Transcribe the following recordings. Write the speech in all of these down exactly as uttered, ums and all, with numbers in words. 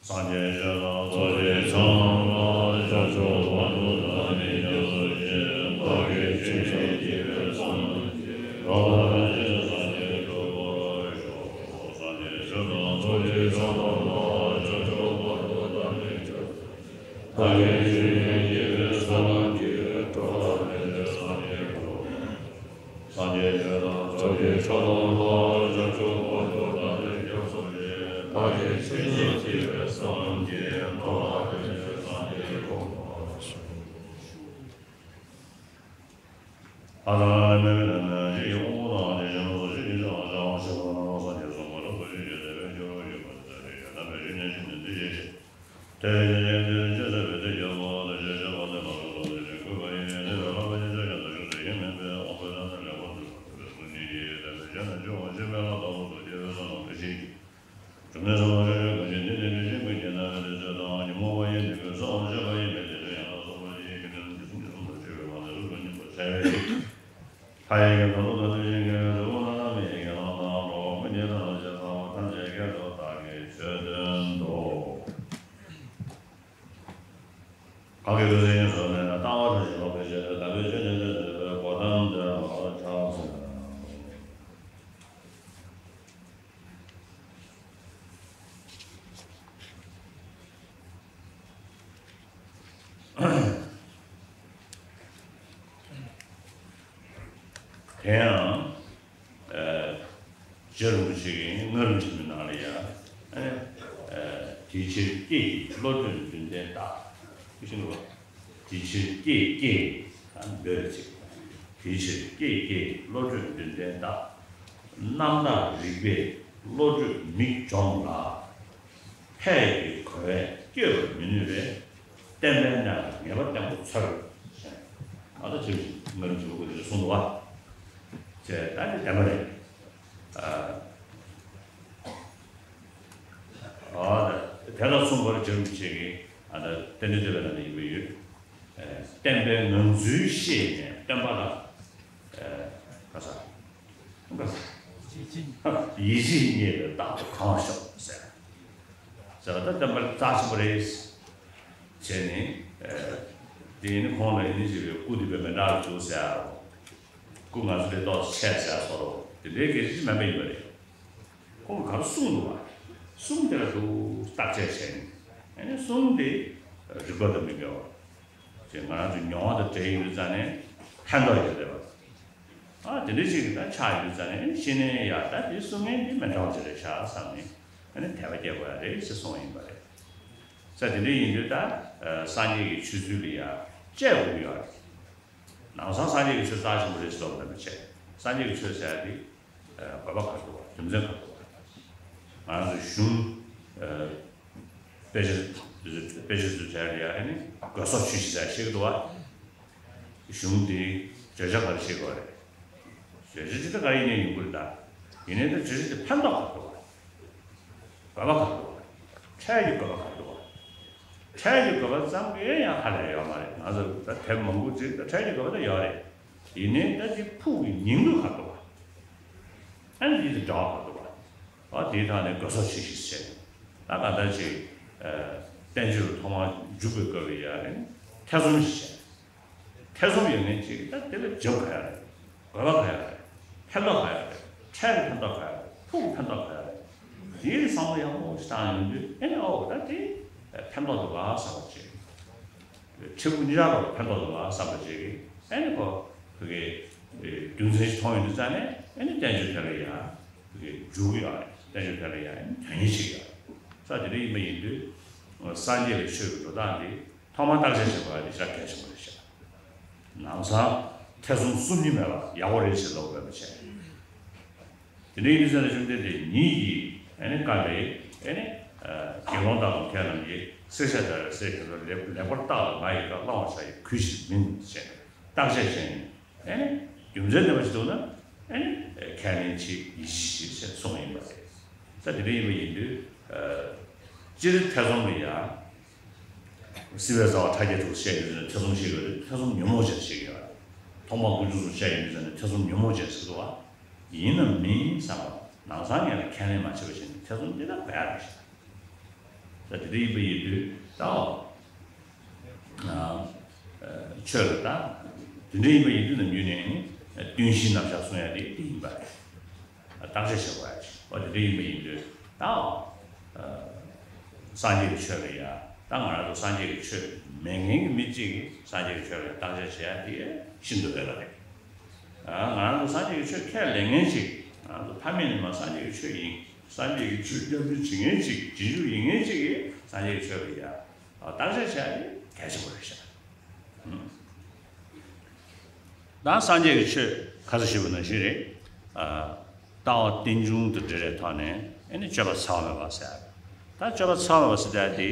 སངས་རྒྱས་ཆོས་དང་ཚོགས་ཀྱི་མཆོག་ལ། ཕྱོགས་བཅུ་བར་དུ་བདག་ནི་སྐྱབས་སུ་མཆི། བདག་གིས་ཆོས་བྱེད་ཀྱི་བའི་སངས་རྒྱས་འགྲོ་ལ་ཕྱིན། སངས་རྒྱས་འགྲུབ་པར་ཤོག། སངས་རྒྱས་ཆོས་དང་ཚོགས་ཀྱི་མཆོག་ལ། ཕྱོགས་བཅུ་བར་དུ་བདག་ནི་སྐྱབས་སུ་མཆི། བདག་གིས་ཆོས་བྱེད་ཀྱི་བའི་སངས་རྒྱས་འགྲོ་ལ་ཕྱིན། སངས་རྒྱས་འགྲུབ། སངས་རྒྱས་ཆོས་དང་ཚོགས་ཀྱི་མཆོག་ལ། ཕྱོགས་བཅུ་བར་དུ་བདག་ནི་སྐྱབས་སུ་མཆི། བདག་གིས་ཆོས་བྱེད་ཀྱི་བའི་སངས་རྒྱས་འགྲོ་ལ་ཕྱིན། སངས་རྒྱས་འགྲུབ། ཨ་ཙརྱ་མེ་བི་དྷརྨྱ་ཞེས་ཀྱི་དབང་པོ་དང་དེ་བཞིན་གསུངས་ཞེས་བྱ་བ་ཆེན་པོ་རྣམ་པར་སངས་རྒྱས་གསུངས་པ་ལ་གོ་ཆོད་ཀྱི་དད་པས་སྐྱབས་སུ་མཆི་བ་དེ་ལྟར་ཡོད། དམ་པའི་ཆོས་ཉན་ཞིང་དེ་འདྲ་བྱས་ཤིང་། དེ་བཞིན་གཤེགས་པའི་དེ་ལ་ཕྱག་འཚལ་བས་དེ་སྐྱོབ་པ་དང་། ཆོས་སྤྱོད་པ་དེ་ལ་བསླབ་པ་དང་། དེ་བཞིན་གུས་པ་ཡིས་དེ་བས་ལྷག་པའི་ཕྱག་རྒྱ་ཐམས་ཅད་ཞུགས་སུ་ཡིད་མི་བདེ་བ་སྤོང་བའི་ཐབས་ནི་ལེགས་པར་བསྡུས་པ་ལྟ་བུའི་གཟུགས་བརྙན་གྱིས། དམ་པའི་ཆོས་རྣམས་སྤྱོད་པ་ཤེས་པས་ལ་བདག་སོགས་སུ་སྐྱེ་བོའི་བསོད་ནམས་ཀྱིས། སྒྲུབ་གནས་སམ་བསྔོ་བ་ཞིག་གང་ཞིག་འདི་ནི་དེ་བཞིན་གྱི་དགེ་རྣམ་སྨིན་པའི་ཚུལ་དང་། ཉོན་མོངས་པ་ཡིས་ནི་གོས་སམ་སྤྱོད་པ་ཡིས་མི་བདེ་དོན་ཡང་དག་བསམ་པ་ཞིག་གིས་ནི་འཇིགས་སུ་འཇིགས་སུ་མ་ཆགས་པའི་ངང་ལས་གཟུགས་སུ་སྙིང་པོར་འཆར་བའི་ཕ་ཡི་གི་ནང་དུ་ལྟ་དུས་ཤིང་གི་རི་བོ་ལ་ལ་མི་ཡི་གི་ནང་དུ་འགྲོ་བ་ཀུན་གྱི་ལྷ་རྣམས་ཀྱི་ཚངས་པ་ཐམས་ཅད་ཀྱིས་ཀྱང་བདག་གི་ཆོས་སྟོན་ཏོ། གང་གིས་ཐུགས་བརྩེ་ཉེར་བཟུང་ནས་ན། ལྟ་བ་ཐམས་ཅད་ལོག་པའི་ཕྱིར། དམ་པའི་ཆོས་ནི་སྟོན་མཛད་པའི་གོ་ཏམ་དེར་མ་ཆགས་ཟེར། དེ་ཡང་། ཨ། རྗེ་རིན་པོ་ཆེ་གིས་སྔགས་རིམ་ཆེན་མོའི་ནང་ལ་ཡང་། ཨ། དེ་ཕྱིར་སྐྱེས་ཀྱི་བློ་གྲོས་མདུན་རྟེན་བཏགས། ཤེས་ཀྱི་འདུག་བ། དེ་ཕྱིར་སྐྱེས་སྐྱེས་ཨ་འདོད་ཅིག་དེ་ཕྱིར་སྐྱེས་སྐྱེས་བློ་གྲོས་མདུན་རྟེན་བཏགས། རྣམ་དག་རིག་པས་བློ་གྲོས་མིག་འཇོམས་ལ། ཕས་ཀྱི་གོ་བས་བསྐྱོད་པར་མི་ནུས་པས། བསྟན་པའི་གནས་ལ་ངེས་པ་བརྟན་པོ་འཚོལ། ཨ་ད་ཅིག་ང་རང་ཚོ་གི་གསུང་འདུག་བ། ཅེས་ད་ནི་བདེན་པ་རེད། ཨ། ཨ་ད་དེ་དང་མཚུངས་པར་རྗེ་རིན་པོ་ཆེ་གིས་ཨ་ད་རྟེན་འབྲེལ་བསྟོད་པའི་ནང་ན་ཡིན་པ་ཡོད། ཨ། བསྟན་པའི་ངང་ཚུལ་ཤེས་ནས་སྟོན་པ་ལ། ཨ། ག་ས། ཡིད་ཆེས་རྙེད་པས་རྟག་ཏུ་གང་བར་ཤོག་ཟེར། ཟེར་བ་ད་བསྟན་པ་རྩ་ཆེན་པོ་རེད། བྱས་ནས། ཨ། དེ་ནི་ཁོང་ལ་ཡིན་ནི་ཞིག་པའི་སྐུ་འདི་བས་མི་འདྲ་བ་འདུག་ཟེར། སྐུ་ང་ཚོ་ལས་ཏོག་ཙམ་ཆེ་ཟེར་སོགས་དེ་འདྲའི་སྐད་ཆ་ཅིག་མིན་པ་ཡིན་པ་རེད། ཁོང་གིས་ག་རེ་གསུངས་འདུག་བ། གསུང་དེ་ལ་ཏོག་ཙམ་བརྟག་དཔྱད་བྱས་ནས། ཨ་ནི་གསུང་དེ་རིགས་པ་དང་མི་འགལ་བ། ཅེས་ང་རང་ཚོའི་མྱོང་བ་དང་འབྲེལ་ཡོད་པའི་རྩ་ནས་ཕན་ཐོགས་ཡོད་བསྡད་པ། ཨ་དེ་འདྲ་ཞིག་གི་ད་ཆགས་ཡོད་རྩ་ནས་ཤེས་ནས་ཡ་ད་དེ་གསུང་མཁན་འདི་མི་འདྲ་བ་ཅིག་རེད་ཤག་བསམ་ནས་ཨ་ནི་དད་པ་སྐྱེ་དགོས་ཡ་རེད་ཅེས་གསུངས་པ་ཡིན་པ་རེད། ས་དེ་འདྲ་ཡིན་དུས་ད་སངས་རྒྱས་ཀྱི་ཆོས་ཚུལ་ལ་ཡ་དཔྱད་དགོས་ཀྱི་ཡོད་རེད། ནང་སང་སངས་རྒྱས་ཀྱི་ཆོས་རྩ་ཆེན་པོ་རེད་ཟེར་ལབ་ན་མི་བྱེད། སངས་རྒྱས་ཀྱི་ཆོས་ཟེར་ཡ་དེ་དགོས་པ་ག་རེ་འདུག་བ། རྒྱུ་མཚན་ག་རེ་འདུག་བ། ང་རང་ཚོ་གཞུང་དཔེ་ཆ་དཔེ་ཆ་ཚོ་བྱས་ཡ་ནི་དགོས་སོགས་ཆོས་བཞི་ཟེར་ཤེས་ཀྱི་འདུག་བ། གཞུང་དེ་བརྗོད་བྱ་ག་རེ་བྱེད་དགོས་རེད། བརྗོད་བྱ་ཇི་ལྟར་ག་ཡིན་ནའི་ཡོང་གི་རེད་ད། ཡིན་ནའི་ད་བརྗོད་བྱ་དེ་ཕན་ཐོགས་ག་རེ་འདུག་བ། དགོས་པ་ག་རེ་འདུག་བ། འཕྲལ་གྱི་དགོས་པ་ག་རེ་འདུག་བ། འཕྲལ་གྱི་དགོས་པ་ཙམ་གྱིས་ཡང་ཧ་ལས་ཡོད་མ་རེད། ང་ཚོ་ད་དེབ་མང་པོ་ཅིག་ད་འཕྲལ་གྱི་དགོས་པ་ད་ཡོད་རེད། ཡིན་ནའི་ད་དེ་ཕུགས་ཀྱི་སྙིང་པོ་ག་རེ་འདུག་བ། ཨ་ནི་དེ་དང་འབྲེལ་བ་ག་རེ་འདུག་བ། ཨ་དེའི་ཐོག་ནས་དགོས་སོགས་ཆོས་བཞི་བྱས། ད་གང་ལྟར་ཅིག་ཨ་བསྟན་བཅོས་ཐོག་མར་འཇུག་པའི་སྐབས་ལ་ཡ་ཨ་ནི་ཐེ་ཚོམ་ཞིག་བྱས། ཐེ་ཚོམ་ཡོད་མཁན་ཅིག་ད་དེ་ལ་བྱེད་པ་ག་རེ་རེད། དགོས་པ་ག་རེ་རེད། ཕན་ཐོགས་ག་རེ་རེད། འཕྲལ་གྱི་ཕན་ཐོགས་ག་རེ་རེད། ཕུགས་ཀྱི་ཕན་ཐོགས་ག་རེ་རེད། དེའི་བསམ་བློ་ཡག་པོ་ཞིག་བཏང་ཡོང་དུས་ཨེ་ནི་ཨོ་ད་དེ་ཕན་ཐོགས་འདུག་ག་བསམ་པ་ཅིག་ཕྲུ་གུ་གཉིས་ཆར་བར་ཕན་ཐོགས་འདུག་ག་བསམ་པ་ཅིག་ཨེ་ནི་ཁོ་བོད་ཀྱི་རྒྱུ་མཚན་ཞིག་མཐོང་ཡོང་དུས་ཙང་ནས་ཨེ་ནི་བསྟན་བཅོས་དེ་ལ་ཡ་བོད་ཀྱི་འཇུག་ཡོད་རེད། བསྟན་བཅོས་དེ་ལ་ཡ་ཨེ་ནི་དོན་གཉེར་བྱེད་ཀྱི་ཡོད་རེད། ས་དེ་འདྲ་ཡིན་པ་ཡིན་དུས་སངས་རྒྱས་ཀྱི་ཆོས་ཀྱི་འགྲོ་སྟངས་དེ། ཐོག་མར་བརྟག་དཔྱད་བྱེད་དགོས་པ་དེ་ཞེ་དྲག་གལ་ཆེན་པོ་རེད་ཤག་ནང་སང་ཐེ་ཚོམ་གསུམ་གཉིས་མེད་པ་ཡག་པོ་རེད་ཟེར་ལབ་དགོས་པ་བྱས། དེ་འདྲ་ཡིན་དུས་ཙང་ནས་བཅོམ་ལྡན་འདས་ཉིད་ཀྱིས་ཨ་ནི་བཀའ་ལས་ཨ་ནི་དགེ་སློང་དག་དང་ཁྱེད་རྣམས་ཀྱིས་བསྲེག་བཅད་བྲལ་བའི་སའི་ཁྱད་པར་ལེགས་པར་བརྟགས་ལ་ང་ཡི་བཀའ་བླང་བར་བྱ་ཡི་གུས་ཕྱིར་མིན་ཞེས་བརྟག་དཔྱད་བྱས་ནས། ཨ་ནི་རྒྱུ་མཚན་ལྡན་པ་ཞིག་འདུག་ན་ཨ་ནི་ཁས་ལེན་བྱེད་ཡིད་ཆེས་བྱེད་ཅེས་གསུངས་པ་ཡིན་པ་རེད། ས་དེ་འདྲ་ཡིན་པ་ཡིན་དུས་སྤྱིར་ཐེ་ཚོམ་ལ་ཡང་། སྲིད་པའི་རྩ་བ་ཕྲ་རྒྱས་དྲུག་བཤད་ཡོང་དུས་ནས་ཐེ་ཚོམ་ཞིག་ཡོད་རེད། ཐེ་ཚོམ་ཉོན་མོངས་ཅན་ཞིག་ཡོད་རེད། ཐོག་མར་དཀོན་མཆོག་གསུམ་བཤད་ཡོང་དུས་ནས་ཐེ་ཚོམ་ཉོན་མོངས་ཅན་ཞིག་འདུག་བ། ཡིན་ནམ་མིན་བསམ་པ་ནང་སང་ངས་ལ་ཁས་ལེན་མ་བྱས་པ་བྱས་ནས་ཐེ་ཚོམ་འདི་ལྟར་བརྒལ་ཡག་རེད་ཤག་ད་དེ་འདྲ་ཡིན་པ་ཡིན་དུས་ད་ཨ་ཆོས་ལ་ད་དེ་འདྲ་ཡིན་པ་ཡིན་དུས་ནམ་རྒྱུན་ནས་ནི་ལྟོས་གཞིའི་རྣམ་གཞག་གསུང་ཡ་དེ་དེ་ཡིན་པ་རེད། བརྟག་དཔྱད་བྱེད་དགོས་ཡ་ཅིག་འོ་དེ་འདྲ་ཡིན་པ་ཡིན་དུས་ད་ཨ་སངས་རྒྱས་ཀྱི་ཆོས་ལ་ཡ་ད་ང་རང་ཚོ་སངས་རྒྱས་ཀྱི་ཆོས་མེད་མཁན་གྱི་མི་གཅིག་གིས་སངས་རྒྱས་ཀྱི་ཆོས་ལ་ཡ་བརྟག་དཔྱད་བྱེད་ཡ་དེ་ཤིན་ཏུ་འོས་པ་རེད། ང་རང་ཚོ་སངས་རྒྱས་ཀྱི་ཆོས་ཁས་ལེན་མཁན་ཅིག་ང་རང་ཚོ་ཕ་མེས་ནས་མར་སངས་རྒྱས་ཀྱི་ཆོས་ཡིན། སངས་རྒྱས་ཀྱི་ཆོས་སྐྱབས་འགྲོ་བྱེད་མཁན་ཅིག་རྗེས་འཇུག་ཡིན་མཁན་ཅིག་གིས་སངས་རྒྱས་ཀྱི་ཆོས་ལ་ཡ་བརྟག་དཔྱད་བྱས་ཏེ་གལ་ཆེན་པོ་རེད་ཤག་ད་སངས་རྒྱས་ཀྱི་ཆོས་ཁ་སང་ཞུས་པ་ནང་བཞིན་རེད། ལྟ་བ་རྟེན་འབྱུང་དང་འབྲེལ་བའི་ཐོག་ནས་ཨེ་ནི་སྤྱོད་པ་འཚེ་བ་མེད་པ་ཟེར། ད་སྤྱོད་པ་འཚེ་བ་མེད་པ་ཟེར་ཡ་དེ།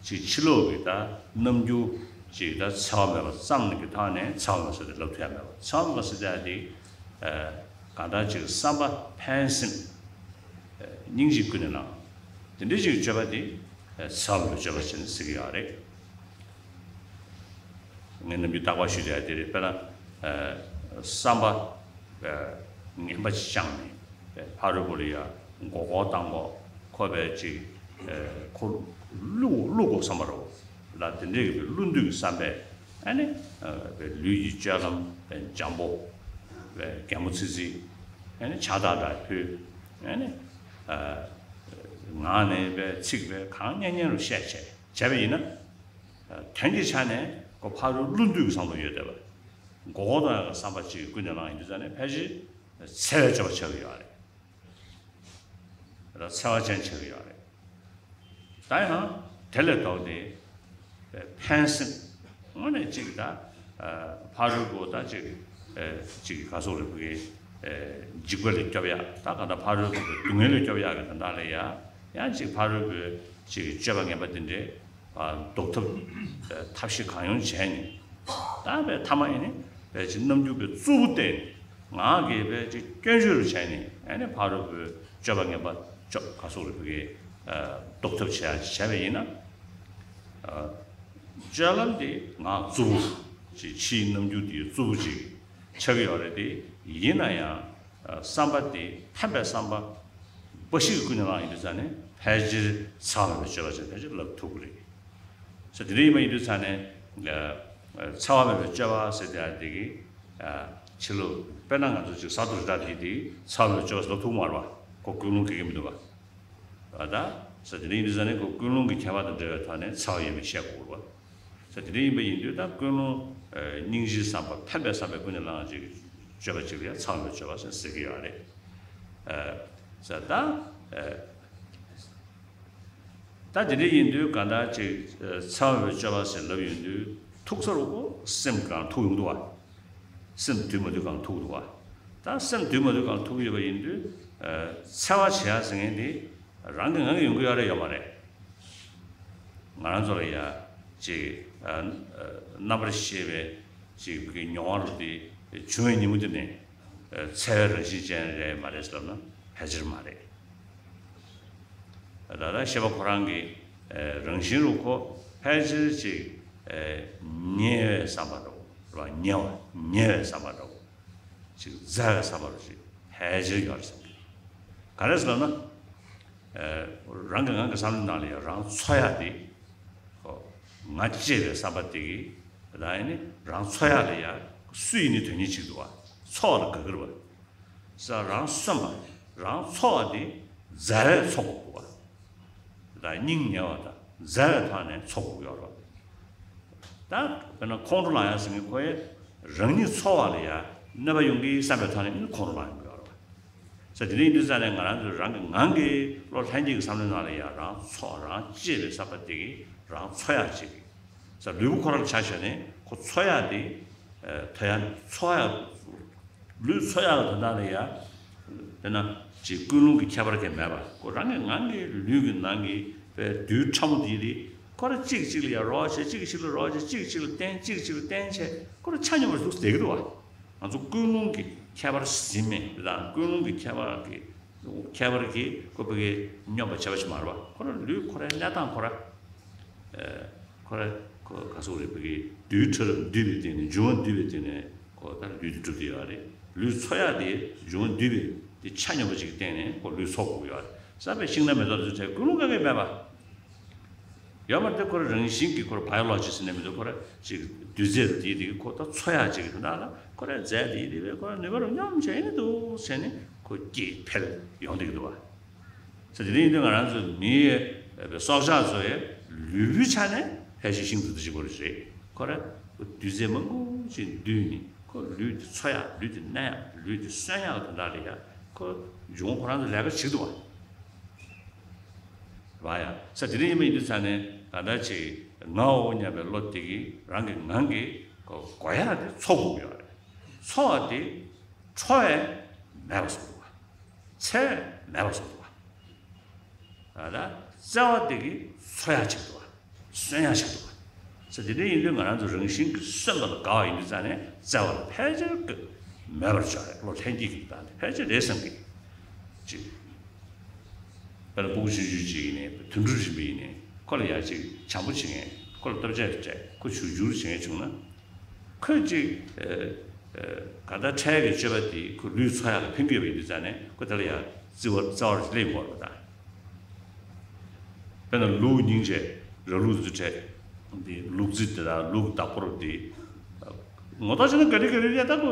ཅིག་ཕྱི་ལོགས་ཀྱི་ད་རྣམ་འགྱུར་ཅིག་ད་འཚེ་བ་མེད་པ་ཙམ་གྱི་ཐོག་ནས་འཚེ་བ་མེད་པ་ཟེར་ཏེ་ལབ་ཐུབ་ཡ་མེད་པ། འཚེ་བ་མེད་པ་ཟེར་ཡ་དེ་གང་ལྟར་ཅིག་བསམ་པ་ཕན་སེམས་སྙིང་རྗེ་ཀུན་ནས་བསླངས། དེ་འདྲའི་ཅིག་སྤྱོད་པ་དེ་འཚེ་བ་མེད་པའི་སྤྱོད་པ་ཟེར་ནས་ཟེར་གྱི་ཡོད་རེད། ངས་ནམ་རྒྱུན་བརྟག་པ་ཞུ་བྱ་དེ་རེད། དཔེར་ན། བསམ་པ། ངན་པ་ཅིག་བཅངས་ནས། ཕ་རོལ་པོ་ལ་ཡ་མགོ་སྐོར་བཏང་གོ་ཁོ་བས་ཅིག་ཁོ་བླུག་བླུག་གོ་བསམ་པ་རོ། ལ་དེ་འདྲའི་གི་བླུག་འདོད་ཀྱི་བསམ་པས་ཨ་ནི། ལུས་ཀྱི་སྤྱོད་ལམ་འཇམ་པོ། གད་མོ་ཚིག་ཚིག་ཨ་ནི་ཕྱག་དར་འདྲ་ཕུལ། ཨ་ནི། ངག་ནས་པའི་ཚིག་པའི་གང་སྙན་སྙན་རུ་བཤད་བྱས་བྱས་པ་ཡིན་ན། དོན་གྱི་ཆ་ནས་ཁོ་ཕ་རོལ་བླུག་འདོད་ཀྱི་བསམ་བློ་ཡོད་བསྡད་པ། མགོ་སྐོར་གཏོང་ཡག་གི་བསམ་པ་ཅིག་ཀུན་ནས་བསླངས་ཡིན་དུས་ཙང་ནས་ཕལ་ཆེར་འཚེ་བའི་སྤྱོད་པ་ཆགས་ཀྱི་ཡོད་རེད། འཚེ་བ་ཅན་ཆགས་ཀྱི་ཡོད་རེད། ད་ཡང་དེ་ལས་ལྡོག་སྟེ་ཕན་སེམས་དངོས་གནས་ཅིག་ད་ཕ་རོལ་པོ་ད་ཅིག་ཅིག་ག་སོགས་རེད་བུ་གའི་འཇིགས་པ་ལས་སྐྱོབ་ཡག་ད་ག་ད་ཕ་རོལ་པོ་སྡུག་བསྔལ་ལས་སྐྱོབ་ཡག་གི་དོན་དག་ལ་ཡ་ཡང་ཅིག་ཕ་རོལ་པོའི་ཅིག་སྤྱོད་པ་ངན་པ་འདི་འདྲའི་ལྡོག་ཐབས་ཐབས་ཤེས་གང་ཡོང་བྱས་ནས་ད་བས་མཐའ་མ་ཡིན་ནི་བས་ཅིག་རྣམ་འགྱུར་བའི་རྩུབ་པོ་བསྟན་ནས་ངག་གིས་བས་ཅིག་སྐྱོན་བརྗོད་རུ་བྱས་ནས་ཨ་ནི་ཕ་རོལ་པོའི་སྤྱོད་པ་ངན་པ་སྤྱོད་ག་སོགས་རེ་བུ་གའི་ལྡོག་ཐབས་བྱས་བྱས་པ་ཡིན་ན། སྤྱོད་ལམ་དེ་ངག་རྩུབ་པོ་ཅིག་ཕྱིའི་རྣམ་འགྱུར་དེ་རྩུབ་པོ་ཅིག་ཆགས་ཀྱི་ཡོད་རེད་དེ་ཡིན་ན་ཡང་བསམ་པ་དེ་ཕན་པའི་བསམ་པ་འབའ་ཞིག་ཀུན་ནས་བསླངས་ཡིན་དུས་ཙང་ནས་ཕལ་ཆེར་འཚེ་བ་མེད་པའི་སྤྱོད་པ་ཟེར་ཕལ་ཆེར་ལབ་ཐུབ་ཀྱི་རེད། ས་དེ་འདྲ་ཡིན་པ་ཡིན་དུས་ཙང་ནས་འཚེ་བ་མེད་པའི་སྤྱོད་པ་ཟེར་དེ་དེ་གི་ཕྱི་ལོགས་དཔེར་ན་ང་ཚོ་ཅིག་ས་རྡོ་རི་དྭགས་དེ་དེ་འཚེ་བ་མེད་པའི་སྤྱོད་པ་ཟེར་ལབ་ཐུབ་མ་རེད་བ། ཁོ་ཀུན་སློང་གི་གི་མི་འདུག་བ། ད་ས་དེ་འདྲ་ཡིན་དུས་ཙང་ནས་ཁོ་ཀུན་སློང་གི་ཁྱད་པར་དང་འབྲེལ་བའི་ཐོག་ནས་འཚེ་བ་ཡོད་མེད་བཤད་དགོས་རེད་བ། ས་དེ་འདྲ་ཡིན་པ་ཡིན་དུས་ད་ཀུན་སློང་སྙིང་རྗེའི་བསམ་པ་ཕན་པའི་བསམ་པས་ཀུན་ནས་བསླངས་ཅིག་སྤྱོད་པ་ཅིག་ལ་ཡང་འཚེ་བ་མེད་པའི་སྤྱོད་པ་ཟེར་ཟེར་གི་ཡོད་རེད། ས་ད། ད་དེ་འདྲ་ཡིན་དུས་གང་ལྟར་ཅིག་འཚེ་བ་མེད་པའི་སྤྱོད་པ་ཟེར་ལབ་ཡོང་དུས་ཐུག་ས་རུ་སེམས་གང་ཐུག་ཡོང་འདུག་བ། སེམས་དུལ་མ་དུལ་གང་ཐུག་འདུག་བ། ད་སེམས་དུལ་མ་དུལ་གང་ཐུག་ཡོད་པ་ཡིན་དུས་འཚེ་བ་བྱེད་ཡ་ཟེར་མཁན་དེ་རང་གི་ངང་གིས་ཡོང་གི་ཡོད་རེད་ཡོད་མ་རེད། ང་རང་ཚོ་ལ་ཡ་ཅིག་རྣམ་པར་ཤེས་པའི་ཅིག་གི་མྱོང་བ་རུ་དེ་བྱུང་བའི་ཉིན་མོ་དེ་ནས་འཚེ་བའི་རང་བཞིན་ཅན་རེད་མ་རེད་ཟེར་ལབ་ན་ཕལ་ཆེར་མ་རེད། ད་ལྟ་ཤེས་པ་ཁོ་རང་གི་རང་བཞིན་རུ་ཁོ་ཕལ་ཆེར་ཅིག་ཉེ་བའི་བསམ་པ་འདྲ་བོ་རེད་བ། ཉེ་བ་ཉེ་བའི་བསམ་པ་འདྲ་བོ་ཅིག་མཛའ་བའི་བསམ་པ་རུ་ཅིག་ཕལ་ཆེར་ཡོད་རེད་བསམ་གི། ག་རེ་ཟེར་ན། རང་གི་ངང་གི་བསམ་བློའི་ནང་ལ་ཡང་རང་འཚོ་ཡག་དེ་ཁོ་ང་གཅེས་པའི་བསམ་པ་དེ་གིས་ད་ཡིན་ནི་རང་འཚོ་ཡག་ལ་ཡང་སུ་ཡིན་ནི་དོན་གཉེར་བྱེད་འདུག་བ། འཚོ་བ་ལ་དགའ་གི་རེད་བ། ས་རང་གསོན་པ་རང་འཚོ་བ་དེ་མཛའ་བས་འཚོ་དགོས་འདུག་བ། ད་སྙིང་ཉེ་བ་དང་མཛའ་བའི་ཐོག་ནས་འཚོ་དགོས་ཡོད་རེད་བ། ད་དཔེར་ན་ཁོང་ཁྲོ་ལངས་ཡག་ཟེར་མཁན་ཁོ་ཡས་རང་ཉིད་འཚོ་བ་ལ་ཡང་གནོད་པ་ཡོང་གི་བསམ་པའི་ཐོག་ནས་ཁོང་ཁྲོ་ལངས་ཡོང་གི་ཡོད་རེད་བ། ས་དེ་འདྲ་ཡིན་དུས་ཙང་ནས་ང་རང་ཚོས་རང་གི་ངང་གིས་བློ་ལྷན་སྐྱེས་ཀྱི་བསམ་བློའི་ནང་ལ་ཡང་རང་འཚོ་རང་གཅེས་པའི་བསམ་པ་དེ་གིས་རང་འཚོ་ཡག་ཅིག་ས་ལུས་པོ་ཁོ་རང་ལ་ཆ་བཞག་ནས་ཁོ་འཚོ་ཡག་དེ་ད་ཡང་འཚོ་ཡག་ལུས་འཚོ་ཡག་ལ་དོན་དག་ལ་ཡ། དཔེར་ན་ཅིག་ཀུན་སློང་གི་ཁྱད་པར་གྱི་མེད་པ་ཁོ་རང་གི་ངང་གིས་ལུས་ཀྱི་ནང་གི་པའི་རྡུལ་ཕྲ་མོ་དེ་རེད། ཁོ་ར་གཅིག་གཅིག་ལ་ཡ་རོགས་བྱས་གཅིག་གཅིག་ལ་རོགས་བྱས་གཅིག་གཅིག་ལ་བརྟེན་གཅིག་གཅིག་ལ་བརྟེན་བྱས་ཁོ་ར་ཆ་སྙོམས་པར་འདུག་བསྡད་ཀྱི་འདུག་བ། ང་ཚོ་ཀུན་སློང་གི་ཁྱད་པར་ཟིན་མེད་དང་ཀུན་སློང་གི་ཁྱད་པར་གྱི་ཁྱད་པར་གྱིས་ཁོ་པའི་གི་སྙོམས་པར་བྱེད་པ་ཞིག་མ་རེད་བ། ཁོ་ར་ལུས་ཁོ་རའི་གནས་སྟངས་ཁོ་ར། ཁོ་ར་ཁོ་ག་ཚོད་རེད་བུ་གའི་རྡུལ་ཕྲ་རབ་འདུས་པའི་སྟེང་ནས་འབྱུང་བ་འདུས་པའི་སྟེང་ནས་ཁོ་ད་ལུས་དེ་གྲུབ་ཀྱི་ཡོད་རེད། ལུས་འཚོ་ཡག་དེ་འབྱུང་བ་འདུས་པའི་དེ་ཆ་སྙོམས་པ་ཅིག་གི་སྟེང་ནས་ཁོ་ལུས་འཚོ་དགོས་ཀྱི་ཡོད་རེད། བསམ་པའི་ཤིང་སྣ་མེ་ཏོག་དེ་ཚོ་ཀུན་སློང་ག་གེ་མེད་པ། ཡོད་མ་རེད། དེ་ཁོ་རང་རང་བཞིན་གྱིས་ཁོ་རང་བ་ཡོ་ལོ་ཇི་ཟེར་ནས་མི་འདུག་ཁོ་རང་ཅིག་རྡུལ་རྫས་དེ་དེ་ཁོ་ད་འཚོ་ཡག་ཅིག་གི་དོན་དག་ལ་ཁོ་རང་རྫས་དེ་དེ་བས་ཁོ་རང་ནུས་པ་རུ་སྙོམས་བྱས་ནས་འདུག་བྱས་ནས་ཁོ་སྐྱེ་འཕེལ་ཡོང་བསྡད་ཀྱི་འདུག་བ། ས་དེ་རིང་འདི་ང་རང་ཚོ་མིའི་སྲོག་ཆགས་ཚོའི་ལུས་པོའི་ཆ་ནས་ཕལ་ཆེར་ཤིང་དེ་ཚོ་གཅིག་པ་རེད། ཁོ་རང་རྡུལ་རྫས་མང་པོ་ཅིག་འདུས་ནས་ཁོ་ལུས་དེ་འཚོ་ཡག་ལུས་དེ་གནས་ཡག་ལུས་དེ་གསོན་ཡག་གི་དོན་དག་ལ་ཡ་ཁོ་འབྱུང་ཁོ་རང་ཚོ་ལས་ཀ་བྱེད་ཀྱི་འདུག་བ། རེད་བ་ཡ། ས་དེ་འདྲ་ཡིན་པ་ཡིན་དུས་ཙང་ནས་ག་འདྲ་ཅིག་ངའོ་སྙམ་པའི་བློ་དེ་གིས་རང་གི་ངང་གིས་གོ་ཡག་དེ་འཚོ་དགོས་ཀྱི་ཡོད་རེད། འཚོ་བ་དེ་འཕྲོ་བས་མེད་པ་བཟོ་འདུག་བ། འཚེ་བས་མེད་པ་བཟོ་འདུག་བ། ད་ལྟ་བརྩེ་བ་དེ་གིས་འཚོ་ཡག་ཅིག་འདུག་བ། གསོན་ཡག་ཅིག་འདུག་བ། ས་དེ་འདྲ་ཡིན་དུས་ང་རང་ཚོ་རང་བཞིན་གྱིས་གསོན་པ་ལ་དགའ་བ་ཡིན་དུས་ཙང་ནས་བརྩེ་བ་ལ་ཕལ་ཆེར་གི་མེད་པར་བྱ་རེད། བློ་ལྷན་སྐྱེས་ཀྱི་སྟངས་དེ་ཕལ་ཆེར་རེད་བསམ་གི། ཅིག་དཔེར་ན་སྤུ་གུ་ཆུང་ཆུང་ཅིག་ཡིན་ནའི་དུད་འགྲོ་རིམ་པ་ཡིན་ནའི་ཁོ་ལ་ཡ་ཅིག་བྱམས་པོ་བྱེད་མཁན་ཁོ་ལ་སྟོབས་ཆ་སྤྲད་ཁོ་ཕྱུག་འགྱུར་བྱེད་མཁན་བྱུང་ན། ཁོས་ཅིག་ཨ་ཨ་ག་ད་འཕྲལ་གྱི་སྤྱོད་པ་དེ་ཁོ་ལུས་འཚོ་ཡག་ལ་ཕན་གྱི་ཡོད་པ་ཡིན་དུས་ཙང་ནས་ཁོ་དེ་ལ་ཡ་བརྩི་བ་རྩ་བར་སླེབས་དགོས་པ་དང་། དཔེར་ན་ལུག་སྙིང་རྗེ་ར་ལུག་ཚོ་འཕྲད། འདི་ལུག་རྫི་དེ་དང་ལུག་བདག་པོ་རུ་འདི། ངོ་ཐོག་བྱས་ན་ག་རེ་ག་རེ་རེད་ད་ཁོ་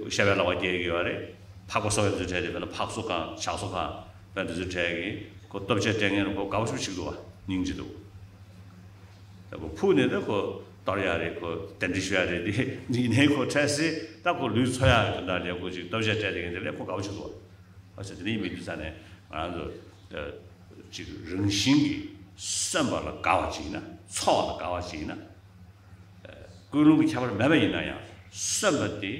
ཤ་བའི་ལག་པ་རྒྱག་གི་ཡོད་རེད། ཕག་པ་གསོ་བའི་ཚོ་འཕྲད་དེ་དཔེར་ན་ཕག་གསོ་ཁང་ཇག་གསོ་ཁང་དཔེར་ན་དེ་ཚོ་འཕྲད་གི་ཁོ་སྟོབས་ཆེ་སྤྲད་མཁན་རུ་ཁོ་དགའ་པོ་ཞིག་ཞིག་འདུག་བ། སྙིང་རྗེ་འདུག་ད་ཁོ་ཕུག་ནས་ད་ཁོ་གཏོར་ཡག་རེད། ཁོ་གདན་འདྲེན་ཞུ་ཡག་རེད། དེ་འདི་ནས་ཁོ་འཕྲད་སྲིད་ད་ཁོ་ལུས་འཚོ་ཡག་གི་དོན་དག་ལས་ཁོ་ཅིག་སྟོབས་ཆེ་སྤྲད་དེ་གི་འདི་ལས་ཁོ་དགའ་པོ་ཞིག་འདུག་བ། ཨ་ཙི་དེ་འདྲ་ཡིན་པའི་དུས་ཙང་ནས་ང་རང་ཚོ་ཅིག་རང་བཞིན་གྱིས་གསོན་པ་ལ་དགའ་བ་ཅིག་ཡིན་ན་འཚོ་བ་ལ་དགའ་བ་ཅིག་ཡིན་ན། ཀུན་སློང་གི་ཁྱད་པར་མེད་པ་ཡིན་ན་ཡང་གསོན་པ་དེ་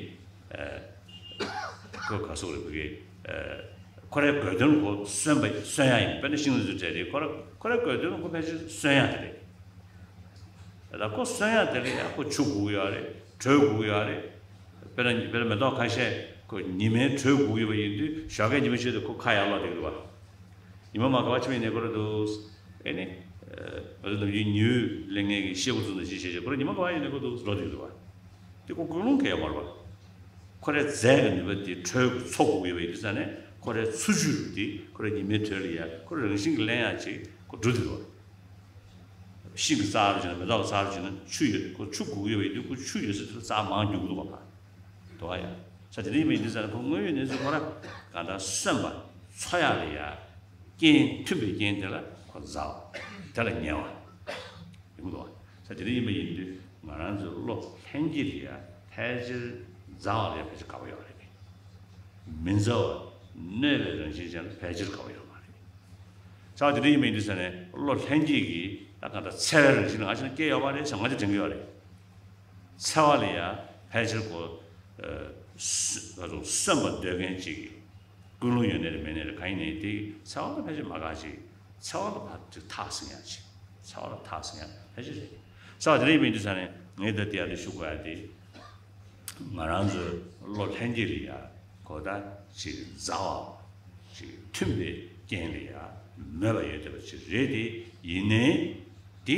ཁོ་ག་སོགས་རེད་བུ་གེ། ཁོ་རའི་དགོས་དོན་ཁོ་གསོན་པ་གསོན་ཡག་ཡིན། དཔེར་ན་ཤིང་ལ་ཚུལ་བྲལ་རེད། ཁོ་ར་ཁོ་རའི་དགོས་དོན་ཁོ་ཕལ་ཆེར་གསོན་ཡག་དེ་རེད། ད་ཁོ་གསོན་ཡག་དེ་ལ་ཡང་ཁོ་ཆུ་དགོས་ཀྱི་ཡོད་རེད། དྲོད་དགོས་ཀྱི་ཡོད་རེད། དཔེར་ན་དཔེར་ན་མེ་ཏོག་ཁ་ཤས་ཁོ་ཉི་མའི་དྲོད་དགོས་ཀྱི་ཡོད་པ་ཡིན་དུས་ཞོགས་ཀས་ཉི་མ་ཤར་དུས་ཁོ་ཁ་ཡར་ལོག་བསྡད་ཀྱི་འདུག་བ། ཉི་མ་མ་དགའ་བ་ཕྱི་མའི་གནས་སྐོར་འདུག་ཨེ་ནི། ང་ཚོ་ནམ་རྒྱུན་ཉི་འོད་ལེན་མཁན་གྱི་ཤེལ་སྒོ་བཙུགས་ནས་ཅི་བྱེད་བྱེད་ཁོ་རང་ཉི་མ་དགའ་བ་ཡིན་ནའི་ཁོ་འདུག་འགྲོ་བསྡད་ཀྱི་འདུག་བ། དེ་ཁོ་ཀུན་སློང་གལ་ཡོད་མ་རེད་བ། ཁོ་རའི་རྫས་ཀྱི་ནུས་པ་དེ་དྲོད་ཀྱི་འཚོ་དགོས་ཀྱི་ཡོད་པ་ཡིན་དུས་ཙང་ནས་ཁོ་རའི་འཚོ་བཅུད་དེ་ཁོ་རའི་ཉི་མའི་དྲོད་ལ་ཡ་ཁོ་རང་བཞིན་གྱིས་ལེན་ཡག་ཅིག་ཁོ་འགྲོ་བསྡད་ཀྱི་འདུག་བ། ཤིང་གི་རྩ་རུ་བྱས་ན་མེ་ཏོག་གི་རྩ་རུ་བྱས་ན་ཆུ་ཡོད། ཁོ་ཆུ་དགོས་ཀྱི་ཡོད་པ་ཡིན་དུས་ཁོ་ཆུ་ཡོད་ས་དེ་ལ་རྩ་མང་རྒྱུག་གི་འདུག་ག་ཕར། དོ་ཡ། ས་དེ་རིང་མི་འདི་ཚོ་ལ་ཁོ་དངོས་ཡོད་གནས་ཚུལ་ཁོ་ར་གང་ལྟར་གསོན་པ་འཚོ་ཡག་ལ་ཡ་རྐྱེན་མཐུན་པའི་རྐྱེན་དེ་ལ་ཁོ་མཛའ་བ་དེ་ལ་ཉེ་བ་ཡོང་གི་འདུག་ས་དེ་རིང་མི་ཡིན་དུས་ང་རང་ཚོའི་བློ་ལྷན་སྐྱེས་ལ་ཡ་ཕལ་ཆེར་མཛའ་བ་ལ་ཡ་ཕལ་ཆེར་དགའ་བོ་ཡོད་རེད། མི་མཛའ་བ་གནོད་པའི་རང་བཞིན་ཅན་ལ་ཕལ་ཆེར་དགའ་བོ་ཡོད་མ་རེད། ས་དེ་རིང་མི་འདི་ཚོ་ནས་བློ་ལྷན་སྐྱེས་ཀྱིས་ད་གང་ལྟར་འཚེ་བའི་རང་བཞིན་ང་ཚོ་ལ་སྐྱེ་ཡོད་མ་རེད་ཟེར་ང་ཚོ་དྲན་གྱི་ཡོད་རེད། འཚེ་བ་ལ་ཡང་ཕལ་ཆེར་ཁོ། ཨ། སུ་ག་ཚོད་གསོན་པ་འདོད་མཁན་ཅིག་གི་ཀུན་སློང་ཡོད་ནའི་རེད་མེད་ནའི་རེད་གང་ཡིན་ནའི་དེ་འཚེ་བ་ལ་ཕལ་ཆེར་མ་དགའ་ཅིག་འཚེ་བ་ལ་ཕར་ཅིག་ཐག་ཟིང་ཡག་ཅིག་འཚེ་བ་ལ་ཐག་ཟིང་ཡག་ཕལ་ཆེར་རེད། འཚེ་བ་དེ་འདྲ་ཡིན་པ་ཡིན་དུས་ཙང་ནས་ངས་ད་དེ་ཡང་དེ་ཞུ་དགོས་ཡ་དེ། ང་རང་ཚོའི་བློ་ལྷན་སྐྱེས་ལ་ཡ་གོ་ད་ཅིག་མཛའ་བ་ཅིག་མཐུན་པའི་རྐྱེན་ལ་ཡ་མོས་པ་ཡོད་བསྡད་པ་ཅིག་རེད་དེ་ཡིན་ནའི། དེ་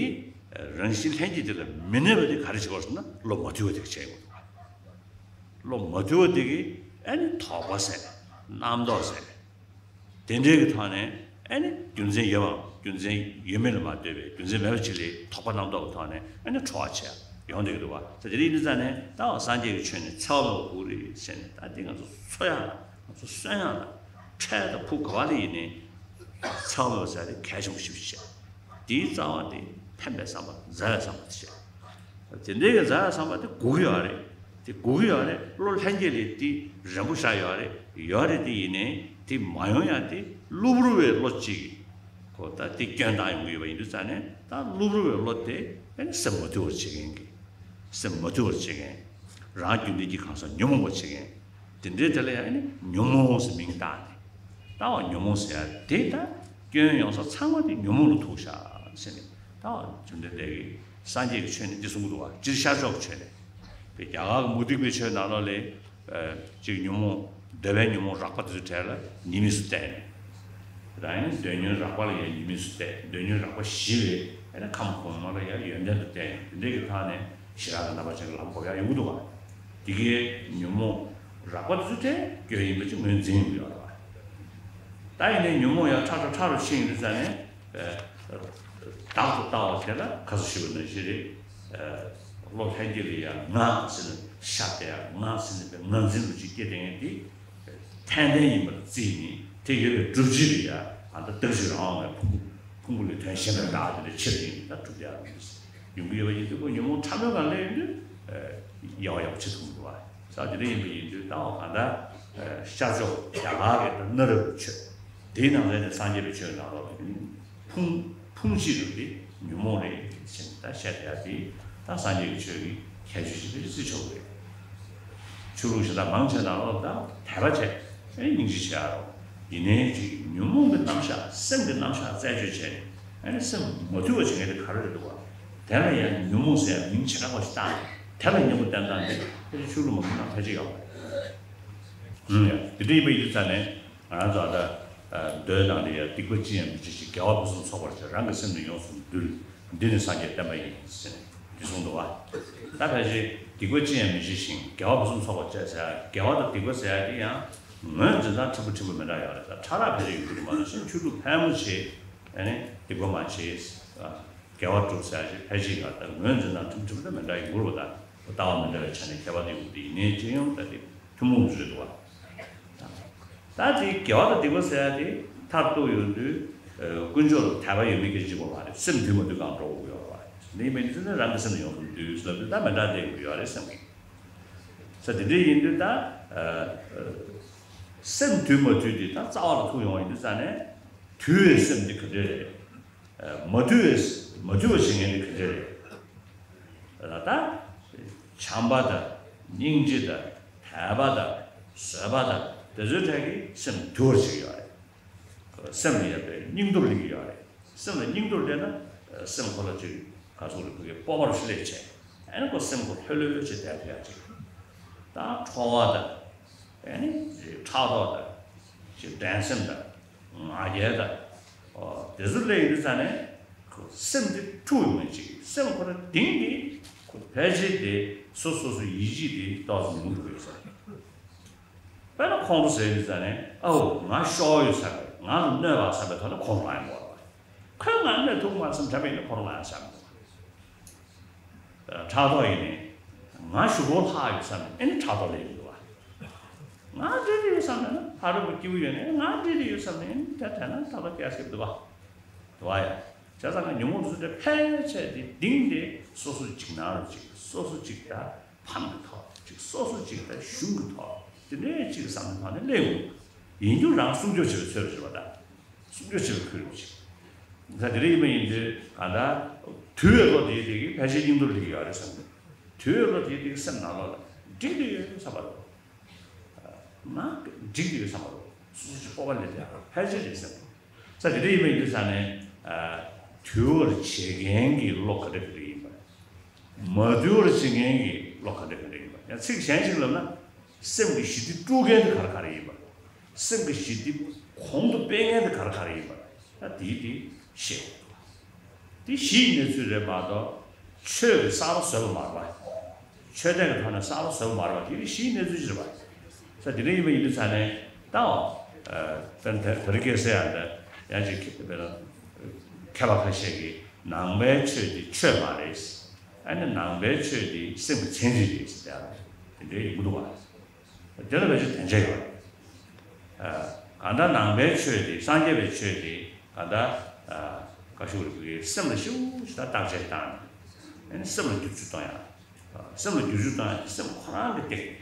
རང་བཞིན་ལྷན་སྐྱེས་དེ་ལ་མི་གནས་པ་དེ་ག་རེ་བྱེད་པ་ཟེར་ན་བློ་མ་དུལ་བ་དེ་གིས་བྱས་ཡོང་གི་འདུག་བློ་མ་དུལ་བ་དེ་གིས་ཨ་ནི་དོགས་པ་ཟེར། རྣམ་རྟོག་ཟེར། དེ་འདྲའི་གི་ཐོག་ནས་ཨ་ནི་རྒྱུ་མཚན་ཡོད་པའམ་རྒྱུ་མཚན་ཡོད་མེད་ལ་མ་ལྟོས་པའི་རྒྱུ་མཚན་མེད་པ་ཅིག་ལ་དོགས་པ་རྣམ་རྟོག་གི་ཐོག་ནས་ཨ་ནི་ཁྲོ་བ་བྱས་ཡོང་བསྡད་ཀྱི་འདུག་བ། ད་དེ་འདྲ་ཡིན་དུས་ཙང་ནས་ད་སངས་རྒྱས་ཀྱི་ཆོས་ནི་འཚེ་བ་མེད་པ་དགོས་རེད་ཟེར་ནས་ད་དེ་ང་ཚོ་འཚོ་ཡག་ལ་ང་ཚོ་གསོན་ཡག་ལ་འཕྲལ་དང་ཕུགས་ག་བ་ལ་ཡིན་ནའི་འཚེ་བ་མེད་པ་ཟེར་ཡག་དེ་གལ་ཆེན་པོ་ཞེ་པོ་ཅིག་བྱས། དེའི་རྩ་བ་དེ་ཕན་པའི་བསམ་པ་མཛའ་བའི་བསམ་པ་དེ་བྱས། དེ་འདྲའི་གི་མཛའ་བའི་བསམ་པ་དེ་དགོས་ཀྱི་ཡོད་རེད། དེ་དགོས་ཀྱི་ཡོད་རེད། བློ་ལྷན་སྐྱེས་ལ་དེ་རན་པོ་བཞག་ཡོད་རེད། ཡོད་རེད་དེ་ཡིན་ནའི་དེ་མ་ཡོང་ཡག་དེ་གློ་བུར་བའི་བློ་གཅིག་གིས་ཁོ་ད་དེ་སྐྱོན་བཏང་ཡོང་གི་ཡོད་པ་ཡིན་དུས་ཙང་ནས་ད་གློ་བུར་བའི་བློ་དེ་ཨ་ནི་སེམས་མ་དུལ་བར་བྱེད་མཁན་གྱི། སེམས་མ་དུལ་བར་བྱེད་མཁན། རང་རྒྱུད་ལྡན་གྱི་གང་ཟག་ཉོན་མོངས་པར་བྱེད་མཁན། དེ་འདྲའི་དེ་ལ་ཡང་ཨ་ནི་ཉོན་མོངས་ཟེར་མིང་བཏགས་ནས། ལྟ་བ་ཉོན་མོངས་ཟེར་ཡ་དེ་ད་སྐྱོན་ཡོང་ས་ཚང་མ་དེ་ཉོན་མོངས་ལ་ཐུག་ཤག་ཟེར་ནས་ད་བཅོམ་ལྡན་འདས་ཀྱིས་སངས་རྒྱས་ཀྱི་ཆོས་ནི་འདི་གསུང་གི་འདུག་བ། སྤྱིར་ཤར་ཕྱོགས་ཀྱི་ཆོས་ནི། དཔེ་རྒྱ་གར་གྱི་མུ་སྟེགས་པའི་ཆོས་ནང་ལོགས་ལ་ཨ་གཅིག་ཉོན་མོངས་འདོད་པའི་ཉོན་མོངས་རགས་པ་དེ་ཚོའི་གྲས་ལ་ཉེས་དམིགས་སུ་བལྟས་ནས། རང་ཡང་འདོད་ཉོན་རགས་པ་ལ་ཡང་ཉེས་དམིགས་སུ་བལྟས། འདོད་ཉོན་རགས་པ་ཞི་བའི་ཨ་ནི་ཁམས་གོང་མ་ལ་ཡང་ཡོན་ཏན་དུ་བལྟས་ནས་དེ་འདྲའི་གི་ཐོག་ནས་ཞི་རགས་ཀྱི་རྣམ་པ་ཅན་གྱི་ལམ་འགོག་ཡག་ཡོང་གི་འདུག་བ། དེ་གའི་ཉོན་མོངས་རགས་པ་དེ་ཚོའི་གྲས་སྐྱོན་ཡིན་པ་ཅིག་ངོས་འཛིན་ཡོང་གི་ཡོད་རེད་བ། ད་ཡིན་ནའི་ཉོན་མོངས་ཡང་ཕྲ་ཕྲ་ཕྲ་རུ་ཕྱིན་ཡོང་དུས་ཙ་ནས། ཨ། བདག་ཏུ་ལྟ་བ་དེ་ལ་ཁ་སང་ཞུས་པ་ནང་བཞིན་རེད། ཨ། བློ་ལྷན་སྐྱེས་ལ་ཡང་ང་ཟེར་ནས་ཤ་སྟེ་ཡང་ང་ཟེར་ནས་པའི་ངར་འཛིན་ལུ་ཅིག་སྐྱེ་དེ་ངས་དེ་ཐན་ལྡན་ཡིན་པར་བརྩིས་ནས། དེ་ཡོད་པའི་སྒྲུབ་བྱེད་ལ་ཡང་ཨ་ད་བདག་གཅིག་རང་དབང་བའི་ཕུང་པོ་ཕུང་པོ་ལས་དོན་གཞན་པ་བདག་དེ་ལས་ཕྱིར་ཡིན་ད་སྒྲུབ་བྱེད་ཡང་ཡོང་གི་ཡོད་པ་ཡིན་དུས། ཁོ་ཉོན་མོངས་ཕྲ་མོའི་སྒང་སླེབས་ཡོང་དུས། ཨ། ཡག་པོ་ཡག་པོ་བྱེད་ཐུབ་མི་འདུག་བ། ས་དེ་འདྲ་ཡིན་པ་ཡིན་དུས། ད་འོ་གང་ལྟར། ཨ། ཤར་ཕྱོགས་རྒྱ་གར་གྱི་ད་གནའ་རབས་ཀྱི་ཆོས་དེའི་ནང་ལ་ནི་སངས་རྒྱས་པའི་ཆོས་ནང་ལོགས་ལ་ཕུང་ཕུང་གཅིག་རུ་དེ་ཉོན་མོངས་རེད་ཟེར་ནས་ད་བཤད་བསྡད་ཡ་དེ། ད་སངས་རྒྱས་ཀྱི་ཆོས་ཀྱི་ཁྱད་ཆོས་ཤིག་རེད་ཟེར་ཆོག་གི་རེད། ཆོས་ལུགས་གཞན་དག་མང་ཆེ་ནང་ལོགས་ད་དད་པ་བྱས། ཨེ། སྙིང་རྗེ་བྱེད་ཡ་རོ། ཡིན་ནའི་ཅིག་ཉོན་མོངས་ཀྱི་རྣམ་གཞག་སེམས་ཀྱི་རྣམ་གཞག་རྩད་གཅོད་བྱས་ནས། ཨ་ནི་སེམས་མ་དུལ་བ་བྱེད་མཁན་དེ་ག་རེ་རེད་འདུག་བ། དེ་ལ་ཡང་ཉོན་མོངས་ཟེར་ཡ་མིང་བྱེ་བྲག་པ་ཞིག་བཏགས་ནས་དེ་ལ་གཉེན་པོ་བསྟེན་སྟངས་དེ་ཕལ་ཆེར་ཆོས་ལུགས་མང་པོ་ནང་ཕལ་ཆེར་ཡོད་པ་རེད། ཨང་། ཡ། དེ་འདྲ་ཡིན་པ་ཡིན་དུས་ཙ་ནས། ང་རང་ཚོ་ད་མདོའི་ནང་ལ་ཡ། སྡིག་པ་ཅི་ཡང་མི་བྱེད་ཅིང་། དགེ་བ་ཕུན་སུམ་ཚོགས་པར་བྱ། རང་གི་སེམས་ནི་ཡོངས་སུ་འདུལ། འདི་ནི་སངས་རྒྱས་བསྟན་པ་ཡིན་ཟེར་ནས་འདི་གསུངས་འདུག་བ། ད་ཕལ་ཆེར་སྡིག་པ་ཅི་ཡང་མི་བྱེད་ཅིང་། དགེ་བ་ཕུན་སུམ་ཚོགས་པར་བྱ་ཟེར་ཡ། དགེ་བ་དང་སྡིག་པ་ཟེར་ཡ་དེ་ཡང་ངོས་འཛིན་སྟངས་ཕྲན་བུ་ཕྲན་བུ་མི་འདྲ་ཡོད་རེད། ད་ཕྲ་རགས་ཕལ་ཆེར་ཡོང་གི་རེད། མ་གཏོགས་ཕྱིན་ཆོས་ལུགས་ཕལ་མོ་ཆེ། ཨ་ནི་སྡིག་པ་མ་བྱེད། ཨ། དགེ་བ་སྒྲུབ་ཟེར་ཡ་ཞིག་ཕལ་ཆེར་ཡོད། ད་ངོས་འཛིན་སྟངས་ཕྲན་བུ་ཕྲན་བུ་ད་མི་འདྲ་ཡོང་གི་རེད་བ། ད་ལྟ་བ་མི་འདྲ་བའི་ཆ་ནས་ཁྱད་པར་དེ་ཡོང་གི་རེད། ཡིན་ནའི་སྤྱི་ཡོངས་ད་དེ་ཐུན་མོང་རེད་འདུག་བ། ད་དེ་དགེ་བ་དང་སྡིག་པ་ཟེར་ཡ་དེ་མཐར་གཏུགས་ཡོང་དུས། ཨ། དཀོན་མཆོག་ལ་དད་པ་ཡོད་མེད་ཀྱི་གཅིག་པ་མ་རེད། སེམས་དུལ་མ་དུལ་སྒང་འགྲོ་དགོས་ཡོད་རེད་བ། འདི་ཡིན་པ་ཡིན་ཙང་རང་གི་སེམས་ལ་ཡོངས་སུ་འདུལ་ཟེར་ལབ་དུས་ད་མི་འདྲ་བསྡད་དགོས་ཡོད་རེད་བསམ་གི། ས་དེ་འདྲ་ཡིན་དུས་ད། ཨ། ཨ། སེམས་དུལ་མ་དུལ་དེ་ད་རྩ་བ་ལ་ཐུག་ཡོང་བ་ཡིན་དུས་ཙ་ནས། དུལ་བའི་སེམས་དེ་ག་འདྲ་རེད། ཨ། མ་དུལ་བའི། མ་དུལ་བ་བྱེད་མཁན་དེ་ག་འདྲ་རེད། ད་ལྟ་བྱམས་པ་དང་། སྙིང་རྗེ་དང་། དད་པ་དང་། བཟོད་པ་དང་། དེ་ཚོའི་གྲས་ཀྱིས་སེམས་དུལ་བར་བྱེད་ཀྱི་ཡོད་རེད། སེམས་ལ་ཡོད་པའི་སྙིང་སྟོབས་སླེབས་ཀྱི་ཡོད་རེད། སེམས་ལ་སྙིང་སྟོབས་སླེབས་ན། སེམས་ཁོ་ལ་ཅིག་ག་ཚོད་རེད། ཕ་གིའི་སྤོབས་པ་ཞིག་སླེབས་བྱས། ཨ་ནི་ཁོ་སེམས་ཁོ་ལྷོད་ལྷོད་བྱས་བསྡད་ཐུབ་ཡ་ཅིག། ད་ཁྲོ་བ་དང་། ཨ་ནི་ཕྲག་དོག་དང་། ཅིག་འགྲན་སེམས་དང་། ང་རྒྱལ་དང་། ཨོ། དེ་ཚོ་སླེབས་ཡོང་དུས་ཙ་ནས། ཁོ་སེམས་དེ་འཁྲུག་ཡོང་ངེས་ཅིག། སེམས་ཁོ་རང་གཏིང་གི་ཁོ་ཕལ་ཆེར་དེ་སོ་སོ་སོའི་ཡིད་ཆེས་དེ་ཏོག་ཙམ་ཉུང་དུ་འགྲོ་ས་རེད། དཔེར་ན་ཁོང་ཁྲོ་ཟ་ཡོང་དུས་ཙ་ནས། ཨའོ། ང་ཤོར་ཡོད་བསམ་པས། ང་ལ་གནོད་པ་བསམ་པའི་ཐོག་ནས་ཁོང་ཁྲོ་ལངས་ཡོང་གི་རེད། ཁོས་ང་གནོད་ཐུབ་མ་བསམ་དྲན་པ་ཡིན་ན་ཁོང་ཁྲོ་ལངས་ཡ་བསམ་གི་འདུག། ཕྲག་དོག་ཡིན་ནའི། ང་གཞུག་གུ་ལྷག་ཡོད་བསམ་ནས་ཨེ་ནི་ཕྲག་དོག་སླེབས་ཀྱི་འདུག་བ། ང་འདྲེ་འདྲེ་ཡོད་བསམ་ནས་ན། ཕ་རོལ་པོ་སྐྱིད་པོ་ཡོད་ནའི་ང་འདྲེ་འདྲེ་ཡོད་བསམ་ནས་ཨེ་ནི་དེ་དྲན་ན་ཕྲག་དོག་སྐྱེ་སྲིད་འདུག་བ། འདུག་བ་ཡ། བྱས་ཙང་ང་ཉོན་མོངས་དེ་ཚོ་འདྲ་ཕལ་ཆེར་དེ་གཏིང་དེ་སོ་སོ་ཅིག་ནང་རུ་ཅིག། སོ་སོ་ཅིག་ད་ཕམ་གྱི་ཐོག་ཅིག། སོ་སོ་ཅིག་ད་གཞུང་གི་ཐོག། དེ་འདྲའི་ཅིག་བསམ་བློའི་ཐོག་ནས་སླེབས་ཡོང་། ཡིན་རྒྱུ་རང་སྲུང་སྐྱོབ་བྱེད་པའི་ཚོད་རེད་བ་ད། སྲུང་སྐྱོབ་བྱེད་པའི་ཁུལ་རེད་བ་ཅིག། ད་དེ་འདྲ་ཡིན་པ་ཡིན་དུས་གང་ལྟར་དུལ་བའི་བློ་དེ་དེ་གིས་ཕལ་ཆེར་སྙིང་སྟོབས་སླེབས་ཀྱི་ཡོད་རེད་བསམ་གི། དུལ་བའི་བློ་དེ་དེ་གིས་སེམས་ནང་ལོགས་ལ་འགྲིག་བསྡད་ཡོད་བསམ་པ་རེད། ང་འགྲིག་བསྡད་ཡོད་བསམ་པ་རེད། སོ་སོ་ཅིག་སྤོབས་པ་སླེབས་བསྡད་ཡོད་ཕལ་ཆེར་རེད་བསམ་གི། ས་དེ་འདྲ་ཡིན་པ་ཡིན་དུས་ཙ་ནས། ཨ། དུལ་བར་བྱེད་མཁན་གྱི་བློ་ག་འདྲ་ག་འདྲ་ཡིན་པ། མ་དུལ་བར་བྱེད་མཁན་གྱི་བློ་ག་འདྲ་ག་འདྲ་ཡིན་པ། ཡང་ཚིག་གཞན་ཞིག་ལབ་ན། སེམས་ཀྱི་ཞི་བདེ་དཀྲུག་མཁན་དེ་ག་རེ་ག་རེ་ཡིན་པ། སེམས་ཀྱི་ཞི་བདེ་གོང་དུ་སྤེལ་མཁན་དེ་ག་རེ་ག་རེ་ཡིན་པ། ད་དེའི་དེ་ཤེས་དགོས། དེ་གཞི་ཡི་གནས་ཚུལ་རེད་མ་གཏོགས། ཆོས་ཀྱི་གསར་པ་བཟོས་པ་མ་རེད་པ། ཆོས་དད་ཀྱི་ཐོག་ནས་གསར་པ་བཟོས་པ་མ་རེད་པ། དེ་ནི་གཞི་ཡི་གནས་ཚུལ་ཞིག་རེད་པ། ས་དེ་འདྲ་ཡིན་པ་ཡིན་དུས་ཙ་ནས་ད། ཨ། དཔེར་ན་དེ་རིང་ཁ་སང་ཡང་འདི་ཡང་ཅིག་དཔེར་ན་མཁས་པ་ཁ་ཤས་ཀྱིས་ནང་པའི་ཆོས་དེ་ཆོས་མ་རེད། ཨ་ནི་ནང་པའི་ཆོས་དེ་སེམས་ཀྱི་ཚན་རིག་རེད་ཟེར་ཡ་དེ་འདྲ་ཡོང་གི་འདུག་བ། དེ་ལ་ཕལ་ཆེར་དོན་ཆ་ཡོད་རེད། ཨ། གང་ལྟར་ནང་པའི་ཆོས་དེ། སངས་རྒྱས་པའི་ཆོས་དེ་གང་ལྟར། ཨ། བཀའ་ཤོག་རིག་པའི་སེམས་ལ་ཞེ་པོ་ཞིག་ད་བརྟག་དཔྱད་བཏང་ནས། ཨ་ནི་སེམས་ལ་བསྒྱུར་བཅོས་གཏོང་ཡ། སེམས་ལ་བསྒྱུར་བཅོས་གཏོང་ཡ་དེ་སེམས་ཁོ་རང་གི་སྟེང་།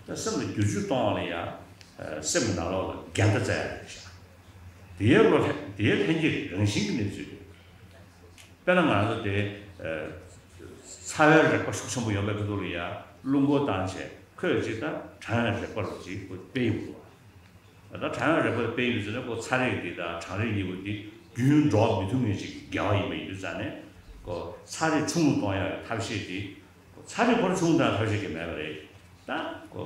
ད་སེམས་ལ་བསྒྱུར་བཅོས་གཏོང་བ་ལ་ཡ། ཨ། སེམས་ཀྱི་ནང་ལོགས་ལ་འགལ་ཟླ་བཙལ་ཡ་རེད་ཤག། དེའི་བློ་ལྷན། དེའི་ལྷན་སྐྱེས་རང་བཞིན་གྱི་གནས་ཚུལ་རེད། དཔེར་ན་ང་ཚོ་དེ། ཨ། ཚ་བའི་རེག་པ་ཤུགས་ཆེན་པོ་ཡོད་པའི་ཁ་ཐུག་ལ་ཡ་རླུང་སྐོར་བཏང་བྱས་ཁོས་ཅིག་ད་གྲང་བའི་རེག་པ་རུ་ཅིག་ཁོ་སྤེལ་ཡོང་གི་འདུག། ད་གྲང་བའི་རེག་པ་སྤེལ་ཡོང་ཟེར་ན་ཁོ་ཚ་རེག་འདི་དང་གྲང་རེག་གཉིས་པོ་འདི་རྒྱུན་འགྲོ་མི་ཐུབ་མཁན་ཅིག་གི་འགལ་བ་ཡིན་པ་ཡིན་དུས་ཙ་ནས། ཁོ་ཚ་རེག་ཆུང་རུ་གཏོང་ཡག་གི་ཐབས་ཤེས་འདི། ཁོ་ཚ་རེག་ཁོ་རང་ཆུང་གཏོང་ཐབས་ཤེས་ཀྱི་མེད་པ་རེད། ད་ཁོ་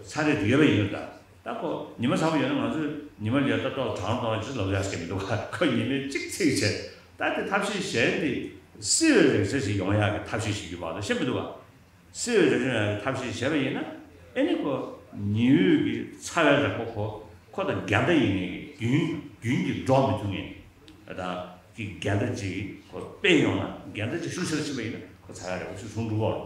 ཚ་རེག་འདི་ཡོད་པ་ཡིན་ན། ད་ད་ཁོ་ཉི་མ་ཚ་པོ་ཡོད་ན་ང་ཚོས་ཉི་མ་ལ་ཡ་ད་ཏོག་གྲང་གཏོང་ཅིག་ལབ་ཡག་ཅིག་མི་འདུག་ག། ཁོ་ཉི་མའི་གཅིག་ཚིག་བྱས། ད་དེ་ཐབས་ཤེས་གཞན་འདི་བསིལ་བའི་རེག་བྱ་ཞིག་ཡོང་ཡག་གི་ཐབས་ཤེས་ཤིག་ཡོད་པ་དང་ཤེས་མི་འདུག་ག། བསིལ་བའི་རེག་བྱ་ཡང་ཐབས་ཤེས་བྱས་པ་ཡིན་ན། ཨེ་ནི་ཁོ་ཉི་འོད་ཀྱི་ཚ་བའི་རེག་པ་ཁོ་ཁོ་དང་འགལ་ཟླ་ཡིན་ངེས་ཀྱི་ རྒྱུན་རྒྱུན་གྱི་འགྲོ་མི་ཐུབ་མཁན་ད་གི་འགལ་ཟླ་ཅིག་ཁོ་སྤེལ་ཡོང་ན། འགལ་ཟླ་ཅིག་ཤུགས་ཆེར་ཕྱིན་པ་ཡིན་ན་ཁོ་ཚ་ག་རེད། ཁོ་ཤུགས་ཆུང་འགྲོ་གི་རེད།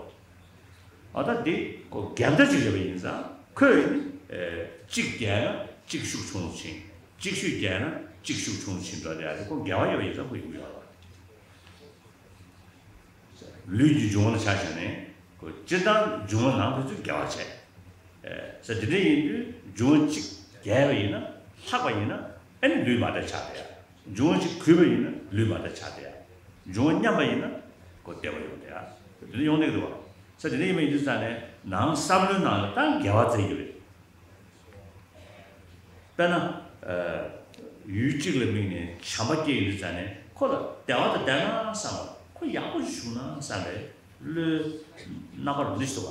ཨ་ད་འདི་ཁོ་འགལ་ཟླ་ཅིག་ཡོད་པ་ཡིན་ཙང་ཁོས་ནི་གཅིག་རྒྱལ་ན་གཅིག་ཤུགས་ཆུང་རུ་ཕྱིན། གཅིག་ཤུགས་རྒྱལ་ན་གཅིག་ཤུགས་ཆུང་རུ་ཕྱིན་འགྲོ་དེ་ཡ་དེ་ཁོ་འགལ་བ་ཡོད་པ་ཡིན་ཙང་ཁོ་ཡོང་གི་ཡོད་རེད། ལུས་ཀྱི་འབྱུང་བ་ལ་ཆ་བཞག་ནས་ཁོ་སྤྱིར་བཏང་འབྱུང་བ་ནང་དུ་ཚུར་འགལ་བ་བྱས། ས་དེ་འདྲ་ཡིན་དུས་འབྱུང་བ་གཅིག་རྒྱས་པ་ཡིན་ན་ལྷག་པ་ཡིན་ན་ཨ་ནི་ལུས་མ་བདེ་ཆགས་བསྡད་ཡ། འབྱུང་བ་གཅིག་གུད་པ་ཡིན་ན་ལུས་མ་བདེ་ཆགས་བསྡད་ཡ། འབྱུང་བ་མཉམ་པ་ཡིན་ན་ཁོ་བདེ་བ་ཡོང་བསྡད་ཡ། དེ་འདྲ་ཡོང་བསྡད་ཀྱི་འདུག་བ། ས་དེ་འདྲ་ཡིན་པ་ཡིན་དུས་ཙང་ནས་ནང་བསམ་བློའི་ནང་ལ་ད་འགལ་བ་བཙལ་རྒྱུ་རེད། དཔེར་ན། ཡུལ་གཅིག་ལ་དམིགས་ནས་བྱམས་པ་སྐྱེ་ཡོང་དུས་ཙང་ནས་ཁོ་ལ་བདེ་བ་དང་བདེ་ན་བསམ་པ། ཁོ་ཡག་པོ་ཞིག་བྱུང་ན་བསམ་པའི་བློའི་རྣམ་པ་རུ་ནི་ཞིག་འདུག་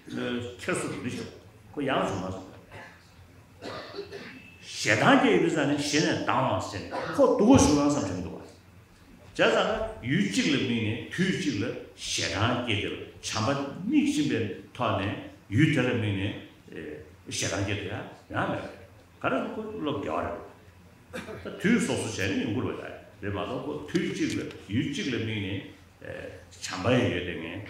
བ། བློའི་འཁྱེར་སོ་རུ་ནི་ཞིག་འདུག་ཁོ་ཡག་པོ་བྱུང་ན་བསམ་པ། ཞེ་སྡང་སྐྱེ་ཡོང་དུས་ཙང་ནས་ཞེ་ནས་སྡང་བ་ཟེར་ནས་ཁོ་སྡུག་པོ་བྱུང་ན་བསམ་བྱུང་འདུག་བ། བྱས་ཙང་ན་ཡུལ་གཅིག་ལ་དམིགས་ནས་དུས་གཅིག་ལ་ཞེ་སྡང་སྐྱེ་དེ་ལ་བྱམས་པ་མིག་ཕྱིན་པའི་ཐོག་ནས་ཡུལ་དེ་ལ་དམིགས་ནས་ཨེ་ཞེ་སྡང་སྐྱེ་དེ་ཡང་ཡང་མེད་པ་རེད། ག་རེ་ཟེར་ན་ཁོ་བློ་དགེ་བ་རེད། ད་དུས་སོ་སོ་བྱས་ནས་ཡོང་གི་རེད་པ། ད་རེད་མ་གཏོགས་ཁོ་དུས་གཅིག་ལ་ཡུལ་གཅིག་ལ་དམིགས་ནས་ཨེ་བྱམས་པ་ཡང་ཡོད་དེ་ངས་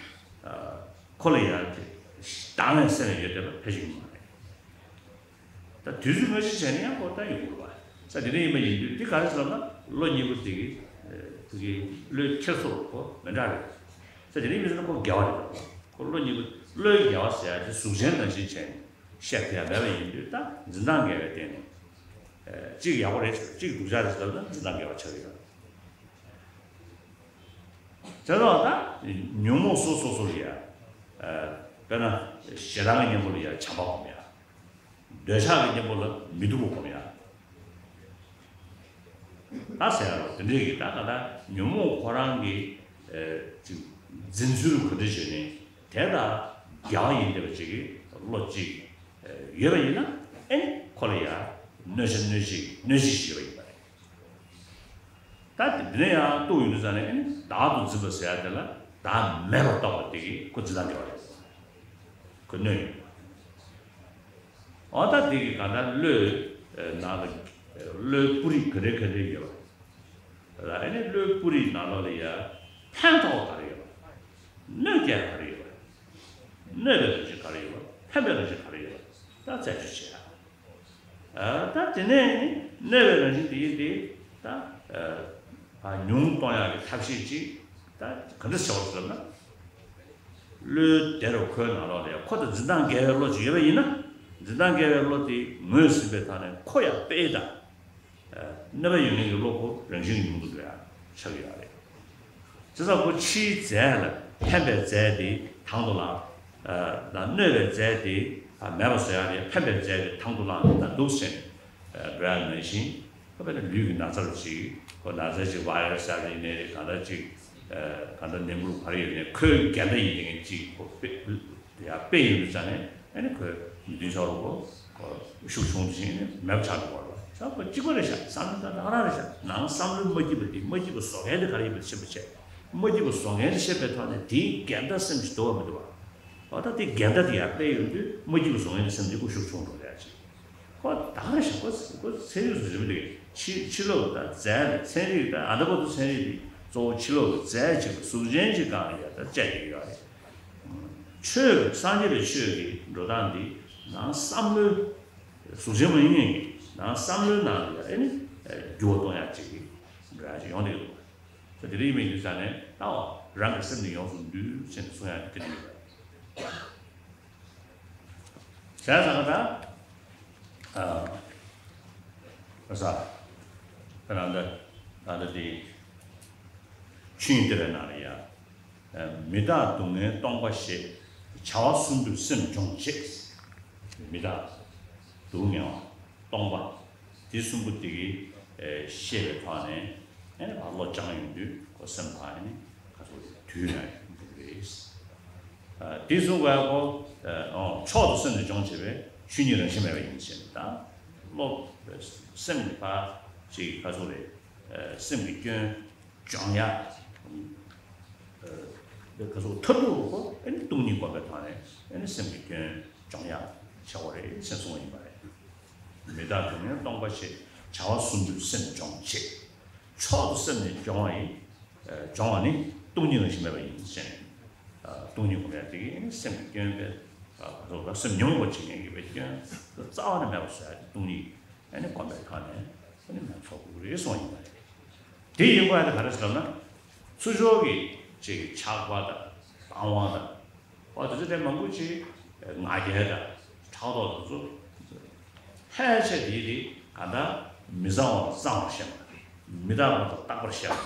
ཁོ་ལ་ཡང་དེ་སྡང་བའི་སེམས་ཡང་ཡོད་དེ་ལ་ཕལ་ཆེར་ཡོང་མ་རེད། ད་དུས་ཚོད་སྔ་ཕྱི་བྱས་ན་ཡང་ཁོ་ད་ཡོང་གི་རེད་པ། ས་དེ་འདྲ་ཡིན་པ་ཡིན་དུས་འདི་ག་རེ་ཟེར་ན་བློ་གཉིས་པོ་དེ་གི་དེ་གི་བློའི་འཁྱེར་སོ་ཁོ་མི་འདྲ་རེད། ས་དེ་འདྲ་ཡིན་པ་ཟེར་ན་ཁོ་དགེ་བ་རེད། ཁོ་བློ་གཉིས་པོ་བློའི་དགེ་བ་ཟེར་ཡ་དེ་གཟུགས་ཅན་ནང་བཞིན་བྱས་ནས་བཤད་ཐུབ་ཡ་མེད་པ་ཡིན་དུས་ད་འཛིན་སྟངས་འགལ་བའི་སྟེང་ནས་གཅིག་ཡག་པོ་རེད་ཟེར་གཅིག་སྡུག་ཅག་རེད་ཟེར་ན་འཛིན་སྟངས་འགལ་བ་ཆགས་ཀྱི་ཡོད། དེ་ལ་ད་ཉོན་མོངས་སོ་སོ་སོ་ལ་ཡ། དཔེར་ན་ཞེ་སྡང་གི་གཉེན་པོ་ལ་ཡ་བྱམས་པ་སྒོམ་ཡ། འདོད་ཆགས་ཀྱི་གཉེན་པོ་ལ་མི་སྡུག་པ་སྒོམ་ཡ། ད་ཟེར་ཡ་རོ་དེ་འདྲས་ཀྱི་ད་ག་ད་ཉོན་མོངས་ཁོ་རང་གི་ཅིག་འཛིན་ཚུལ་ག་འདྲ་བྱས་ནས་དེ་ད་དགེ་བ་ཡིན་བསྡད་པ་ཅིག་གི་བློ་ཅིག་ཡོད་པ་ཡིན་ན་ཨེ་ཁོ་ལ་ཡ་གནོད་བྱ་གནོད་བྱེད་གནོད་བྱེད་ཅིག་ཡོད་པ་ཡིན་པ་རེད། ད་དེ་ནས་ཡང་གཏུག་ཡོང་དུས་ཙང་ནས་ཨེ་ནི་བདག་ཏུ་འཛིན་པ་ཟེར་ཡ་དེ་ལ་བདག་མེད་པར་རྟོགས་པ་དེ་གིས་ཁོ་འཛིན་སྟངས་འགལ་བ་རེད། ཁོ་གནོད་ཡོང་། འོ་ད་དེ་གིས་གང་ལྟར་བློའི་ནང་ལ་བློའི་སྤུ་རིས་ག་རེ་ག་རེ་ཡོད་པ་ལ་ཨེ་ནི་བློའི་སྤུ་རིས་ནང་ལོགས་ལ་ཡ་ཕན་ཐོགས་ག་རེ་ཡོད་པ། གནོད་སྐྱེལ་ག་རེ་ཡོད་པ། གནོད་པའི་རང་བཞིན་ག་རེ་ཡོད་པ། ཕན་པའི་རང་བཞིན་ག་རེ་ཡོད་པ་ད་རྩད་གཅོད་བྱེད་ཡ། ད་དེ་ནས་གནོད་པའི་རང་བཞིན་དེ་ཡིན་ཏེ་ད་ཉུང་གཏོང་ཡག་གི་ཐབས་ཤེས་ཅིག་ད་ག་འདྲ་བྱ་བ་ཟེར་ན། བློའི་དེ་རུ་ཁོའི་ནང་ལོགས་ལ་ཁོ་དང་འཛིན་སྟངས་འགལ་བའི་བློ་ཅིག་ཡོད་པ་ཡིན་ན། འཛིན་སྟངས་འགལ་བའི་བློ་དེ་ངོས་ཟིན་པའི་ཐོག་ནས་ཁོ་ཡང་དཔེ་དང་། གནོད་པ་ཡོད་མཁན་གྱི་བློ་ཁོ་རང་བཞིན་ཉུང་དུ་འགྲོ་ཡག་ཆགས་ཀྱི་ཡོད་རེད། བྱས་ཙང་ཁོ་ཕྱིའི་རྫས་ལ་ཕན་པའི་རྫས་དེ་དང་དུ་བླངས། ད་གནོད་པའི་རྫས་དེ་མེད་པ་བཟོ་ཡག་རེད། ཕན་པའི་རྫས་དེ་དང་དུ་བླངས་ད་འདུག་ཟེར་ནས་འགྲོ་ཡག་ནང་བཞིན་ཁོ་དཔེར་ན་ལུས་ཀྱི་ན་ཚ་རུ་ཅིག་ཁོ་ན་ཚ་ཅིག་བྷའི་ར་སི་ཡིན་ནའི་རེད། གང་ལྟར་ཅིག་གང་ལྟར་ནད་འབུ་རུ་ག་རེ་ཡོད་ནའི་ཁོའི་འགལ་ཟླ་ཡིན་མཁན་ཅིག་ཁོ་དཔེ་ཡག་དཔེ་ཡིན་དུས་ཙང་ནས་ཨ་ནི་ཁོའི་མི་མཐུན་ཕྱོགས་ལ་ཁོ་ཤུགས་ཆུང་དུ་ཕྱིན་ནས་མེད་པ་ཆགས་འགྲོ་བ་རེད། ས་ཁོ་གཅིག་པ་རེད་ཤག་བསམ་བློ་ད་ད་ག་རང་རེད་ཤག་ནང་བསམ་བློའི་མ་སྐྱིད་པ་དེ་མ་སྐྱིད་པ་བཟོ་མཁན་དེ་ག་རེ་ཡིན་པ་ཤེས་པ་བྱས། མ་སྐྱིད་པ་བཟོ་མཁན་དེ་ཤེས་པའི་ཐོག་ནས་དེའི་འགལ་ཟླ་སེམས་ཀྱིས་འདོར་བ་མི་འདུག་བ། འོ་ད་དེ་འགལ་ཟླ་དེ་ཡར་སྤེལ་ཡོང་དུས་མ་སྐྱིད་པ་བཟོ་མཁན་དེ་སེམས་ཀྱི་ཁོ་ཤུགས་ཆུང་འགྲོ་རེད་ཅིག་ཁོ་ད་ག་རེད་ཤག་ཁོ་ཁོ་ཚན་རིག་སུ་རིམ་འདི་ཕྱི་ཕྱི་ལོགས་ད་རྫས་ལ་ཚན་རིག་ད་ཨ་ད་པོ་ཏོ་ཚན་རིག་འདི་གཙོ་བོ་ཕྱི་ལོགས་ཀྱི་རྫས་ཅིག་ལ་གཟུགས་ཅན་ཅིག་གང་ཡ་ད་བཅད་ཀྱི་ཡོད་རེད། ཆོས་སངས་རྒྱས་པའི་ཆོས་ཀྱི་འགྲོ་སྟངས་འདི་ནང་བསམ་བློའི་གཟུགས་ཅན་མ་ཡིན་ངེས་ཀྱི་ནང་བསམ་བློའི་ནང་ལ་ཡ་ཨེ་ནི་འགྱུར་བ་གཏོང་ཡག་ཅིག་གི་འགྲོ་ཡག་ཅིག་ཡོང་བསྡད་ཡོད་རེད། ད་དེ་རིང་མི་འདི་ས་ནས་ལྟ་བ་རང་གི་སེམས་ནི་ཡོངས་སུ་འདུལ་ཟེར་ནས་གསུང་ཡག་དེ་དེ་རིང་ཡོད་རེད། བྱས་ཙང་ད། ཨ། ས། ཁ་ནང་ད། ད་ད་དེ། ཆོས་ཉིད་བསྟོད་པའི་ནང་ལ་ཡ། མི་རྟག་སྡུག་བསྔལ་སྟོང་པ་ཞེས། བྱ་བ་གསུམ་དུ་སེམས་སྦྱོང་བྱེད། མི་རྟག་སྡུག་བསྔལ་བ། སྟོང་པ། དེ་གསུམ་པོ་དེ་གི་ཤེས་པའི་ཐོག་ནས་ཨ་ནི་བློ་སྦྱངས་ཡོང་དུས་ཁོ་སེམས་ཐག་ཨ་ནི་ཁ་ཚུགས་དུས་ན་འགྲོ་གི་རེད། དེ་གསུམ་པོ་ཁོ་མཆོག་ཏུ་སེམས་ནི་སྦྱོང་བྱེད་པའི་ཆོས་ཉིད་རང་བཞིན་མེད་པ་ཡིན་ཞེས་དང་། བློ་སེམས་ཀྱི་ཕར་ཅིག་ཁ་ཚུགས་རེད། སེམས་ཀྱི་སྐྱོན་སྦྱོང་ཡག་ཁ་ཚུགས་མཐར་ཐུག་ཁོ་ཨ་ནི་སྟོང་ཉིད་སྒོམ་པའི་ཐོག་ནས་ཨ་ནི་སེམས་ཀྱི་སྐྱོན་སྦྱོང་ཡག་བྱ་བ་རེད་ཅེས་གསུངས་པ་ཡིན་པ་རེད། མི་རྟག་སྡུག་བསྔལ་སྟོང་པ་ཞེས། བྱ་བ་གསུམ་དུས་སེམས་སྦྱོང་བྱེད། མཆོག་ཏུ་སེམས་ནི་སྦྱོང་བ་ཡིན། ཨ་སྦྱོང་བ་ནི་སྟོང་ཉིད་རང་བཞིན་མེད་པ་ཡིན་ཟེར་ནས། ཨ་སྟོང་ཉིད་སྒོམ་ཡ་དེ་གི་སེམས་ཀྱི་སྐྱོན་པས། ཨ་ག་ཚོད་ལ་སེམས་ཉོན་མོངས་པ་བྱེད་མཁན་གྱི་བའི་སྐྱོན་རྩ་བ་ནས་མེད་པ་བཟོ་ཡ་དེ་སྟོང་ཉིད། ཨ་ནི་སྒོམ་པའི་ཐོག་ནས་ཨ་ནི་མ་ཚོགས་དགོས་རེད་གསུངས་ཡིན་པ་རེད། དེ་ཡིན་པ་ཡ་དེ་ག་རེ་ཟེར་ན། ཚུར་ཕྱོགས་ཀྱི་ཅིག་ཆགས་པ་དང་སྤང་བ་དང་། ཨོ་དེ་ཚོ་དེ་མང་པོ་ཅིག་ང་རྒྱལ་དང་ཕྲག་དོག་དེ་ཚོ་ཕལ་ཆེར་དེ་དེ་ག་ད་མི་བཟང་བ་ལ་བཟང་བར་ཤེས་པ། མི་རྟག་པ་ལ་རྟག་པར་ཤེས་པ།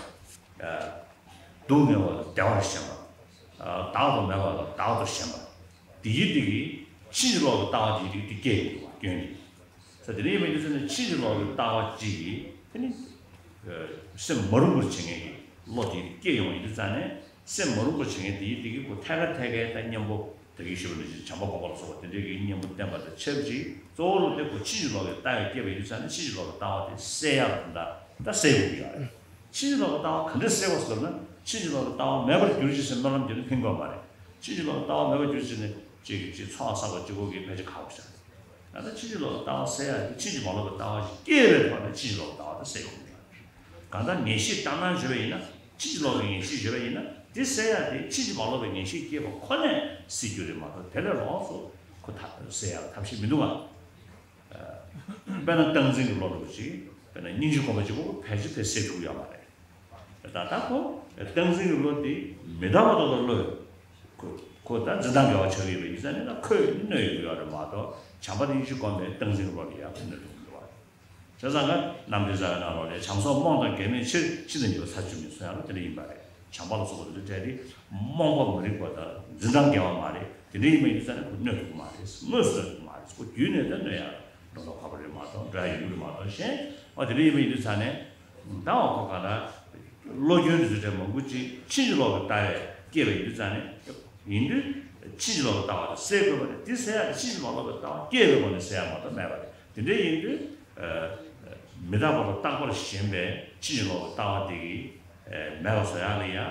སྡུག་བསྔལ་བ་ལ་བདེ་བར་ཤེས་པ། བདག་ཏུ་མེད་པ་ལ་བདག་ཏུ་ཞེན་པ། དེ་ཡི་དེ་གིས་ཕྱིན་ཅི་ལོག་གི་ལྟ་བ་དེ་ཡི་དེ་སྐྱེ་ཡོང་བ་སྐྱོན་དེ། ས་དེ་ནས་ཡིན་པ་ཡིན་ཟེར་ན་ཕྱིན་ཅི་ལོག་གི་ལྟ་བ་གཅིག་གིས་དེ་ནི་སེམས་མ་རུངས་པར་བྱེད་མཁན་གྱི་བློ་དེ་སྐྱེ་ཡོང་བ་ཡིན་དུས་ཙང་ནས་སེམས་མ་རུངས་པར་བྱེད་མཁན་དེ་ཡི་དེ་གིས་ཁོ་ཐད་ཀ་ཐད་ཀའི་ད་གཉེན་པོ་ད་གིན་ཞུས་པ་ནང་བཞིན་བྱམས་པ་སྒོམ་པ་ལ་སོགས་པ་དེ་འདྲའི་གི་གཉེན་པོ་བསྟེན་པ་དང་ཆབས་ཅིག་གཙོ་བོ་ལ་དེ་ཁོ་ཕྱིན་ཅི་ལོག་གི་ལྟ་བས་བསྐྱེད་པ་ཡིན་དུས་ཙང་ནས་ཕྱིན་ཅི་ལོག་གི་ལྟ་བ་དེ་སེལ་ཡག་ད་ད་སེལ་དགོས་ཀྱི་ཡོད་རེད། ཕྱིན་ཅི་ལོག་གི་ལྟ་བ་ག་འདྲ་སེལ་བ་ཟེར་ན། ཕྱིན་ཅི་ལོག་གི་ལྟ་བ་མེད་པར་གྱུར་ཅིག་ཟེར་སྨོན་ལམ་བརྒྱབ་ན་ཕན་གྱི་ཡོད་མ་རེད། ཕྱིན་ཅི་ལོག་གི་ལྟ་བ་མེད་པར་གྱུར་ཅིག་ནས་ཅིག་ཅིག་ཚོགས་བསགས་པ་གཅིག་པོ་གིས་ཕལ་ཆེར་ཁག་པོ་ཞིག་རེད། ད་ལྟ་ཕྱིན་ཅི་ལོག་གི་ལྟ་བ་སེལ་ཡག་གི་ཕྱིན་ཅི་མ་ལོག་པའི་ལྟ་བ་ཞིག་སྐྱེས་པའི་ཐོག་ནས་ཕྱིན་ཅི་ལོག་གི་ལྟ་བ་དེ་སེལ་ཡོང་གི་ཡོད་རེད། གང་ལྟར་ངེས་ཤེས་ལྟར་སྣང་བརྗོད་པ་ཡིན་ན། ཕྱིན་ཅི་ལོག་གི་ངེས་ཤེས་བརྗོད་པ་ཡིན་ན་དེ་སེལ་ཡག་དེ་ཕྱིན་ཅི་མ་ལོག་པའི་ངེས་ཤེས་སྐྱེས་པ་ཁོ་ནས་སེལ་རྒྱུ་རེད་མ་གཏོགས་དེ་ལས་ལོགས་སུ་ཁོ་ཐ་སེལ་ཡག་ཐབས་ཤེས་མི་འདུག་ག་དཔེར་ན་སྟངས་འཛིན་གྱི་བློ་འདྲ་པོ་ཅིག་དཔེར་ན་སྙིང་རྗེ་སྒོམ་པ་གཅིག་པོ་ཕལ་ཆེར་དེ་སེལ་ཐུབ་ཀྱི་ཡོད་མ་རེད། ད་ལྟ་ཁོ་སྟངས་འཛིན་གྱི་བློ་དེ་མི་རྟག་པ་ལྟ་བུ་བློ་ཡོད། ཁོ་ཁོ་ད་འཛིན་སྟངས་འགལ་བ་ཆགས་ཀྱི་ཡོད་པ་ཡིན་ཙང་ནི་ད་ཁོས་གནོད་ཡོང་གི་ཡོད་རེད་མ་གཏོགས་བྱམས་པ་དང་སྙིང་རྗེ་སྒོམ་པའི་སྟངས་འཛིན་གྱི་བློ་ལ་ཡང་ཁོ་གནོད་ཐུབ་ཀྱི་མི་འདུག་བ། བྱས་ཙང་ཀ་རྣམ་འདྲེན་རྩ་བའི་ནང་ལོགས་ལས་བྱམས་སོགས་རྨོངས་དང་འགལ་མེད་ཕྱིར། ཕྱི་དང་ཉེ་བར་ཚར་གཅོད་མིན་གསུང་ཡག་ལ་དེ་འདྲ་ཡིན་པ་རེད། བྱམས་པ་ལ་སོགས་པ་དེ་ཚོ་གྲས་དེ་རྨོངས་པ་མ་རིག་པ་དང་འཛིན་སྟངས་འགལ་བ་མ་རེད། དེ་འདྲ་ཡིན་པ་ཡིན་ཙང་ནི་ཁོ་གནོད་ཐུབ་ཀྱི་མ་རེད། དངོས་སུ་གནོད་ཐུབ་ཀྱི་མ་རེད། ཁོ་རྒྱུད་ནས་ད་གནོད་ཡག་སྒྲོ་འདོགས་ཁ་པོ་རེད་མ་གཏོགས་འགྲོ་ཡག་ཡོང་གི་རེད་མ་གཏོགས་གཞན། ཨོ་དེ་འདྲ་ཡིན་པ་ཡིན་དུས་ཙང་ནས་ད་འོ་ཁོ་ག་ལ་བློ་སྐྱོན་དེ་ཚོ་གྲས་མང་པོ་ཅིག་ཕྱིན་ཅི་ལོག་གི་ལྟ་བས་སྐྱེས་པ་ཡིན་དུས་ཙང་ནས་ཡིན་དུས་ཕྱིན་ཅི་ལོག་གི་ལྟ་བ་དེ་སེལ་དགོས་པ་རེད། དེ་སེལ་ཡག་དེ་ཕྱིན་ཅི་མ་ལོག་པའི་ལྟ་བ་སྐྱེས་པའི་སྒོ་ནས་སེལ་ཡག་མ་གཏོགས་མེད་པ་རེད། དེ་འདྲ་ཡིན་དུས། མི་རྟག་པ་ལ་རྟག་པར་ཞེན་པའི་ཕྱིན་ཅི་ལོག་གི་ལྟ་བ་དེ་གིས་མེད་པ་བཟོ་ཡག་ལ་ཡང་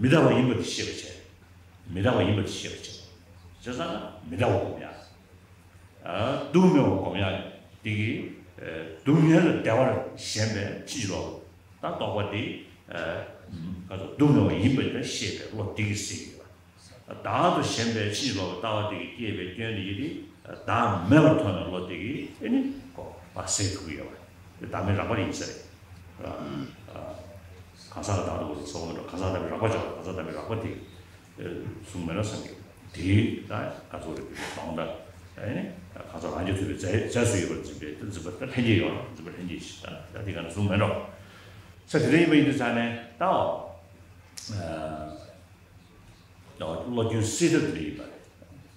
མི་རྟག་པ་ཡིན་པ་དེ་ཤེས་པ་བྱས། མི་རྟག་པ་ཡིན་པ་དེ་ཤེས་པ་བྱས། བྱས་ཙང་ན་མི་རྟག་པ་སྒོམ་ཡག་སྡུག་བསྔལ་བ་སྒོམ་ཡག་དེ་གིས་སྡུག་བསྔལ་ལ་བདེ་བར་ཞེན་པའི་ཕྱིན་ཅི་ལོག་ད་རྟོག་པ་དེ་ག་ཚོད་སྡུག་བསྔལ་བ་ཡིན་པ་དེ་ཤེས་པའི་བློ་དེ་གིས་སེལ་གྱི་ཡོད། བདག་ཏུ་ཞེན་པའི་ཕྱིན་ཅི་ལོག་གི་ལྟ་བ་དེ་གིས་སྐྱེས་པའི་སྐྱོན་དེ་ཡིན་ཏེ། བདག་མེད་པར་མཐོང་བའི་བློ་དེ་གིས་ཨེ་ནི་ཁོ་བ་སེལ་ཐུབ་ཀྱི་ཡོད་པ། དེ་བདག་མེད་རགས་པ་ཡིན་ས་རེད། གང་ཟག་གི་བདག་ཏུ་གོ་ས་ཚོགས་མེད་འགྲོ། གང་ཟག་ལྟ་བུའི་རགས་པ་འཇོག་པ། གང་ཟག་ལྟ་བུའི་རགས་པ་དེ་གཟུང་མེད་ལ་སངས་རྒྱས་དེ་ད་ག་ཚོད་རེད། དེ་གདོང་ད་ཨེ་ནི་གང་ཟག་རང་རྒྱལ་ཐོབ་པའི་རྫས་རྫས་སུ་ཡོད་པར་འཛིན་པའི་འཛིན་པ་ད་ལྷན་སྐྱེས་ཡོད་རེད། འཛིན་པ་ལྷན་སྐྱེས་ཤིག་ད་ད་དེ་ག་ནས་གཟུང་མེད་འགྲོ། ས་དེ་འདྲ་ཡིན་པ་ཡིན་དུས་ཙང་ནས་ད་འོ། བློ་སྐྱོན་སེལ་ཐབས་དེ་ཡིན་པ་རེད།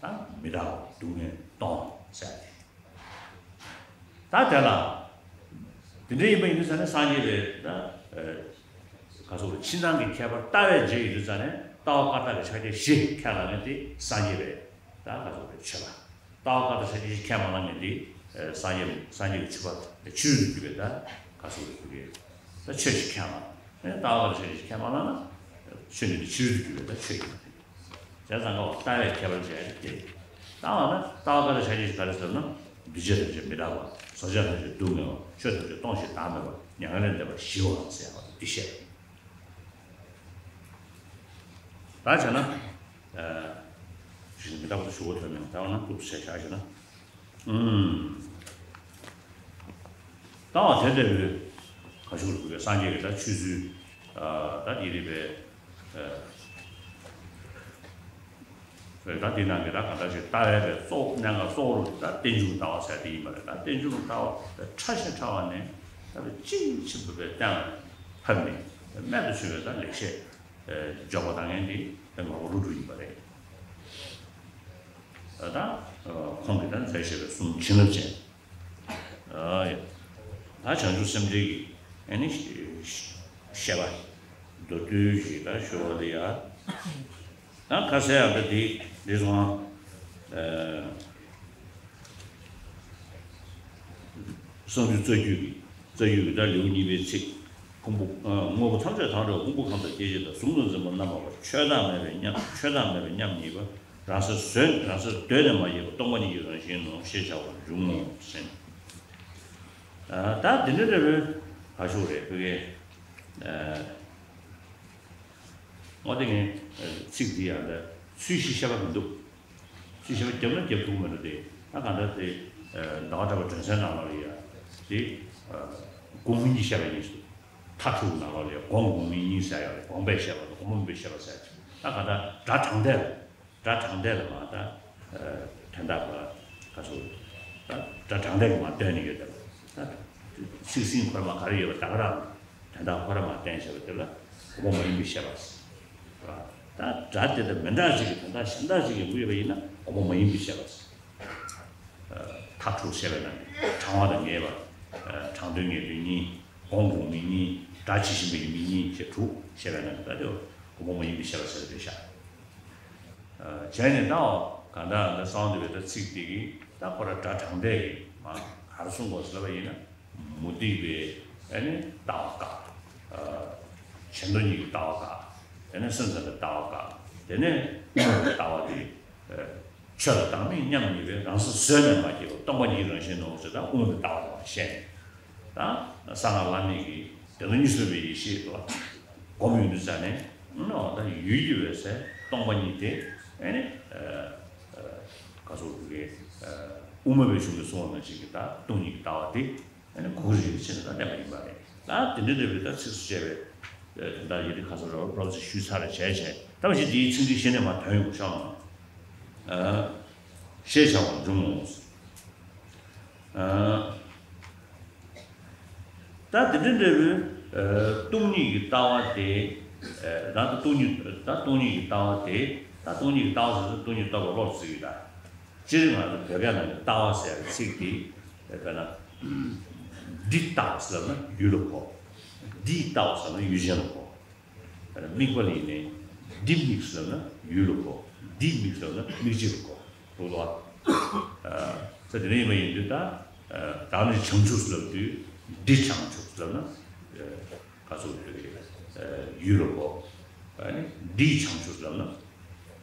ད་མི་རྟག་པ་སྡུག་བསྔལ་སྟོང་ཟེར་ཏེ། ད་དེ་ལ་དེ་འདྲ་ཡིན་པ་ཡིན་དུས་ཙང་ནས་སངས་རྒྱས་པའི་ད་ག་ཚོད་ཕྱི་ནང་གི་ཁྱད་པར་ལྟ་བའི་རྗེས་ཡིན་དུས་ཙང་ནས་ལྟ་བ་བཀར་ཐབས་ཀྱི་ཕྱག་རྒྱ་བཞི་ཁས་བླངས་ནས་དེ་སངས་རྒྱས་པའི་ད་ག་ཚོད་རེད་ཆོས་པ། ལྟ་བ་བཀར་ཐབས་ཕྱག་རྒྱ་བཞི་ཁས་མ་བླངས་ནས་དེ་སངས་རྒྱས་སངས་རྒྱས་ཀྱི་ཆོས་པ་ཆོས་སུ་གྱུར་པའི་ད་ག་ཚོད་རེད་ད་ཆོས་ཤིག་ཁས་བླངས་ནས་ལྟ་བ་བཀར་ཐབས་ཕྱག་རྒྱ་བཞི་ཁས་མ་བླངས་ན་ཆོས་འདི་ནི་ཆོས་སུ་གྱུར་པའི་ད་ཆོས་ཡིན་པ་རེད། བྱས་ཙང་ཀ་བ་ལྟ་བའི་ཁྱད་པར་བྱས་ཏེ། ལྟ་བ་ན་ལྟ་བ་ཀ་ལ་ཆ་ཤས་ཤིག་ག་རེ་ཟེར་ན། འདུས་བྱས་ཐམས་ཅད་མི་རྟག་པ། བཟོ་བྱ་ཐམས་ཅད་སྡུག་བསྔལ་བ། ཆོས་ཐམས་ཅད་སྟོང་ཞིང་བདག་མེད་པ། མྱ་ངན་ལས་འདས་པ་ཞི་བའམ་ཟེར་ཡག་འདི་བཤད། ད་བྱས་ན། ཨ། ཞིག་མི་རྟག་པ་ཞུ་བ་ཐོན་ནས་ལྟ་བ་ན་ཏོག་ཙམ་བྱས་བཞག་བྱས་ན། ཨུམ། ལྟ་བ་དེ་ལྟ་བུའི་ག་ཞུ་རུ་གི་སངས་རྒྱས་ཀྱི་ད་ཆོས་ཚུལ། ཨ། ད་དེ་རེད་པས། ཨ། ད་དེ་ནང་གི་ད་ག་འདྲ་ཞིག་ལྟ་བའི་པའི་གཙོ་གནད་འགག་གཙོ་བོ་རུ་ད་རྟེན་འབྱུང་ལྟ་བ་ཟེར་དེ་ཡིན་པ་རེད། ད་རྟེན་འབྱུང་ལྟ་བ་ཕྲ་ཞིང་ཕྲ་བ་ནས་ད་ཅི་ཆེན་པོ་པའི་གཏན་ལ་ཕབ་ནས་རྨད་དུ་བྱུང་བའི་ད་ལེགས་བཤད། ཨ། འཇོག་པ་དང་ངན་འདི་ད་ངོ་བོ་ཀླུ་སྒྲུབ་ཡིན་པ་རེད། ད་ལྟ་ཁོང་གིས་ད་མཛད་བཞག་པའི་གསུང་བྱིན་རླབས་ཅན། ཨ་ཡ། ད་བྱང་ཆུབ་སེམས་འགྲེལ་གྱི་ཨ་ནི་བཤད་པ་མདོར་བསྡུས་ཤིག་ད་ཞུ་བ་ལ་ཡ། ད་ཁ་གསལ་ཡང་ད་འདི་འདི་སོང་ཨ། གསང་འདུས་རྩ་རྒྱུད་ཀྱི་རྩ་རྒྱུད་ཀྱི་ད་ལེའུ་གཉིས་པའི་ཚིག་ཕུང་པོ། ཨ། དངོས་པོ་ཐམས་ཅད་དང་འདྲ་བ་ཕུང་པོ་གང་དང་སྐྱེ་མཆེད་དང་། གཟུགས་དང་འཛིན་པ་རྣམ་པར་བབ། ཆོས་བདག་མེད་པའི་མཉམ། ཆོས་བདག་མེད་པའི་མཉམ་ཉིད་པ། རང་སར་གཟོད་རང་སར་གདོད་ནས་མ་སྐྱེས་པ་སྟོང་པ་ཉིད་ཀྱི་རང་བཞིན་ནོ་ཞེས་བྱ་བར་འབྱུང་ངོ་ཟེར། ད་འདི་འདྲ་འདྲ་བོའི་ཁ་ཤུགས་རེད་བོད་སྐད། ཨ། ངོ་དེ་ངས་ཚིག་འདི་ཡང་ད་ཚུལ་བཞིན་བཤད་པ་མི་འདུག་ཚུལ་བཞིན་བཤད་པ་བརྒྱབ་ན་བརྒྱབ་ཐུབ་མི་འདུག་དེ་ད་གང་ལྟར་དེ་ཟླ་བ་གྲགས་པ་སྒྲོན་གསལ་ནང་ལོགས་ལ་ཡ་དེ་དགོངས་མིན་གྱིས་བཤད་པ་ཡིན་ཞུ། མཐའ་དྲུག་ནང་ལོགས་ལ་ཡ་དགོངས་དགོངས་མིན་གཉིས་ཟེར་ཡ་རེད། དགོངས་པས་བཤད་པ་དང་དགོངས་པ་མིན་པས་བཤད་པ་ཟེར་ཡ་ཅིག་ད་གང་ལྟར་སྒྲ་དྲང་ལྡན་ལ། སྒྲ་དྲང་ལྡན་ལ་མ་ད་དོན་དག་པ་ག་ཚོད་ད་སྒྲ་དྲང་ལྡན་གྱི་མ་སྟོན་ནི་ཡོད་དམ། ད་ཚིག་ཟིན་ཁོ་ར་མ་ག་རེ་ཡོད་པ་ད་ག་རང་དོན་དག་ཁོ་ར་མ་བསྟན་བྱ་བ་དེ་ལ་དགོངས་པ་མ་ཡིན་པའི་བཤད་པ་ཟེར། ད་སྒྲ་དེ་དང་མི་འདྲ་ཞིག་གི་དོན་དག་གཞན་དག་ཞིག་ཡོང་གི་ཡོད་པ་ཡིན་ན་དགོངས་པ་མ་ཡིན་པའི་བཤད་པ་ཟེར། མཐའ་དྲུག་བཤད་པའི་ནང་གི་དྲང་བ་དང་ངེས་པ། དྲང་དོན་ངེས་དོན་གཉིས། དགོངས་དགོངས་མིན་གཉིས། སྒྲ་ཇི་བཞིན་པ་ཡིན་མིན་གཉིས་ཞེས་དྲུག་བཤད་པའི་ནང་གི་ད་དེ་དགོངས་པ་མ་ཡིན་པའི་བཤད་པ་ཟེར་བ་རེད་ཤག་བྱས་ནས་ད་གང་ལྟར་ད་གསང་བ་འདུས་པའི་ད་ཚིག་དེ་གིས་ད་ཁོ་ར་སྒྲ་དྲང་ལྡན་གྱི་མ་ག་རེ་གསུང་དགོས་ཟེར་བ་ཡིན་ན། མུ་སྟེགས་པའི་ཨ་ནི་ལྟ་བ་བཀག་བྱེ་མདོ་གཉིས་ཀྱི་ལྟ་བ་བཀག་དེ་ནས་སེམས་ཙམ་པའི་ལྟ་བ་བཀག་དེ་ནས་དབུ་མའི་ལྟ་བ་དེ། ཆོས་ལ་བདག་མེད་མཉམ་ཉིད་པའི་རང་སེམས་བཟོད་ནས་མ་སྐྱེས་པ་སྟོང་པ་ཉིད་ཀྱི་རང་བཞིན་ནོ་ཞེས་དང་དབུ་མའི་ལྟ་བ་དང་བཤད་ནས། ད་གསང་སྔགས་བླ་མེད་ཀྱི་བདེ་སྟོང་གཉིས་སུ་མེད་པའི་ཡེ་ཤེས་དེ་ལ་སྒོམ་ཡོང་དུས་ཙ་ནས་ནོ་ད་ཡུལ་གྱི་འོད་གསལ་སྟོང་པ་ཉིད་དེ་ཨེ་ནི་ག་ཚོད་གི་དབུ་མ་པའི་གཞུང་གི་གསུང་བ་ནང་བཞིན་གྱི་ད་སྟོང་ཉིད་ཀྱི་ལྟ་བ་དེ། ཨ་ནི་གུ་གུ་རིག་རིག་བྱས་ནས་ད་བསྟན་པ་ཡིན་པ་རེད། ད་དེ་འདྲ་འདྲ་བའི་ད་ཚིགས་སུ་བཅད་པའི་དོན་དག་ཡིན་དུས་ཁ་སང་རོབ་རོབ་ཙམ་ཞུས་ཚར་རེད་བྱས་བྱས་ད་མ་གཞི་འདིའི་ཚིག་འདི་གཞི་ནས་མ་དོན་ཡོང་ཤོག་ཨ། ཞེས་བྱ་བ་འབྱུང་ངོ་། ཨ། ད་དེ་འདྲ་འདྲ་བའི་སྟོང་ཉིད་ཀྱི་ལྟ་བ་དེ། ད་ལྟ་སྟོང་ཉིད་ད་སྟོང་ཉིད་ཀྱི་ལྟ་བ་དེ་ད་སྟོང་ཉིད་ཀྱི་ལྟ་བ་ཟེར་ཚེ་སྟོང་ཉིད་རྟོགས་པའི་བློ་ཟེར་གྱི་ད། སྤྱིར་ང་ཚོ་བོད་སྐད་ནང་གི་ལྟ་བ་ཟེར་བའི་ཚིག་དེ་དཔེར་ན། འདི་ལྟ་བ་ཟེར་ན་ཡུལ་ལ་གོ། འདིས་ལྟ་བ་ཟེར་ན་ཡུལ་ཅན་ལ་གོ། དཔེར་ན་དམིགས་པ་ལ་ཡིན་ནའི་འདི་དམིགས་ཟེར་ན་ཡུལ་ལ་གོ། འདིས་དམིགས་ཟེར་ན་དམིགས་བྱེད་ལ་གོ། རེད་བ། ས་དེ་འདྲ་ཡིན་པ་ཡིན་དུས་ད། བདག་ནི་བྱང་ཆུབ་ཟེར་ལབ་དུས་འདི་བྱང་ཆུབ་ཟེར་ན། ག་ཚོད་དེ་ཡུལ་ལ་གོ། ཨ་ནི་འདིས་བྱང་ཆུབ་ལབ་ན།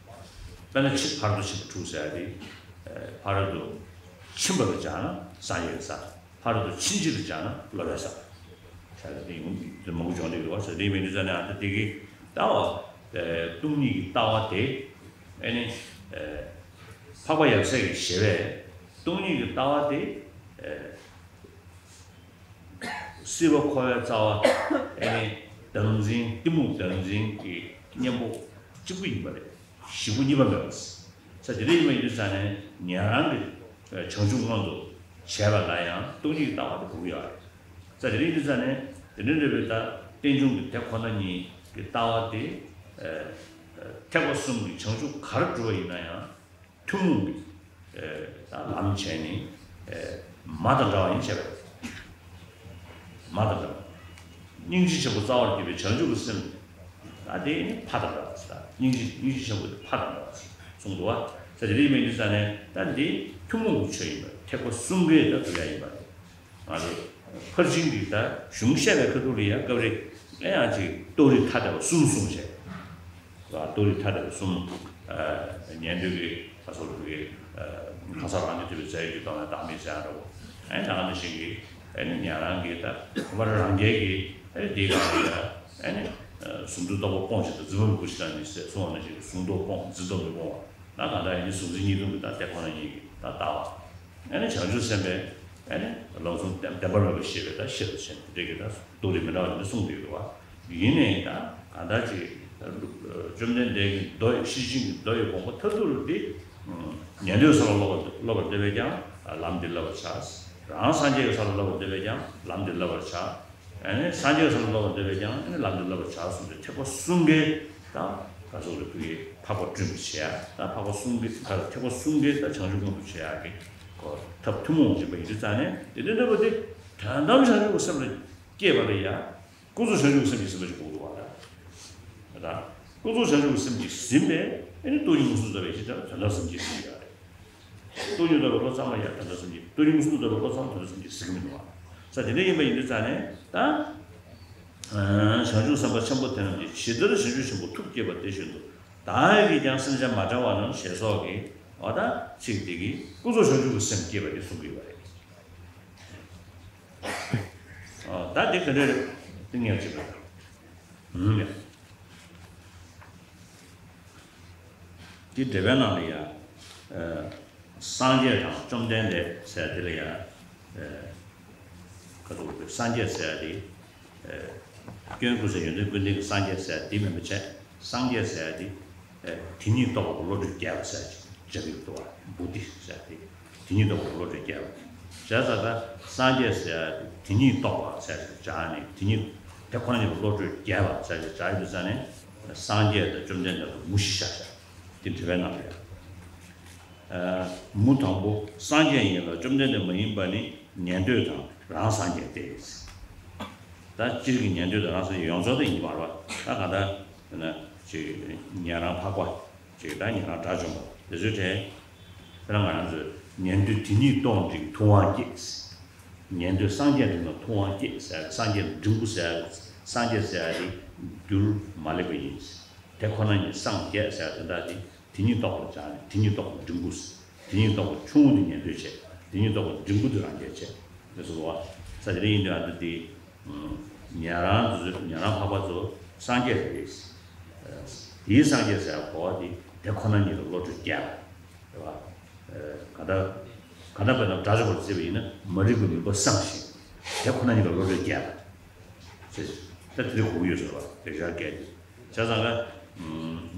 དཔེར་ན་ཕྱི་ཕ་རོལ་ཏུ་ཕྱིན་པ་དྲུག་ཟེར་ཡ་དེ། ཕ་རོལ་ཏུ་ཕྱིན་པ་ལ་སྦྱར་ན་སངས་རྒྱས་ཀྱི་ས། ཕ་རོལ་ཏུ་ཕྱིན་ཅི་ལ་སྦྱར་ན་སློབ་པའི་ས། ཟེར་ཡ་དེ་ཡོང་དུས་མང་པོ་བྱུང་འདུག་རེད་བ། ཟེར་དེ་མིན་དུས་ཙ་ནས་ཨ་ད་དེ་གི་ལྟ་བ། སྟོང་ཉིད་ཀྱི་ལྟ་བ་དེ། ཨ་ནི། འཕགས་པ་ཡབ་སྲས་ཀྱི་ཞེས་པས་སྟོང་ཉིད་ཀྱི་ལྟ་བ་དེ། སྲིད་པ་འཁོར་བའི་རྩ་བ་ཨེ་ནི་བདག་འཛིན་གཏི་མུག་བདག་འཛིན་གྱི་གཉེན་པོ་གཅིག་པུ་ཡིན་པ་རེད། ཞེ་པོ་གཉིས་པ་མེད་པ། ས་དེ་འདྲ་ཡིན་པ་ཡིན་དུས་ཙ་ནས་ཉན་རང་གི་བྱང་ཆུབ་མངོན་དུ་བྱས་པ་ལ་ཡང་སྟོང་ཉིད་ཀྱི་ལྟ་བ་དེ་དགོས་ཀྱི་ཡོད་རེད། ས་དེ་འདྲ་ཡིན་དུས་ཙ་ནས་དེ་འདྲ་འདྲ་བའི་ལྟ་རྟེན་འབྱུང་གི་དེ་ཁོ་ན་ཉིད་ཀྱི་ལྟ་བ་དེ་ཐེག་པ་གསུམ་གྱི་བྱང་ཆུབ་ག་རེ་བསྒྲུབ་པ་ཡིན་ན་ཡང་། ཐུན་མོང་གི་ལམ་བྱས་ནས་མ་དང་འདྲ་བ་ཡིན་བྱས་པ་རེད། མ་དང་འདྲ་བ། སྙིང་རྗེ་ཆེན་པོ་རྩ་བར་གྱུར་པའི་བྱང་ཆུབ་ཀྱི་སེམས། ད་དེ་ནི་ཕ་དང་འདྲ་བ་ཟེར། སྙིང་རྗེ་སྙིང་རྗེ་ཆེན་པོ་དེ་ཕ་དང་འདྲ་བ་ཟེར་གསུངས་འདུག་བ། ས་དེ་རིགས་མིན་དུས་ཙ་ནས་ད་འདི་ཐུན་མོང་གི་ཆོས་ཡིན་པ་ཐེག་པ་གསུམ་ཀའི་ད་གྲུབ་ཡ་ཡིན་པ་རེད། ང་ཚོ་ཕར་ཕྱིན་གྱི་ད་གཞུང་བཤད་པའི་ཁ་ཐུག་ལ་ཡང་སྐབས་རེ་ཨེ་ཡང་ཅིག་རྟོགས་རིགས་ཐ་དད་པ་གསུམ་གསུངས་བྱས། རྟོགས་རིགས་ཐ་དད་པ་གསུམ། ཉན་ཐོས་ཀྱི་ཁ་སོགས་ཀྱི་ཁ་སང་རང་གི་ཐོས་པའི་རྫས་ཡོད་ཀྱི་སྟོང་ཉིད་བདག་མེད་ཟེར་ཡང་འདྲ་བོ། ཨེ་ད་ག་ནང་བཞིན་གྱི་ཨེ་ནི་ཉན་རང་གི་ད་ཁོ་པ་རང་རྒྱལ་གྱི་ཨེ་ནི་དེའི་སྒང་ལ་ཡང་ཨེ་ནི་གཟུང་དུ་རྟོག་པ་སྤོང་བྱེད་དུ་འཛིན་པ་མི་དགོས་ཞེས་ནས་གསུངས་པ་ནང་བཞིན་གྱི་གཟུང་རྟོག་སྤོང་འཛིན་རྟོག་མི་སྤོང་བ། ད་གང་ལྟར་ཡིན་གཟུང་འཛིན་གཉིས་སྟོང་གི་ད་དེ་ཁོ་ན་ཉིད་ཀྱི་ད་ལྟ་བ། ཨེ་ནི་བྱང་ཆུབ་སེམས་དཔའི་ཨེ་ནི་ལམ་སྲོལ་བདེན་པར་མེད་པ་ཞེས་པའི་ད་ཤེས་རབ་ཆེན་དེ་འདྲ་གི་ད་རྟོགས་རིགས་མི་འདྲ་བ་དེ་འདྲ་གསུངས་བསྡད་ཡོད་པ། ཡིན་ནའི་ད་གང་ལྟར་ཅིག་བཅོམ་ལྡན་འདས་ཀྱི་མདོ་ཡི་ཤེར་ཕྱིན་གྱི་མདོ་ཡི་དགོངས་པ་མཐར་ཐུག་ལ་དེ་ཉན་ཐོས་ས་ལ་སློབ་པར་སློབ་པར་འདོད་པས་ཀྱང་ལམ་འདི་བསླབ་པར་བྱ། རང་སངས་རྒྱས་ཀྱི་ས་ལ་སློབ་པར་འདོད་པས་ཀྱང་ལམ་འདི་བསླབ་པར་བྱ། ཨ་ནི་སངས་རྒྱས་སམ་སློབ་པར་འདོད་པས་ཀྱང་ཨ་ནི་ལམ་འདི་བསླབ་པར་བྱ་གསུངས་ཏེ་ཐེག་པ་གསུམ་ཀའི་ད་ག་ཚོད་རེ་ཕུལ་གྱི་འཕགས་པ་བསྐྲུན་པར་བྱེད་ཡ་ད་འཕགས་པ་གསུམ་ཀའི་ད་ཐེག་པ་གསུམ་ཀའི་ད་བྱང་ཆུབ་མངོན་དུ་བྱེད་ཡ་གི་གོ་ཐབས་ཐུན་མོང་ཡིན་པ་ཡིན་དུས་ཙང་ནས་དེ་འདྲ་འདྲ་པོ་དེ་དོན་དམ་བྱང་ཆུབ་ཀྱི་སེམས་ལ་སྐྱེས་པ་ལ་ཡ་ཀུན་རྫོབ་བྱང་ཆུབ་ཀྱི་སེམས་ཀྱིས་ཟིན་པ་ཞིག་དགོས་འདུག་བ་ད། ད་ཀུན་རྫོབ་བྱང་ཆུབ་ཀྱི་སེམས་ཀྱིས་ཟིན་པས་ཨ་ནི་སྟོང་ཉིད་མངོན་སུམ་ལྟ་བའི་ཕྱིར་དོན་དམ་སེམས་ཀྱིས་ཟིན་ཡོད་རེད། སྟོང་ཉིད་རྟོགས་པའི་བློ་ཚང་མ་ཡང་དོན་དམ་སེམས་ཀྱིས་སྟོང་ཉིད་མངོན་སུམ་དུ་རྟོགས་པའི་བློ་ཚང་མ་དོན་དམ་སེམས་ཀྱིས་ཟིན་གྱི་མི་འདུག་བ། ས་དེ་འདྲ་ཡིན་པ་ཡིན་དུས་ཙང་ནས་ད། བྱང་ཆུབ་སེམས་དཔའ་ཆེན་པོ་དེ་རྣམས་ཀྱིས་ཇི་ལྟར་བྱང་ཆུབ་ཆེན་པོ་ཐུགས་བསྐྱེད་པ་དེ་བཞིན་དུ་བདག་གིས་ཀྱང་སེམས་ཅན་མ་བསྒྲལ་བ་རྣམས་ཞེས་སོགས་ཀྱི་འོ་ད་ཚིག་དེ་གིས་ཀུན་རྫོབ་བྱང་ཆུབ་ཀྱི་སེམས་བསྐྱེད་པ་དེ་གསུང་གི་ཡོད་པ་རེད། ཨ། ད་དེ་ག་འདྲ་རེད། དེ་ངས་བྱེད་པ་དང་། ཨུམ། ཡ། དེ་འགྲེལ་པའི་ནང་ལ་ཡ། ཨ། སངས་རྒྱས་དང་བཅོམ་ལྡན་འདས་ཟེར་དེ་ལ་ཡ། ཨ། ག་ཚོད་རེད། སངས་རྒྱས་ཟེར་དེ། ཨ། སྐྱོན་ཀུན་ཟད་ཡོན་ཏན་ཀུན་ལྡན་གྱི་སངས་རྒྱས་ཟེར་དེ་མིན་པ་བྱས། སངས་རྒྱས་ཟེར་དེ། ཨ། དེ་ཉིད་རྟོགས་པ་བློ་གྲོས་རྒྱས་པ་ཟེར་ཅིག་བྱ་གི་འདུག་བ། བོ་དྷི་ཟེར་དེ། དེ་ཉིད་རྟོགས་པ་བློ་གྲོས་རྒྱས་པ། བྱས་ཙང་ད་སངས་རྒྱས་ཟེར་དེ་ཉིད་རྟོགས་པ་ཟེར་ཅིག་བྱས་ནས། དེ་ཉིད་དེ་ཁོ་ན་ཉིད་ལ་བློ་གྲོས་རྒྱས་པ་ཟེར་ཅིག་བྱས་ཡོད་ཙང་ནས། སངས་རྒྱས་དང་བཅོམ་ལྡན་འདས་ལ་མུ་བཞི་བཞག་བཞག་དེ་འགྲེལ་པའི་ནང་ལ་ཡ། ཨ། མུ་དང་པོ་སངས་རྒྱས་ཡིན་ལ་བཅོམ་ལྡན་འདས་མ་ཡིན་པ་ནི་ཉན་ཐོས་དང་རང་སངས་རྒྱས་ཏེ། ད་སྤྱིར་གྱི་ཉན་ཐོས་དང་རང་སངས་རྒྱས་ཡོངས་རྫོགས་དེ་ཡིན་པ་རེད་པ། ད་གང་ལྟར་ན་ཅིག་ཉན་རང་འཕགས་པ། ཅིག་ད་ཉན་རང་དགྲ་བཅོམ་པ་དེ་ཚོའི་གྲས། དཔེར་ན་ང་རང་ཚོས་ཉན་ཐོས་དེ་ཉིད་རྟོགས་འདྲེན་ཐུབ་དབང་སྐྱེས། ཉན་ཐོས་སངས་རྒྱས་འདྲེན་ན་ཐུབ་དབང་སྐྱེས་ཟེར། སངས་རྒྱས་ལ་འབྲིང་པོ་ཟེར། སངས་རྒྱས་ཟེར་ཡ་དེ་འགྱུར་མ་ལེགས་པ་ཡིན། དེ་ཁོ་ན་ཉིད་སངས་རྒྱས་ཟེར་དེ་འདྲ་དེ། དེ་ཉིད་རྟོགས་པར་བྱ་ནས་དེ་ཉིད་རྟོགས་པ་འབྲིང་པོ། དེ་ཉིད་རྟོགས་པ་ཆུང་ངུ་དེ་ཉན་ཐོས་བྱས། དེ་ཉིད་རྟོགས་པ་འབྲིང་པོ་དེ་རང་རྒྱལ་བྱས། དེ་སོ་བ། ས་དེ་འདྲ་ཡིན་དུས་ཨ་འདི་དེ། ཉན་རང་དེ་ཚོ་ཉན་རང་འཕགས་པ་ཚོ་སངས་རྒྱས་རེད། དེའི་སངས་རྒྱས་ཟེར་བ་གོ་བ་དེ་དེ་ཁོ་ན་ཉིད་ལ་བློ་གྲོས་རྒྱས་པ། རེད་བ། ག་ད་ག་ད་དཔེར་ན་དགྲ་བཅོམ་པར་བརྩིས་པ་ཡིན་ན་མ་རིག་པའི་མུན་པ་སངས་ཤིང་། དེ་ཁོ་ན་ཉིད་ལ་བློ་གྲོས་རྒྱས་པ། ཅེས། ད་དེ་འདྲ་གོ་གི་ཡོད་ཟེར་བ་དེ་ཤར་སྐད་དེ། བྱས་ཙང་ལ།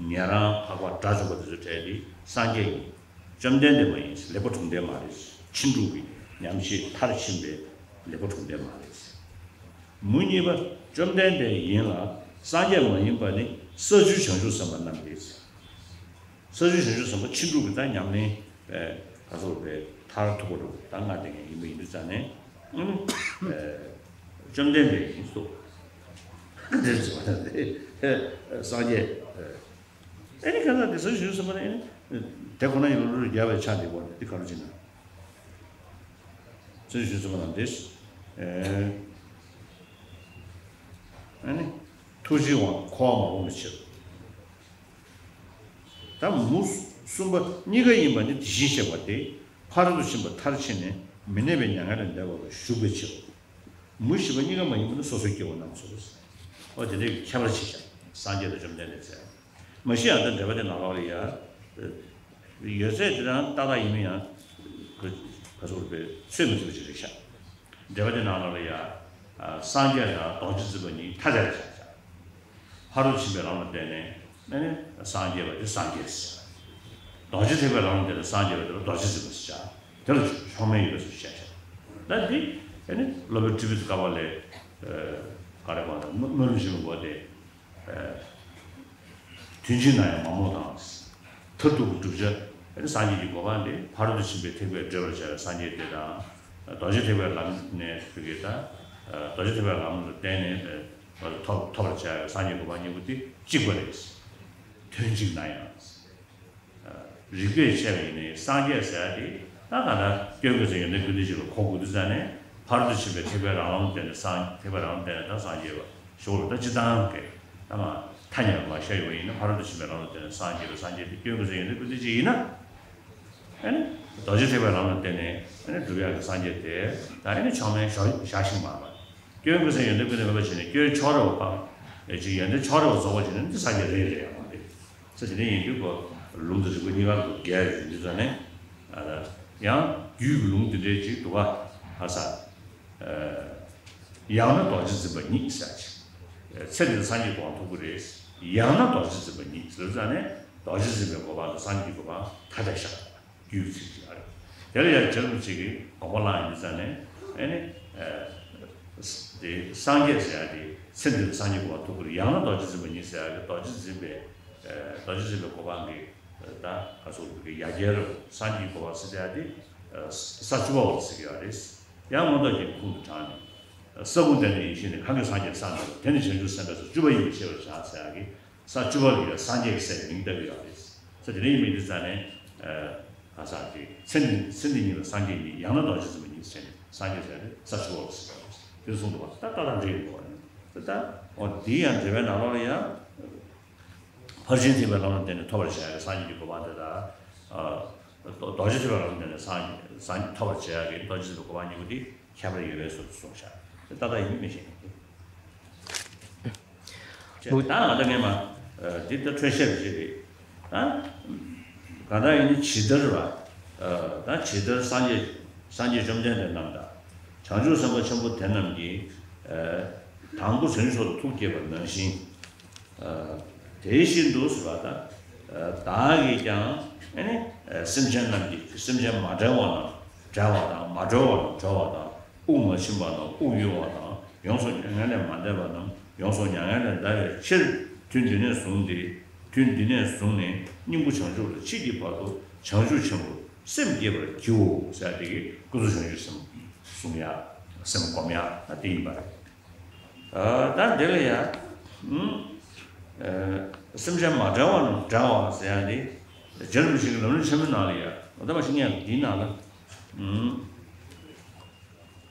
ཉན་རང་འཕགས་པ་དགྲ་བཅོམ་པ་དེ་ཚོ་གྲས་དེ་སངས་རྒྱས་ཡིན། བཅོམ་ལྡན་འདས་མ་ཡིན། ལེགས་པ་གྲུབ་མཐའ་མ་རེད། ཕྱིན་དྲུག་གི་ཉམས་བཞེས་མཐར་ཕྱིན་པའི་ལེགས་པ་གྲུབ་མཐའ་མ་རེད། མུ་གཉིས་པ་བཅོམ་ལྡན་འདས་ཡིན་ལ་སངས་རྒྱས་མ་ཡིན་པ་ནི་ས་བཅུའི་བྱང་ཆུབ་སེམས་དཔའ་རྣམས་རེད། ས་བཅུའི་བྱང་ཆུབ་སེམས་དཔའ་ཕྱིན་དྲུག་གི་ད་ཉམས་ལེན་པའི་ག་ཚོད་པའི་མཐར་ཐུག་པ་རུ་ད་ལྔ་དེ་ངས་ཡིན་པ་ཡིན་དུས་ཙང་ནས། ཨ་ནི། བཅོམ་ལྡན་འདས་ཡིན་སོ། དེར་བྱེད་པ་དང་དེ་སངས་རྒྱས། ཨ་ནི་གང་ཟག་དེ་ས་བཅུའི་བྱང་ཆུབ་སེམས་དཔའ་ནི་ཨ་ནི་དེ་ཁོ་ན་ཡིན་ལ་བློ་གྲོས་རྒྱས་པའི་ཆ་འདི་བོ་འདི་ག་རེ་བྱེད་ན། ས་བཅུའི་བྱང་ཆུབ་སེམས་དཔའ་རྣམས་དེ། ཨ་ནི། ཐུགས་རྗེའི་དབང་འཁོར་བ་མ་སྤངས་པའི་ཕྱིར། ད་མུ་གསུམ་པ་གཉིས་ཀ་ཡིན་པ་ནི་དེ་བཞིན་གཤེགས་པ་སྟེ། ཕ་རོལ་ཏུ་ཕྱིན་པ་མཐར་ཕྱིན་ནས་མི་གནས་པའི་མྱ་ངན་ལས་འདས་པ་ལ་ཞུགས་པའི་ཕྱིར། མུ་བཞི་པ་གཉིས་ཀ་མ་ཡིན་པ་ནི་སོ་སོའི་སྐྱེ་བོ་རྣམས་སོ། ཨོ་དེ་འདྲའི་ཁྱད་པར་ཕྱེ་བཞག་སངས་རྒྱས་དང་བཅོམ་ལྡན་འདས་ཟེར། མ་གཞི་ཡང་ད་འགྲེལ་པ་དེ་ནང་ལོགས་ལ་ཡ། ཡོད་ཚད་དེ་རང་ཏག་ཏག་ཡིན་མིན་ཡང་། ག་ཚོད་པའི་ཚོད་མི་ཚོད་ཅིག་རེད་ཤག་འགྲེལ་པ་དེ་ནང་ལོགས་ལ་ཡ། སངས་རྒྱས་དང་རྡོ་རྗེ་འཛིན་པ་གཉིས་ཐ་དད་ལ་བཞག་བཞག་ཕ་རོལ་ཏུ་ཕྱིན་པའི་ལམ་ལ་བརྟེན་ནས་ཨ་ནི་སངས་རྒྱས་པ་དེ་སངས་རྒྱས་ཟེར། རྡོ་རྗེ་ཐེག་པའི་ལམ་ལ་བརྟེན་ནས་སངས་རྒྱས་པ་དེ་ལ་རྡོ་རྗེ་འཛིན་པ་ཟེར་བཞག་དེ་ལ་མཆོག་དམན་ཡོད་པའི་ཚུལ་བཤད་བཞག་ད་འདི་ཨ་ནི་སློབ་དཔོན་ཏྲི་པི་ཙི་ཀ་པཱ་ལས། ག་རེ་བ་དང་སྨོན་ལམ་ཞུ་བའི་སྐོར་དེ། ཐུན་འཇིག་ན་ཡང་མ་རྨོངས་དང་། མཐར་ཐུག་གི་བསྒྲུབ་བྱ། ཨ་ནི་སངས་རྒྱས་ཀྱི་གོ་འཕང་དེ་ཕ་རོལ་ཏུ་ཕྱིན་པའི་ཐེག་པས་བགྲོད་པར་བྱ་བའི་སངས་རྒྱས་དེ་དང་། རྡོ་རྗེ་ཐེག་པའི་ལམ་ནས་ཕ་གི་ད། རྡོ་རྗེ་ཐེག་པའི་ལམ་ལ་བརྟེན་ནས་ཐོབ་ཐོབ་པར་བྱ་བའི་སངས་རྒྱས་གོ་འཕང་གཉིས་པོ་དེ་གཅིག་པ་རེད། ཐུན་འཇིག་ན་ཡང་། རིགས་པས་དཔྱད་པ་ཡིན་ན་སངས་རྒྱས་ཟེར་ཡ་དེ་ད་ག་ད་སྐྱོན་ཀུན་ཟད་ཡོན་ཏན་ཀུན་ལྡན་ཅིག་ལ་གོ་དགོས་དུས་ཙང་ནས་ཕ་རོལ་ཏུ་ཕྱིན་པའི་ཐེག་པའི་རང་ལམ་བསྟན་ནས་སངས་ཐེག་པའི་རང་ལམ་བསྟན་ནས་ད་སངས་རྒྱས་པ་ཞོར་ལ་ད་སྤྱི་བཏང་གི་ད་མ་ཐ་སྙད་མ་བཤད་ཡོད་པ་ཡིན་ན་ཕ་རོལ་ཏུ་ཕྱིན་པའི་ལམ་ལ་བརྟེན་ནས་སངས་རྒྱས་པའི་སངས་རྒྱས་དེ་སྐྱོན་ཀུན་ཟད་ཡོན་ཏན་ཀུན་ལྡན་ཅིག་ཡིན་ན། ཨ་ནི་རྡོ་རྗེ་ཐེག་པའི་ལམ་ལ་བརྟེན་ནས་ཨ་ནི་སྒྲུབ་ཡག་གི་སངས་རྒྱས་དེ་ད་ཨ་ནི་མཆོག་དམན་བཞག་བཞག་ཤིང་མ་རེད། སྐྱོན་ཀུན་ཟད་ཡོན་ཏན་ཀུན་ལྡན་མེད་པ་བྱས་ནས་སྐྱོན་ཕྱོགས་རེ་བ་སྤངས། ཨེ་ཅིག་ཡོན་ཏན་ཕྱོགས་རེ་བ་རྫོགས་པ་བྱས་ནས་འདི་སངས་རྒྱས་རེད་རེད་ཡང་མ་རེད། ས་དེ་འདྲ་ཡིན་དུས་ཁོ་ལུང་དང་རིགས་པ་གཉིས་ཀ་ལ་འགལ་ཡོད་འདི་ཚོ་ནས། ཨ་ད་ཡང་རྒྱུད་ཀྱི་ལུང་འདི་འདྲའི་ཅིག་འདུག་ག་ཧ་ས། ཡང་ན་རྡོ་རྗེ་འཛིན་པ་ཉིད་ཟེར་ཅིག་ཚེ་འདིར་སངས་རྒྱས་གོ་འཕང་ཐོབ་ཀྱི་རེད། ཡང་ན་རྡོ་རྗེ་འཛིན་པ་ཉིད་ཟེར་ཙང་ནས་རྡོ་རྗེ་འཛིན་པའི་གོ་འཕང་དང་སངས་རྒྱས་ཀྱི་གོ་འཕང་ཐ་དད་བཞག་རྒྱུད་ཀྱི་ཚིག་ཅིག་ཨ་རེད། དེ་ལ་ཡང་རྗེ་རིན་པོ་ཆེ་གིས་དགོངས་པ་བླངས་ཡིན་ཙང་ནས་ཨེ་ནི། དེ་སངས་རྒྱས་ཟེར་ཡ་དེ་ཚེ་འདིར་སངས་རྒྱས་གོ་འཕང་ཐོབ་ཀྱི་རེད། ཡང་ན་རྡོ་རྗེ་འཛིན་པ་ཉིད་ཟེར་ཡ་གི་རྡོ་རྗེ་འཛིན་པའི། རྡོ་རྗེ་འཛིན་པའི་གོ་འཕང་གི་ད་ག་སོགས་ཀྱི་ཡ་གྱལ་རུ་སངས་རྒྱས་ཀྱི་གོ་འཕང་ཟེར་ཡ་དེ། ས་བཅུ་པ་བ་ཟེར་གྱི་ཡོད་རེད། ཡང་མངོན་རྟོགས་རྒྱན་གྱི་ཁུངས་སུ་དྲངས་ནས། ས་ཀུན་དེ་ནི་ཡེ་ཤེས་ནི། གང་གིས་སངས་རྒྱས་བསམ་པ་དེ་ནི་བྱང་ཆུབ་སེམས་དཔའི་ས་བཅུ་པ་ཡིན་པའི་ཤེས་པར་བྱ་ཟེར་ཡ་གི་ས་བཅུ་པ་ལ་ཡང་སངས་རྒྱས་ཀྱི་སའི་མིང་བཏགས་ཀྱི་ཡོད་རེད། ས་དེ་ནས་ཡིན་མིན་དེ་ཙང་ནས། ཨ་ས་གི་ཚེ་འདི་ཚེ་འདི་ཉིད་ལ་སངས་རྒྱས་ཉིད། ཡང་ན་རྡོ་རྗེ་འཛིན་པ་ཉིད་ཟེར་ནས་སངས་རྒྱས་ཟེར་ནས་ས་བཅུ་པ་ལ་ཟེར་བ་རེད། དེ་གསུངས་འདུག་པ་ད་ལྟ་དང་འབྲེལ་ཡོད་པ་ནི། ད་ད་འོ་འདི་ཡང་འགྲེལ་པའི་ནང་ལོགས་ལ་ཡང་། ཕར་ཕྱིན་ཐེག་པའི་ལམ་ལ་བརྟེན་ནས་ཐོབ་པར་བྱ་ཡ་གི་སངས་རྒྱས་ཀྱི་གོ་འཕང་དེ་དང་། རྡོ་རྗེ་ཐེག་པའི་ལམ་ལ་བརྟེན་ནས་སངས་སངས་ཐོབ་པར་བྱ་ཡ་གི་རྡོ་རྗེ་ཐེག་པའི་གོ་འཕང་གཉིས་པོ་དེ་ཁྱད་པར་ཡོད་པའི་ཚུལ་དུ་གསུངས་བཞག་ཏག་ཏག་ཡིན་མི་ཤེས། ད་ང་ད་ངས་མ་འདི་ད་འཕྲོས་བཤད་ཅིག་རེད། ད་ག་ད་ཡིན་ཇི་ལྟར་བ། ད་ཇི་ལྟར་སངས་རྒྱས་སངས་རྒྱས་བཅོམ་ལྡན་འདས་རྣམས་དང་། བྱང་ཆུབ་སེམས་དཔའ་ཆེན་པོ་དེ་རྣམས་ཀྱིས་དང་པོ་བྱང་ཆུབ་མཆོག་ཏུ་ཐུགས་བསྐྱེད་པ་ནང་བཞིན། དེ་བཞིན་དུ་ཟེར་བ་དང་། བདག་གིས་ཀྱང་ཨ་ནི་སེམས་ཅན་རྣམས་ཀྱི་སེམས་ཅན་མ་བསྒྲལ་བ་རྣམས་བསྒྲལ་བ་དང་མ་གྲོལ་བ་རྣམས་གྲོལ་བ་དང་། དབུགས་མ་ཕྱིན་པ་རྣམས་དབུགས་དབྱུང་བ་དང་། ཡོངས་སུ་མྱ་ངན་ལས་མ་འདས་པ་རྣམས་ཡོངས་སུ་མྱ་ངན་ལས་འདའ་བའི་ཕྱིར། དུས་འདི་ནས་བཟུང་སྟེ། དུས་འདི་ནས་བཟུང་ནས་སྙིང་པོ་བྱང་ཆུབ་ལ་མཆིས་ཀྱི་བར་དུ་བྱང་ཆུབ་ཆེན་པོར་སེམས་བསྐྱེད་པར་བགྱིའོ་ཟེར་ཡ་དེ་གིས་ཀུན་རྫོབ་བྱང་ཆུབ་སེམས་བཟུང་ཡ། སེམས་སྒོམ་ཡ་དེ་ཡིན་པ་རེད། ད་འདི་ལ་ཡ། སེམས་ཅན་མ་བསྒྲལ་བ་རྣམས་བསྒྲལ་བ་ཟེར་ཡ་འདི། རྗེ་རིན་པོ་ཆེ་གི་ལམ་རིམ་ཆེན་མོའི་ནང་ལ་ཡ། ད་མ་ཤི་ཉན་འདིའི་ནང་ལ།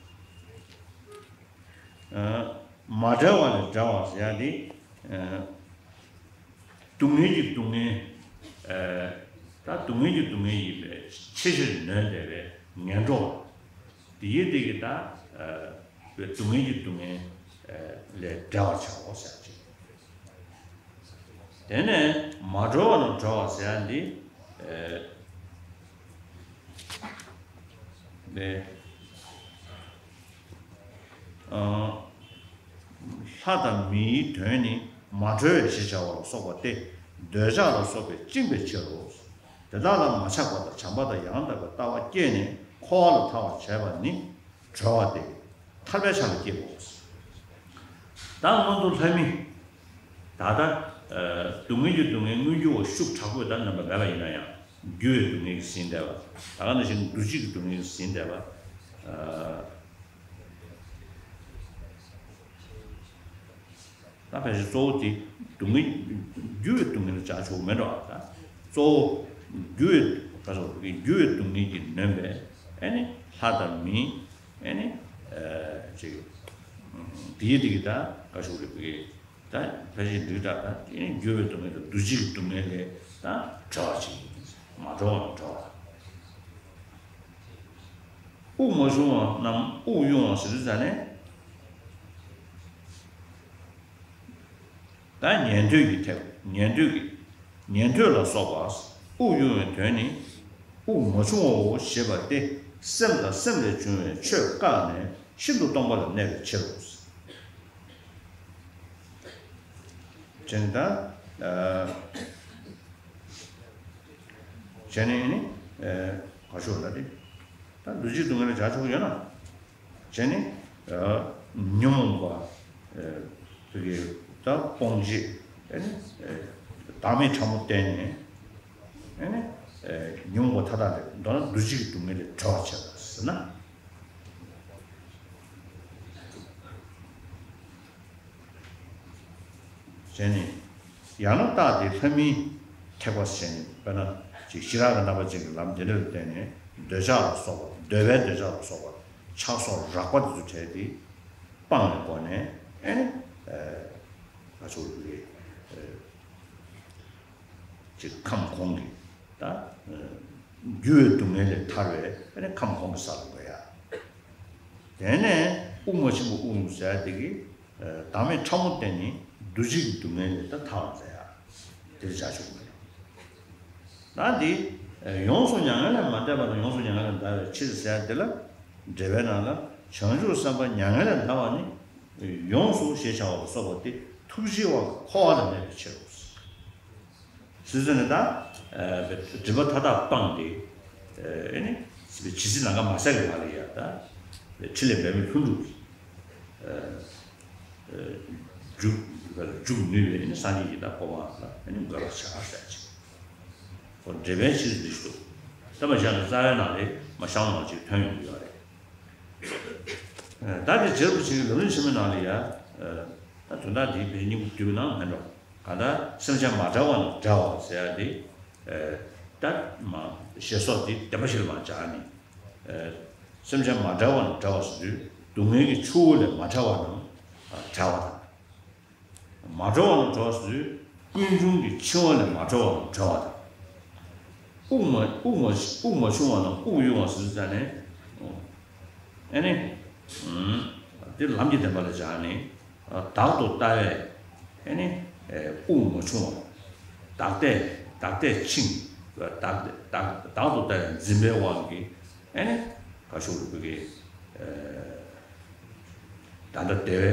མ་བསྒྲལ་བ་ལས་བསྒྲལ་བ་ཟེར་ཡ་འདི། སྡུག་བསྔལ་གྱི་སྡུག་བསྔལ། ད་སྡུག་བསྔལ་གྱི་སྡུག་བསྔལ་ཡིན་པས་ཆེས་ཆེར་ནོན་བསྡད་པའི་ངན་འགྲོ། དེ་ཡི་དེ་གི་ད་སྡུག་བསྔལ་གྱི་སྡུག་བསྔལ་ལས་བསྒྲལ་བར་བྱའོ་ཟེར་ཅིག་དེ་ནས་མ་གྲོལ་བ་རྣམས་གྲོལ་བ་ཟེར་ཡ་འདི། ནས། ལྷ་དང་མིའི་དོན་ནི་མ་གྲོལ་བའི་ཞེས་བྱ་བ་ལ་སོགས་པ་སྟེ། འདོད་ཆགས་ལ་སོགས་པས་བཅིངས་པའི་ཕྱིར་རོ། དེ་དག་ལ་མ་ཆགས་པ་དང་བྱམས་པ་དང་ཡང་དག་པའི་ལྟ་བ་སྐྱེས་ནས་འཁོར་བ་ལས་ཐར་བར་བྱེད་པ་ནི་གྲོལ་བ་སྟེ། ཐར་པའི་ཆ་ལ་སྐྱེའོ། ད་སྔོན་དུ་ལྷ་མི། ད་ལྟ་སྡུག་བསྔལ་གྱི་སྡུག་བསྔལ་མངོན་གྱུར་བ་ཤུགས་དྲག་པོས་ད་རྣམ་པར་མེད་པ་ཡིན་ན་ཡང་། རྒྱུ་བའི་སྡུག་བསྔལ་གྱིས་ཟིན་བསྡད་པ། ད་ག་ནང་བཞིན་འདུ་བྱེད་ཀྱི་སྡུག་བསྔལ་གྱིས་ཟིན་བསྡད་པ། ད་ཕལ་ཆེར་གཙོ་བོ་དེ་སྡུག་བསྔལ། རྒྱུ་བའི་སྡུག་བསྔལ་ལ་བྱ་ཆོག་མེད་འགྲོ་བ། ད་གཙོ་བོ་རྒྱུ་བའི་ག་སོགས་རྒྱུ་བའི་སྡུག་བསྔལ་གྱིས་ནོན་པའི་ཨ་ནི་ལྷ་དང་མི། ཨ་ནི་ཅིག་དེའི་དེ་གི་ད་ག་སོགས་རེད། ད་ཕལ་ཆེར་འདུས་དག་ད་ཨེ་འགྱུར་བའི་སྡུག་བསྔལ་དང་འདུ་བྱེད་ཀྱི་སྡུག་བསྔལ་ལས་ད་བྲལ་བ་ཅིག་མ་གྲོལ་བ་ལ་བྲལ་བ། དབུགས་མ་ཕྱུང་བ་རྣམས་དབུགས་དབྱུང་བ་ཟེར་དུས་ཙ་ནས། ད་ཉན་ཐོས་ཀྱི་ཐེག་ཉན་ཐོས་ཀྱི་ཉན་ཐོས་ལ་སོགས་པ་དབུགས་དབྱུང་བའི་དོན་ནི། དབུགས་མ་ཕྱུང་བའོ་ཞེས་པ་སྟེ། སེམས་དང་སེམས་ལས་བྱུང་བའི་ཆོས་བཀག་ནས་ཤིན་ཏུ་སྟོང་པ་ལ་གནས་པའི་ཕྱིར་རོ། ཅེས་ད། བྱས་ནས་ནི། ག་ཤོག་ལ་དེ། ད་འདུ་བྱེད་སྡུག་བསྔལ་ལ་བྱ་ཆོག་ཡོད་ན། བྱས་ནས། ཉོན་མོངས་པ། དེ་གའི་ད་སྤོང་བྱེད། བདག་མེད་ཕྲ་མོ་བསྟན་ནས། ཉོན་མོངས་པ་མཐའ་དག་ལས་མདོར་ན་འདུ་བྱེད་ཀྱི་སྡུག་བསྔལ་ལས་གྲོལ་བར་བྱེད་པ་ཟེར་ན། བྱས་ནས། ཡང་ན་རྟགས་དེ་ལྷ་མིན་ཐེག་པ་ཟེར་ནས། དཔེར་ན་ཅིག་ཤེས་རབ་ཀྱི་རྣམ་པ་ཅན་གྱི་ལམ་དེ་འདྲ་ལ་བརྟེན་ནས་འདོད་ཆགས་ལ་སོགས་པ། འདོད་པའི་འདོད་ཆགས་ལ་སོགས་པ་ཆགས་སོགས་རགས་པ་དེ་ཚོ་བྲལ་ཏེ་སྤངས་པའི་སྒོ་ནས་ཨེ་ནི་ང་ཚོ་གི་ཅིག་ཁམས་གོང་གི་ད་རྒྱུ་བའི་སྡུག་བསྔལ་ལས་ཐར་བའི་ཨེ་ནི་ཁམས་གོང་གི་ས་ལ་འགོད་ཡ། དེ་ནས་དབུགས་མ་ཕྱིན་པ་དབུགས་དབྱུང་ཟེར་ཡ་དེ་གིས། བདག་མེད་ཕྲ་མོ་བསྟན་ནས་འདུ་བྱེད་ཀྱི་སྡུག་བསྔལ་ལས་ད་ཐར་བར་མཛད་ཡ། དེར་བྱ་ཆོག་མེད། ད་འདི་ཡོངས་སུ་མྱ་ངན་ལས་མ་འདས་པ་དང་ཡོངས་སུ་མྱ་ངན་ལས་འདའ་བའི་ཕྱིར་ཟེར་ཡ་དེ་ལ། འགྲེལ་པའི་ནང་ལ་བྱང་ཆུབ་སེམས་དཔའ་མྱ་ངན་ལས་འདའ་བ་ནི། ཡོངས་སུ་ཞེས་བྱ་བ་ལ་སོགས་པ་སྟེ་ཐུགས་རྗེའི་དབང་གིས་འཁོར་བ་ལས་མེད་པའི་ཕྱིར་རོ། སྲིད་རྩེ་ནི་ད། སྒྲིབ་པ་མཐའ་དག་སྤངས་ཏེ། ཨེ་ནི། ཇི་སྲིད་ནམ་མཁའ་མ་ཟད་ཀྱི་བར་ལ་ཡང་ད། འཕྲིན་ལས་འབད་མེད་ལྷུན་གྲུབ་ཀྱི། འཇུག་འཇུག་ནུས་པའི་ནི་སངས་རྒྱས་ཀྱི་ད་གོ་འཕང་ལ་ཨེ་ནི་འགོད་པར་བྱ་ཟེར་ཅིག་འགྲེལ་པའི་ཕྱིར་འདི་ཞུ། ད་མ་བཞག་ན་རྩ་བའི་ནང་ལས་མ་བཤམས་ནང་ཅིག་ཐོན་ཡོང་གི་ཡོད་རེད། ད་དེ་རྗེ་རིན་པོ་ཆེ་གི་ལམ་རིམ་ཆེན་མོའི་ནང་ལ་ཡ། ད་དོན་དག་འདི་བའི་སྙིང་པོ་བསྡུས་པའི་ནང་མེད་འགྲོ། གང་ལྟར་སེམས་ཅན་མ་བསྒྲལ་བ་ནི་བསྒྲལ་བ་ཟེར་ཡ་དེ། ད་མ་ཞེས་སོགས་དེ་བདེན་པ་བཞི་ལ་མ་སྦྱར་ནས། སེམས་ཅན་མ་བསྒྲལ་བ་ནི་བསྒྲལ་བ་ཟེར་དུས་སྡུག་བསྔལ་གྱི་ཆུ་བོ་ལས་མ་བསྒྲལ་བ་རྣམས་བསྒྲལ་བ་དང་། མ་གྲོལ་བ་ནི་གྲོལ་ཟེར་དུས་ཀུན་འབྱུང་གི་འཆིང་བ་ལས་མ་གྲོལ་བ་རྣམས་གྲོལ་བ་དང་། དབུགས་མ་དབུགས་མ་དབུགས་མ་ཕྱུང་བ་རྣམས་དབུགས་དབྱུང་བ་ཟེར་དུས་ཙ་ནས། ཨེ་ནི། དེ་ལམ་གྱི་བདེན་པ་ལ་སྦྱར་ནས། བདག་ཏུ་ལྟ་བས་ཨེ་ནི་དབུགས་མ་ཕྱུང་བ། བདག་ལྟས་བདག་ལྟས་འཆིང་། བདག་བདག་བདག་ཏུ་ལྟ་བས་འཛིན་པའི་དབང་གིས་ཨེ་ནི་ག་ཤོག་རུ་བུ་གི་ད་ལྟ་བདེ་བའི་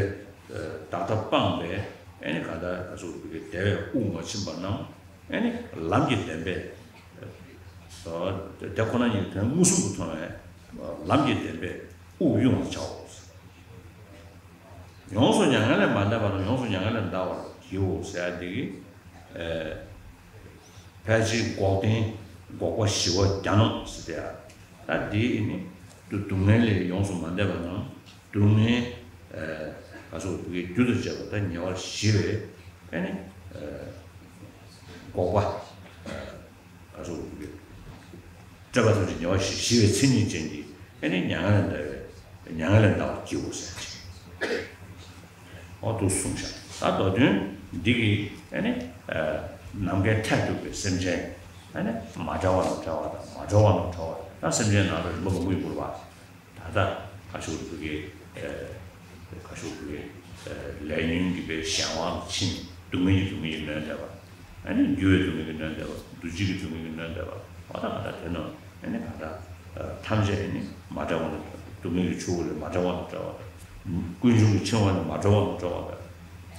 བདག་ལྟ་སྤངས་པས་ཨེ་ནི་ག་ད་ག་ཤོག་རུ་བུ་གི་བདེ་བས་དབུགས་མ་ཕྱིན་པ་རྣམས་ཨེ་ནི་ལམ་གྱི་བདེན་པས། དེ་ཁོ་ན་ཉིད་དོན་མངོན་སུམ་དུ་མཐོང་བས་ལམ་གྱི་བདེན་པས་དབུགས་དབྱུང་བར་བྱའོ། ཡོངས་སུ་མྱ་ངན་ལས་མ་འདའ་བ་དང་ཡོངས་སུ་མྱ་ངན་ལས་འདའ་བར་བགྱིའོ་ཟེར་ཡ་འདི་གིས། ཨེ། ཕལ་ཆེར་འགོག་བདེན་འགོག་པ་ཞི་བ་གྱ་ནོམ་ཟེར་ཏེ་ཡ། ད་འདི་ནི་སྡུག་སྡུག་བསྔལ་ལས་ཡོངས་སུ་མ་འདས་པ་དང་སྡུག་བསྔལ་ཨེ་ག་སོགས་པའི་རྒྱུ་དང་བཅས་པ་ད་ཉེ་བར་ཞི་བས་ཨེ་ནི་ཨེ་འགོག་པ་ཨེ་ག་སོགས་པའི་སྤྲོས་པ་ཐམས་ཅད་ཉེ་བར་ཞི་ཞི་བའི་མཚན་ཉིད་ཅན་གྱི་ཨེ་ནི་མྱ་ངན་ལས་འདའ་བའི་མྱ་ངན་ལས་འདའ་བར་བགྱིའོ་ཟེར་ཅིང་། འོ་འདུག་གསུངས་ཤག་ད་མདོ་དོན་འདི་གིས་ཨེ་ནི་ནམ་མཁའི་མཐས་གཏུགས་པའི་སེམས་ཅན་ཨེ་ནི་མ་བྲལ་བ་དང་བྲལ་བ་དང་མ་གྲོལ་བ་དང་བྲལ་བ་དང་སེམས་ཅན་ནང་དུ་རིམ་པ་མང་པོ་ཡོད་པ། ད་ལྟ་ཁ་ཤོར་བུ་གའི་ཁ་ཤོར་བུ་གའི་ལས་ཉོན་གྱི་པའི་གཞན་དབང་ལ་ཕྱིན། སྡུག་བསྔལ་གྱི་སྡུག་བསྔལ་གྱིས་ནོན་བསྡད་པ། ཨ་ནི་འགྱུར་བའི་སྡུག་བསྔལ་གྱིས་ནོན་བསྡད་པ། འདུ་བྱེད་ཀྱི་སྡུག་བསྔལ་གྱིས་ནོན་བསྡད་པ། འོ་ད་ག་ད་དེ་རྣམས་ཨ་ནི་ག་ད་ཐམས་ཅད་ཨ་ནི་མ་བྲལ་བ་ནི་སྡུག་བསྔལ་གྱི་ཆུ་བོ་ལས་མ་བྲལ་བ་ནི་བྲལ་བ། ཀུན་འབྱུང་གི་འཆིང་བ་ནི་མ་བྲལ་བ་ནི་བྲལ་བ།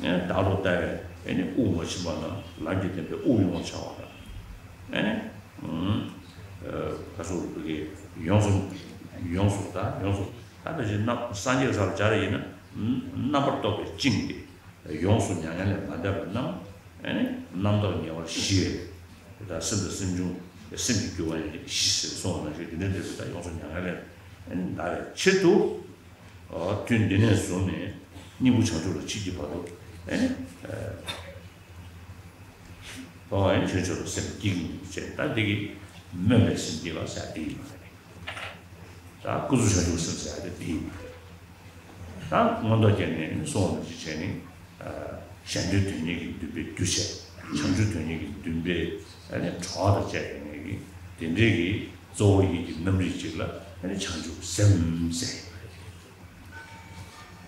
ཨ་ནི་བདག་ཏུ་ལྟ་བས་ཨ་ནི་དབུགས་མ་ཕྱིན་པ་ན་ལམ་གྱི་བདེན་པས་དབུགས་དབྱུང་བར་བྱ་བ་དང་། ཨ་ནི་ཁ་སོགས་རིག་པའི་ཡོངས་སུ་ཡོངས་སུ་དང་ཡོངས་སུ་ད་ད་ཅི་རྣམ་སངས་རྒྱས་ས་ལ་སྦྱར་ཡིན་ན་རྣམ་པར་རྟོག་པའི་བཅིངས་ཏེ། ཡོངས་སུ་མྱ་ངན་ལས་མ་འདའ་བ་རྣམས་ཨེ་ནི་རྣམ་རྟོག་ཉེ་བར་ཞི་བས། དེ་དག་སེམས་དང་སེམས་བྱུང་སེམས་ཀྱི་རྒྱུ་བ་ཡང་ཞི་ཟེར་གསུངས་པ་ནང་བཞིན་དེ་འདྲའི་འབྲས་བུ་དག་ཡོངས་སུ་མྱ་ངན་ལས་ཨེ་ནི་འདའ་བའི་ཕྱིར་དུ། དུས་འདི་ནས་བཟུང་ནས་སྙིང་པོ་བྱང་ཆུབ་ལ་མཆིས་ཀྱི་བར་དུ་ཨེ་ནི། ཨོ་ཨེ་ནི་བྱང་ཆུབ་ལ་སེམས་བསྐྱེད་ཀྱི་ཡིན་ཅེས་ད་འདི་གི་སྨོན་པའི་སེམས་བསྐྱེད་པ་ཟེར་འདི་ཡིན་པ་རེད། ད་ཀུན་རྫོབ་བྱང་ཆུབ་སེམས་ཟེར་ཡ་དེ་དེ་ཡིན་པ་རེད། ད་མངོན་རྟོགས་རྒྱན་ནས་གསུངས་པ་ནང་བཞིན་བྱས་ནས། གཞན་དོན་དོན་གཉེར་གྱི་འདུན་པའི་རྒྱུ་བྱས། བྱང་ཆུབ་དོན་གཉེར་གྱི་འདུན་པའི་ཨ་ནི་གྲོགས་དང་བཅས་པའི་ངེས་ཀྱི་དེ་འདྲའི་གི་གཙོ་བོ་ཡིད་ཀྱི་རྣམ་རིག་ཅིག་ལ་ཨ་ནི་བྱང་ཆུབ་སེམས་ཟེར།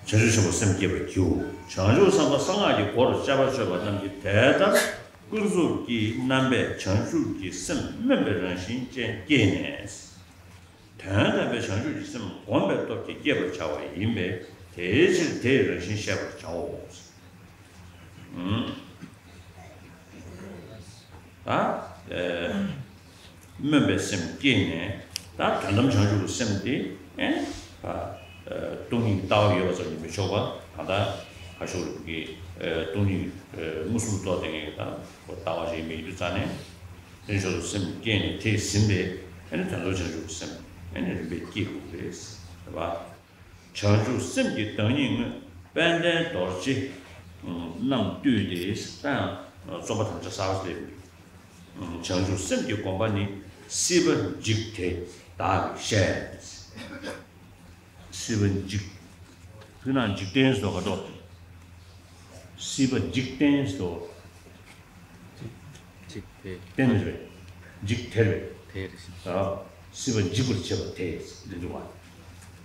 བྱང་ཆུབ་ཆེན་པོ་སེམས་བསྐྱེད་པར་བགྱིའོ། བྱང་ཆུབ་སེམས་དཔའ་གསང་སྔགས་ཀྱི་སྒོར་སྐྱབས་པ་སྤྱོད་པ་རྣམས་ཀྱིས་དེ་ལྟར་ཀུན་རྫོབ་ཀྱི་རྣམ་པས་བྱང་ཆུབ་ཀྱི་སེམས་སྨོན་པའི་རང་བཞིན་ཅན་བསྐྱེད་ནས། དོན་དམ་པའི་བྱང་ཆུབ་ཀྱི་སེམས་བསྒོམ་པའི་སྟོབས་ཀྱིས་བསྐྱེད་པར་བྱ་བ་ཡིན་པས་དེའི་ཕྱིར་དེའི་རང་བཞིན་བཤད་པར་བྱའོ། ད་སྨོན་པའི་སེམས་བསྐྱེད་ནས་ད་དོན་དམ་བྱང་ཆུབ་ཀྱི་སེམས་དེ་ཨེ་སྟོང་ཉིད་ཀྱི་ལྟ་བ་ཡོད་པ་ཙམ་གྱིས་མི་ཆོག་པ། ད་ལྟ་ཁ་ཤོར་གྱི་སྟོང་ཉིད་མངོན་སུམ་དུ་རྟོགས་བསྡད་མཁན་གྱི་ད་ལྟ་བ་ཞིག་མེད་རྒྱུ་རྩ་ནས། དེ་ཕྱོགས་སུ་སེམས་བསྐྱེད་ནས་དེས་ཟིན་པས་ཨེ་ནི་དོན་དམ་བྱང་ཆུབ་ཀྱི་སེམས་ཨེ་ནི་རིམ་པས་བསྐྱེད་དགོས་རེད། རེད་པ། བྱང་ཆུབ་སེམས་ཀྱི་བདག་ཉིད་དངོས་དཔལ་ལྡན་རྡོ་རྗེ་རྣམས་བཏུད་དེ། ད་ཡང་རྩོམ་པ་དམ་བཅའ་གསར་པ་སླེབས་ཡོད། བྱང་ཆུབ་སེམས་ཀྱི་དགོངས་པ་ནི། སྲིད་པ་འཇིག་དེ་བདག་གིས་བཤད། སྲིད་པ་འཇིག་དེ་ན་འཇིག་རྟེན་སོགས་ག་ཏོ། སྲིད་པ་འཇིག་རྟེན་སོགས། འཇིག་དེ། རྟེན་རེད། འཇིག་དེ་རེད། དེ་རེད། ཨ། སྲིད་པ་འཇིག་པར་བྱེད་པ་དེ་འདི་འདུག་བ།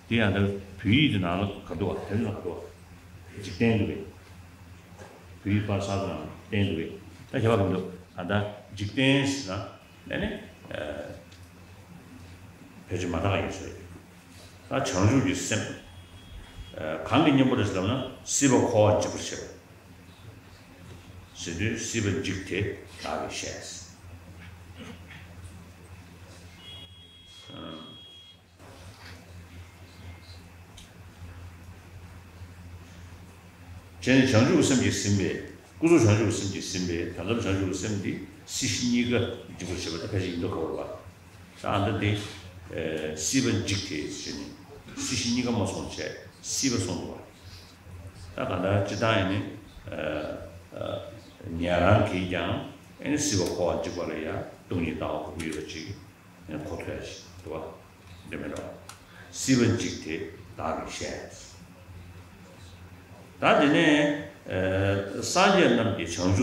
དེ་ཡང་ད་བོད་ཡིག་དེ་ནང་ལ་ག་འདུག་བ། དེ་ནང་ག་འདུག་བ། འཇིག་རྟེན་འདུག་བས། བོད་ཡིག་པར་ས་དང་རྟེན་འདུག་བས། ད་ཁྱད་པར་ག་འདུག་ད་ལྟ་འཇིག་རྟེན་ཟེར་ན་ཨ་ནི། ཕལ་ཆེར་མ་དག་ཡིན་ཟེར། ད་བྱང་ཆུབ་ཀྱི་སེམས། གང་གི་གཉེན་པོ་རེད་ཟེར་ན་སྲིད་པ་འཁོར་བ་འཇིག་པར་བྱེད་པ། ཟེར་དུས་སྲིད་པ་འཇིག་དེ་བདག་གིས་བཤད། བྱས་ནས་བྱང་ཆུབ་ཀྱི་སེམས་ཀྱིས་ཟིན་པས། ཀུན་རྫོབ་བྱང་ཆུབ་ཀྱི་སེམས་ཀྱིས་ཟིན་པས་དོན་དམ་བྱང་ཆུབ་ཀྱི་སེམས་འདི་སྲིད་ཞི་གཉིས་ཀ་འཇིག་པར་བྱེད་པ་དེ་ཕལ་ཆེར་ཡིན་མདོག་ཁ་པོ་རེད་པ། ད་ཨ་འདི་དེ། སྲིད་པ་འཇིག་དེ་ཟེར་ནས་སྲིད་ཞི་གཉིས་ཀ་མ་སོང་བྱས་སྲིད་པ་སོང་འདུག་བ། ད་ག་འདྲ་སྤྱིར་བཏང་ཡིན་ནི། ཉན་རང་གིས་ཀྱང་ཨེ་ནི་སྲིད་པ་འཁོར་བ་འཇིག་པ་ལ་ཡང་སྟོང་ཉིད་ལྟ་བ་གོ་གི་ཡོད་པ་ཅིག་ཨེ་ནི་གོ་ཐུབ་ཡ་ཞིག་འདུག་བ། འདི་མེད་འགྲོ། སྲིད་པ་འཇིག་དེ་བདག་གིས་བཤད། ད་དེ་ནས་སངས་རྒྱས་རྣམས་ཀྱི་བྱང་ཆུབ།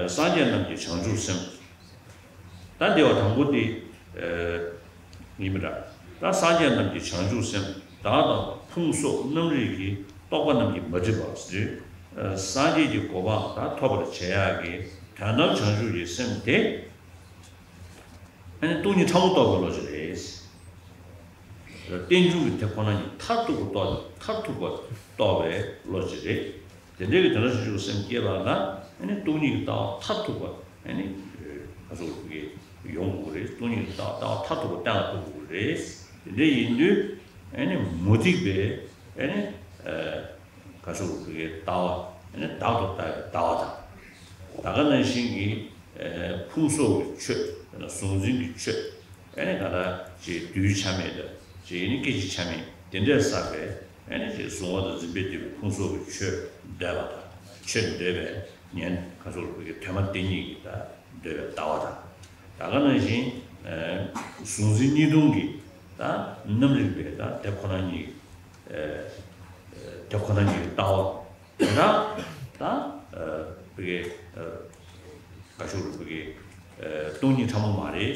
སངས་རྒྱས་རྣམས་ཀྱི་བྱང་ཆུབ་སེམས། ད་འདི་བ་དང་པོ་འདི། ཡིན་མི་འདྲ། ད་སངས་རྒྱས་རྣམས་ཀྱི་བྱང་ཆུབ་སེམས། ད་ བདག་དང་ཕུང་སོགས་རྣམ་རིག་གི་རྟོག་པ་རྣམས་ཀྱིས་མ་བསྒྲིབས་པ་ཟེར། སངས་རྒྱས་ཀྱི་གོ་འཕང་དག་ཐོབ་པར་བྱེད་ཡག་གི་དོན་དམ་བྱང་ཆུབ་ཀྱི་སེམས་དེ། ཨ་ནི་སྟོང་ཉིད་ཕྲ་མོ་རྟོགས་པའི་བློ་ཅིག་རེད། རྟེན་འབྱུང་གི་དེ་ཁོ་ན་ཉིད་མཐར་ཐུག་པ་རྟོགས། མཐར་ཐུག་པ་རྟོགས་པའི་བློ་ཅིག་རེད། དེ་འདྲའི་གི་དོན་དམ་བྱང་ཆུབ་སེམས་སྐྱེས་པ་ལ་ཨ་ནི་སྟོང་ཉིད་ཀྱི་ལྟ་བ་མཐར་ཐུག་པ་ཨ་ནི་ག་ཚོད་ཀྱི་ཡོང་དགོས་རེད། སྟོང་ཉིད་ཀྱི་ལྟ་བ་ལྟ་བ་མཐར་ཐུག་པ་གཏན་ལ་ཕབ་དགོས་རེད། དེ་འདྲ་ཡིན་དུས་ཨ་ནི་མུ་སྟེགས་པའི་ཨ་ནི་ག་ཚོད་ཀྱི་ལྟ་བ་ཨ་ནི་བདག་ཏུ་ལྟ་བའི་ལྟ་བ་དང་། ད་ག་ནང་བཞིན་གྱི་ཕུང་སོགས་ཀྱི་ཆོས། གཟུང་འཛིན་གྱི་ཆོས། ཨ་ནི་ག་ད་ཅིག་གདུལ་བྱ་མེད་དང་ཅིག་ཨ་ནི་སྐད་ཅིག་ཆ་མེད་དེ་འདྲས་བསགས་པའི་ཨ་ནི་ཅིག་གཟུང་བ་དང་འཛིན་པས་བསྡུས་པའི་ཕུང་སོགས་ཀྱི་ཆོས་འདོད་པ་དང་ཆོས་འདོད་པའི་ཉན་ག་ཚོད་ཀྱི་དོན་མ་དེ་ཉིད་ཀྱི་ད་འདོད་པའི་ལྟ་བ་དང་། ད་ག་ནང་བཞིན་གཟུང་འཛིན་གཉིས་སྟོང་གི་ད་རྣམ་རིག་པའི་ད་དེ་ཁོ་ན་ཉིད་དེ་ཁོ་ན་ཉིད་ཀྱི་ལྟ་བ། དེ་དག་ད་བི་གའི་ག་ཤུག་རུ་བི་གའི་སྟོང་ཉིད་ཕྲ་མོ་མ་རེད།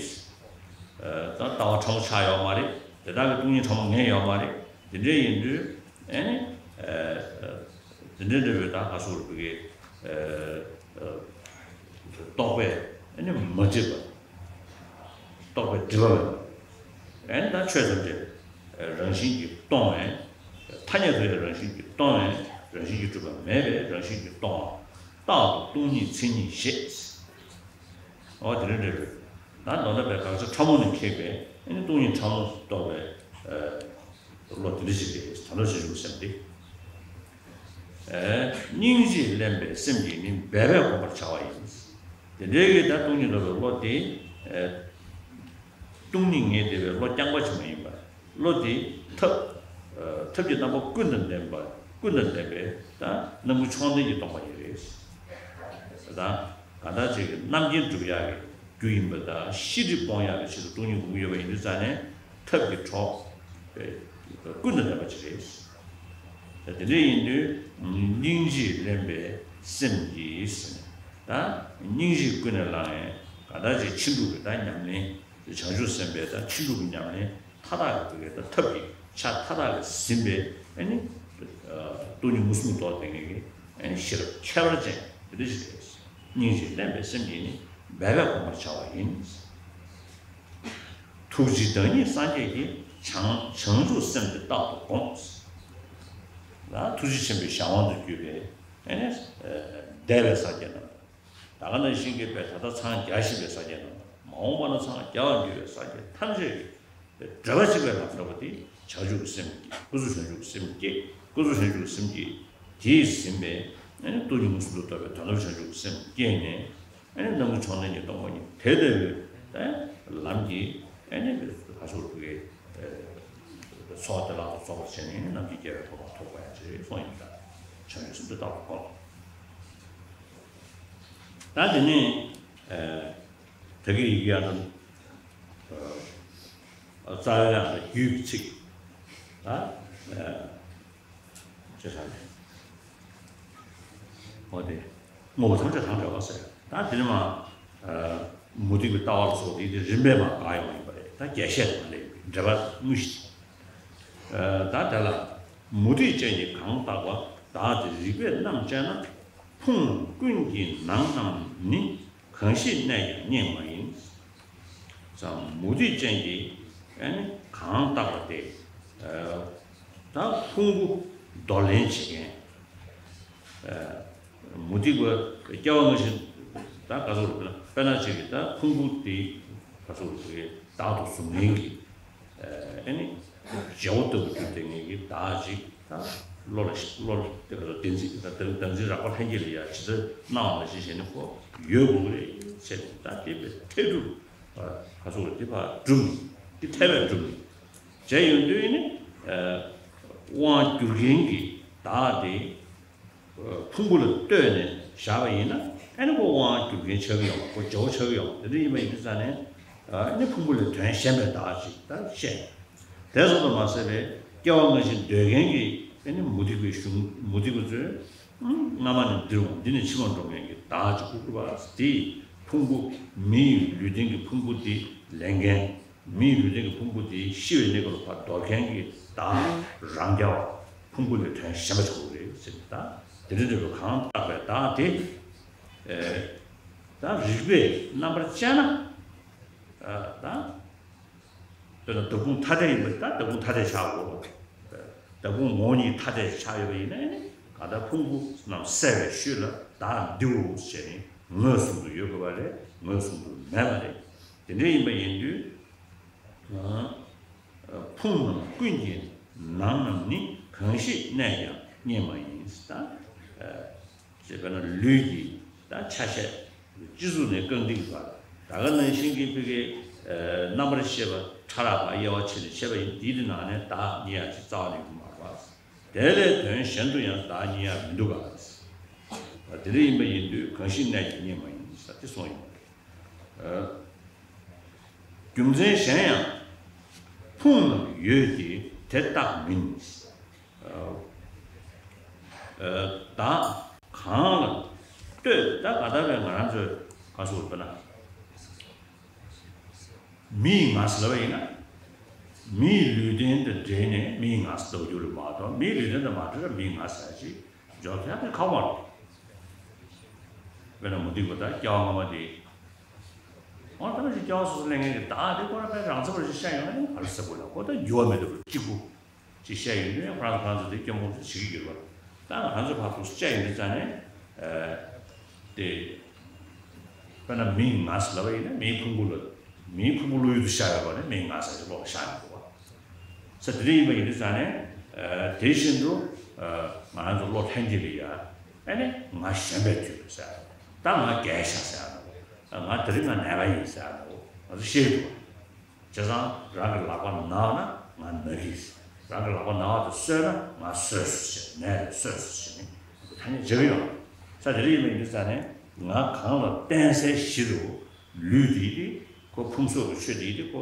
ད་ལྟ་བ་ཕྲ་མོ་ཆགས་ཡོད་མ་རེད། དེ་དག་གི་སྟོང་ཉིད་ཕྲ་མོ་ངེས་ཡོད་མ་རེད། དེ་འདྲ་ཡིན་དུས་ཨེ་ནི་དེ་འདྲ་འདྲ་བའི་ད་ག་ཤུག་རུ་བི་གའི་རྟོག་པས་ཨེ་ནི་མ་བསྒྲིབས་པ། རྟོག་པས་བསྒྲིབས་པ་མེད་པ། ཨེ་ནི་ད་ཆོས་ཐམས་ཅད་རང་བཞིན་གྱིས་སྟོང་བས། ཐ་སྙད་དུ་ཡང་རང་བཞིན་གྱིས་སྟོང་བས་རང་བཞིན་གྱིས་གྲུབ་པ་མེད་པས་རང་བཞིན་གྱིས་སྟོང་བ། རྟག་ཏུ་སྟོང་ཉིད་མཚན་ཉིད་ཞེས། འོ་དེ་རིང་འདྲ་བའི་ད་མདོ་སྡེ་པའི་དགག་བྱ་ཕྲ་མོ་ནས་ཁེགས་པའི་ཨེ་ནི་སྟོང་ཉིད་ཕྲ་མོ་རྟོགས་པའི་བློ་དེ་འདྲ་ཞིག་རེད། ད་ལྟ་ཞིག་བྱུང་སེམས་ཏེ། སྙིང་རྗེས་བརླན་པའི་སེམས་ཀྱིས་ནི་འབད་པས་བསྒོམ་པར་བྱ་བ་ཡིན། དེ་འདྲའི་གི་ད་སྟོང་ཉིད་རྟོགས་པའི་བློ་དེ། སྟོང་ཉིད་ངེས་བདེ་བའི་བློ་རྐྱང་པ་ཅིག་མ་ཡིན་པར་བློ་དེ་ཐབས། ཐབས་ཀྱི་རྣམ་པ་ཀུན་དང་ལྡན་པ། ཀུན་དང་ལྡན་པའི་ད་རྣམ་ཀུན་མཆོག་ལྡན་གྱི་སྟོང་པ་ཉིད་རེད། ད་གང་ལྟར་ཅིག་གི་རྣམ་མཁྱེན་སྒྲུབ་ཡག་གི་རྒྱུ་ཡིན་པ་དང་ཤེས་སྒྲིབ་སྤོང་ཡག་གི་ཆེད་དུ་སྟོང་ཉིད་སྒོམ་གྱི་ཡོད་པ་ཡིན་དུས་ཙང་ནས། ཐབས་ཀྱི་གྲོགས་ཀུན་དང་ལྡན་པ་ཅིག་རེད། དེ་འདྲ་ཡིན་དུས་སྙིང་རྗེས་བརླན་པའི་སེམས་ཀྱིས་ཟེར་ནས་ད་སྙིང་རྗེ་ཀུན་ནས་བསླངས་ནས་གང་ལྟར་ཅིག་ཕྱིན་དྲུག་གི་ད་ཉམས་ལེན། བྱང་ཆུབ་སེམས་དཔའི་ད་ཕྱིན་དྲུག་གི་ཉམས་ལེན་མཐའ་དག་གི་ད་ཐབས་ཀྱི་ཆ་མཐའ་དག་ལ་ཟིན་པའི་ཨ་ནི་སྟོང་ཉིད་མངོན་སུམ་དུ་རྟོགས་ལྡན་གྱི་ཨ་ནི་ཤེས་རབ་ཁྱད་པར་ཅན་དེ་འདྲ་ཞིག་རེད། སྙིང་རྗེས་བརླན་པའི་སེམས་ཀྱིས་ནི་འབད་པས་བསྒོམ་པར་བྱ་བ་ཡིན། ཐུགས་རྗེའི་བདག་ཉིད་སངས་རྒྱས་ཀྱིས། བྱང་བྱང་ཆུབ་སེམས་དེ་རྟག་ཏུ་བསྒོམ། ལ་ཐུགས་རྗེ་ཆེན་པོའི་གཞན་དབང་དུ་གྱུར་པའི་ཨེ་ནས་འདས་པའི་སངས་རྒྱས་རྣམས། ད་ག་ནང་བཞིན་གྱི་པའི་ད་ལྟ་འཚང་རྒྱ་བཞིན་པའི་སངས་རྒྱས་རྣམས། མ་འོངས་པ་ན་འཚང་རྒྱ་བར་འགྱུར་བའི་སངས་རྒྱས་ཐམས་ཅད་ཀྱི་འབྲེལ་བ་གཅིག་པའི་ལམ་འདྲ་བ་དེ་བྱང་ཆུབ་ཀྱི་སེམས་ཀྱིས་སྐུ་གཟུགས་བྱང་ཆུབ་ཀྱི་སེམས་ཀྱིས་སྐུ་གཟུགས་བྱང་ཆུབ་ཀྱི་སེམས་ཀྱིས་དེས་ཟིན་པའི་ཨེ་ནས་སྟོང་ཉིད་མངོན་སུམ་དུ་རྟོགས་པའི་དོན་དམ་བྱང་ཆུབ་ཀྱི་སེམས་སྐྱེས་ནས། ཨེ་ནི་རྣམ་ཀུན་མཆོག་ལྡན་གྱི་སྟོང་པ་ཉིད་དེ་ལྟ་བུའི་ཨེ་ལམ་གྱིས་ཨེ་ནི་ཧ་ཤོར་བུ་གའི་ཚོགས་དེ་ལག་ཏུ་རྫོགས་པར་བྱས་ནས་རྣམ་མཁྱེན་རྒྱལ་བའི་གོ་འཕང་ཐོབ་པ་ཡང་ཅི་རེད་གསུངས་ཡིན་ད། བྱང་ཆུབ་སེམས་དེ་རྟག་ཏུ་བསྒོམ། ད་དེ་ནས་ད་གི་ཡི་གེ་ཡང་རྩ་བའི་ཡང་རྒྱུད་ཀྱི་ཚིག་ད། ཅེས་བྱ་སྟེ། འོ་དེ། དངོས་པོ་ཐམས་ཅད་དང་བྲལ་བ་ཟེར། ད་དེ་ནི་མ། མུ་སྟེགས་པའི་ལྟ་བ་ལ་སོགས་དེ་དེ་རིམ་པས་མ་འགག་ཡོང་བ་ཡིན་པ་རེད། ད་རྒྱས་བཤད་དང་ལས་འབྲེལ་བ་དངོས་གཞི། ད་དེ་ལ། མུ་སྟེགས་ཅན་གྱིས་གང་བརྟགས་པ། བདག་དེ་རིགས་པས་རྣམ་དཔྱད་ན། ཕུང་ལྔ་ཀུན་གྱི་ནང་རྣམས་ནི། གང་ཞིག་གནས་ཀྱང་རྙེད་མ་ཡིན། ཙང་མུ་སྟེགས་ཅན་གྱིས་ཨ་ནི་གང་བརྟགས་པ་དེ། ད་ཕུང་པོ་འདོར་ལེན་བྱེད་མཁན། མུ་སྟེགས་པ་སྐྱེ་བ་སྔ་ཕྱི་ད་ག་ཚོད་རེད་དཔེར་ན་ཅིག་གིས་ད་ཕུང་པོ་དེ་ག་ཚོད་རེད་བདག་ཏུ་བཟུང་མཁན་གྱི། ཨེ་ནི། བརྗེ་བོ་ལྟ་བུ་གྱུར་ཏེ་ངེད་ཀྱི་བདག་ཅིག་ད་བློ་ལ་བློ་ལ་བདེན་འཛིན་བདེན་འཛིན་རགས་པ་ལྷན་སྐྱེས་ལ་ཡ་ཇི་ལྟར་སྣང་བ་ལ་ཇི་བཞིན་ནི་ཁོ་ཡོད་དགོས་ཀྱི་རེད་ཟེར་ནས་ད་དེ་བས་ཐལ་སྒྲུབ་ག་ཚོད་དེ་ཕར་སྒྲུབ་ནས་དེ་ཐལ་བས་སྒྲུབ་ནས་བྱས་ཡོང་དུས་ནི་དབང་བསྒྱུར་མཁན་གྱི་བདག་དེ། ཕུང་པོ་ལ་ལྟོས་ནས་བཞག་པ་ཡིན་ན་ཨ་ནི་ཁོ་དབང་བསྒྱུར་མཁན་ཆགས་ཀྱི་ཡོད་མ་ཁོ་བརྗེ་བོ་ཆགས་ཀྱི་ཡོད་མ་དེ་འདྲ་ཡིན་པ་ཡིན་དུས་ཙང་ནས་ཨ་ནི་ཕུང་པོ་ལས་དོན་གཞན་པའི་བདག་ཅིག་ད་བཤད། དེ་སོགས་དུ་མ་ཟད་པའི་སྐྱེ་བ་སྔ་ཕྱི་འདོད་མཁན་གྱི་ཨ་ནི་མུ་སྟེགས་པའི་གཞུང་མུ་སྟེགས་པ་ཚོས་སྔ་མ་ནས་འདིར་འོང་འདི་ནས་ཕྱི་མར་འགྲོ་མཁན་གྱི་བདག་ཅིག་ཁོ་སྐུར་པ་དེའི་ཕུང་པོ་མིའི་ལུས་རྟེན་གྱི་ཕུང་པོ་དེ་ལེན་མཁན། མིའི་ལུས་རྟེན་གྱི་ཕུང་པོ་དེ་ཤི་བའི་གནས་སྐབས་ལ་ཕར་འདོར་མཁན་གྱི་བདག་ དང་རང་རྐྱ་བ་ཕུང་པོ་ལས་དོན་གཞན་པ་ཆགས་ཀྱི་རེད་ཟེར་ནས། ད་དེ་འདྲ་འདྲ་བའི་གང་བཏགས་པའི་བདག་དེ། ཨེ། ད་རིགས་པས་རྣམ་པར་དཔྱད་ན། ཨ། ད། དཔེར་ན་བདག་ཕུང་ཐ་དད་ཡིན་པ་ད་བདག་ཕུང་ཐ་དད་ཆགས་དགོས། བདག་ཕུང་ངོ་བོ་ཉིད་ཐ་དད་ཆགས་ཡོད་པ་ཡིན་ན་ནི་གང་ལྟར་ཕུང་པོ་རྣམས་གསལ་བའི་ཤུལ་ལ་བདག་འདིའོ་ཞེས་ནི་ངོས་བཟུང་དུ་ཡོད་དགོས་པ་རེད། ངོས་བཟུང་དུ་མེད་པ་རེད། དེ་འདྲ་ཡིན་པ་ཡིན་དུས། ཕུང་རྣམས་ཀུན་གྱི་ནང་རྣམས་ནི། གང་ཞིག་གནས་ཀྱང་རྙེད་མ་ཡིན། ད། ཅེས་པས་ན་ལུས་ཀྱི་ད་ཆ་ཤས་སྤྱི་གཙུག་ནས་རྐང་མཐིལ་གྱི་བར། ད་ག་ནང་བཞིན་གྱི་ཕ་གི་རྣམ་པར་ཤེས་པ་ཕྲ་རགས་པ་དབྱེ་བ་ཕྱེ་ནས་བཤད་པ་ཡིན། དེའི་ནང་ནས་བདག་རྙེད་ཡག་ཅིག་རྩ་བ་ནས་ཡོང་གི་མ་རེད་པ། དེ་ལས་དོན་གཞན་དུ་ཡང་བདག་རྙེད་ཡག་མི་འདུག་ག། དེ་འདྲ་ཡིན་པ་ཡིན་དུས་གང་ཞིག་གནས་ཀྱང་རྙེད་མ་ཡིན་ཟེར་དེ་གསུངས་ཡོད་པ་རེད། རྒྱུ་མཚན་གཞན་ཡང་། ཕུང་རྣམས་ཡོད་ཀྱི་དེ་རྟག་མིན། བདག་གང་ལ་ལྟོས། ད་ག་ད་བས་ང་རང་ཚོས་ག་སོགས་པ་ན། མི་ཡི་ངག་ཟེར་ལབ་པ་ཡིན་ན། མི་ཡི་ལུས་རྟེན་དང་འབྲེལ་ནས་མི་ཡི་ངག་ཟེར་ལབ་རྒྱུ་རེད་མ་གཏོགས། མི་ཡི་ལུས་རྟེན་དང་མ་འབྲེལ་བར་མི་ཡི་ངག་ཟེར་ཅིག་འཇོག་ཐུབ་ཡག་དེ་ཁག་པོ་རེད། དཔེར་ན་མུ་སྟེགས་པ་དང་སྐྱེ་བ་སྔ་མ་དེ། འོ་ད་ཅིག་སྐྱེ་བ་སོ་སོ་ལེན་མཁན་གྱི་བདག་དེ་ཁོ་རང་དཔེ་རང་ཚབ་རེ་ཞིག་བཤད་ཡོང་ན་ནི་ག་རེ་ཟེར་དགོས་ལ། ཁོ་ད་འགྱུར་བ་མེད་པ་གཅིག་པུ། ཅིག་བཤད་ཡོང་དུས་ཁོ་རང་ཚོ་ཁོ་རང་ཚོ་དེ་སྐྱོན་སྤོང་ཚོ་བྱེད་ཀྱི་ཡོད་པ། ད་ང་རང་ཚོ་ཕར་ཚུར་བཤད་ཡོང་དུས་ཙང་ནས། ཨ། དེ། དཔེར་ན་མི་ཡི་ངག་ཟེར་ལབ་པ་ཡིན་ན་མིའི་ཕུང་པོ་ལ། མིའི་ཕུང་པོ་བློ་ཡུལ་དུ་ཤར་ཡོད་པ་ནི་མིའི་ངག་ཟེར་གྱི་བློ་ལ་ཤར་ཡོང་འདུག་བ། ས་དེ་འདྲ་ཡིན་པ་ཡིན་དུས་ཙང་ནས། ཨ། དེ་བཞིན་དུ། ཨ། ང་རང་ཚོ་བློ་ལྷན་སྐྱེས་ལ་ཡ། ཨ་ནི་ང་ཞན་པའི་དུས་ཟེར། ད་ང་རྒས་ཤག་ཟེར་ཡག་འདུག་ང་དེ་རིང་ང་ནད་པ་ཡིན་ཟེར་ཡག་འདུག་ང་ཚོ་ཤེས་ཀྱི་འདུག་བ། བྱས་ཙང་རང་གི་ལག་པ་ན་ན་ང་ན་གི། རང་གི་ལག་པ་ན་བ་དེ་གསོས་ན་ང་གསོས་སོ་ཞེས། ནད་དེ་གསོས་སོ་ཞེས་ནི་ཐ་སྙད་བྱེད་ཀྱི་ཡོད། ས་དེ་རིགས་མིན་དུས་ཙང་ནས་ང་གང་ལ་བརྟེན་སའི་གཞི་རུ་ལུས་དེ་དེ་ཁོ་ཕུང་གསོག་གི་ཆོས་དེ་དེ་ཁོ་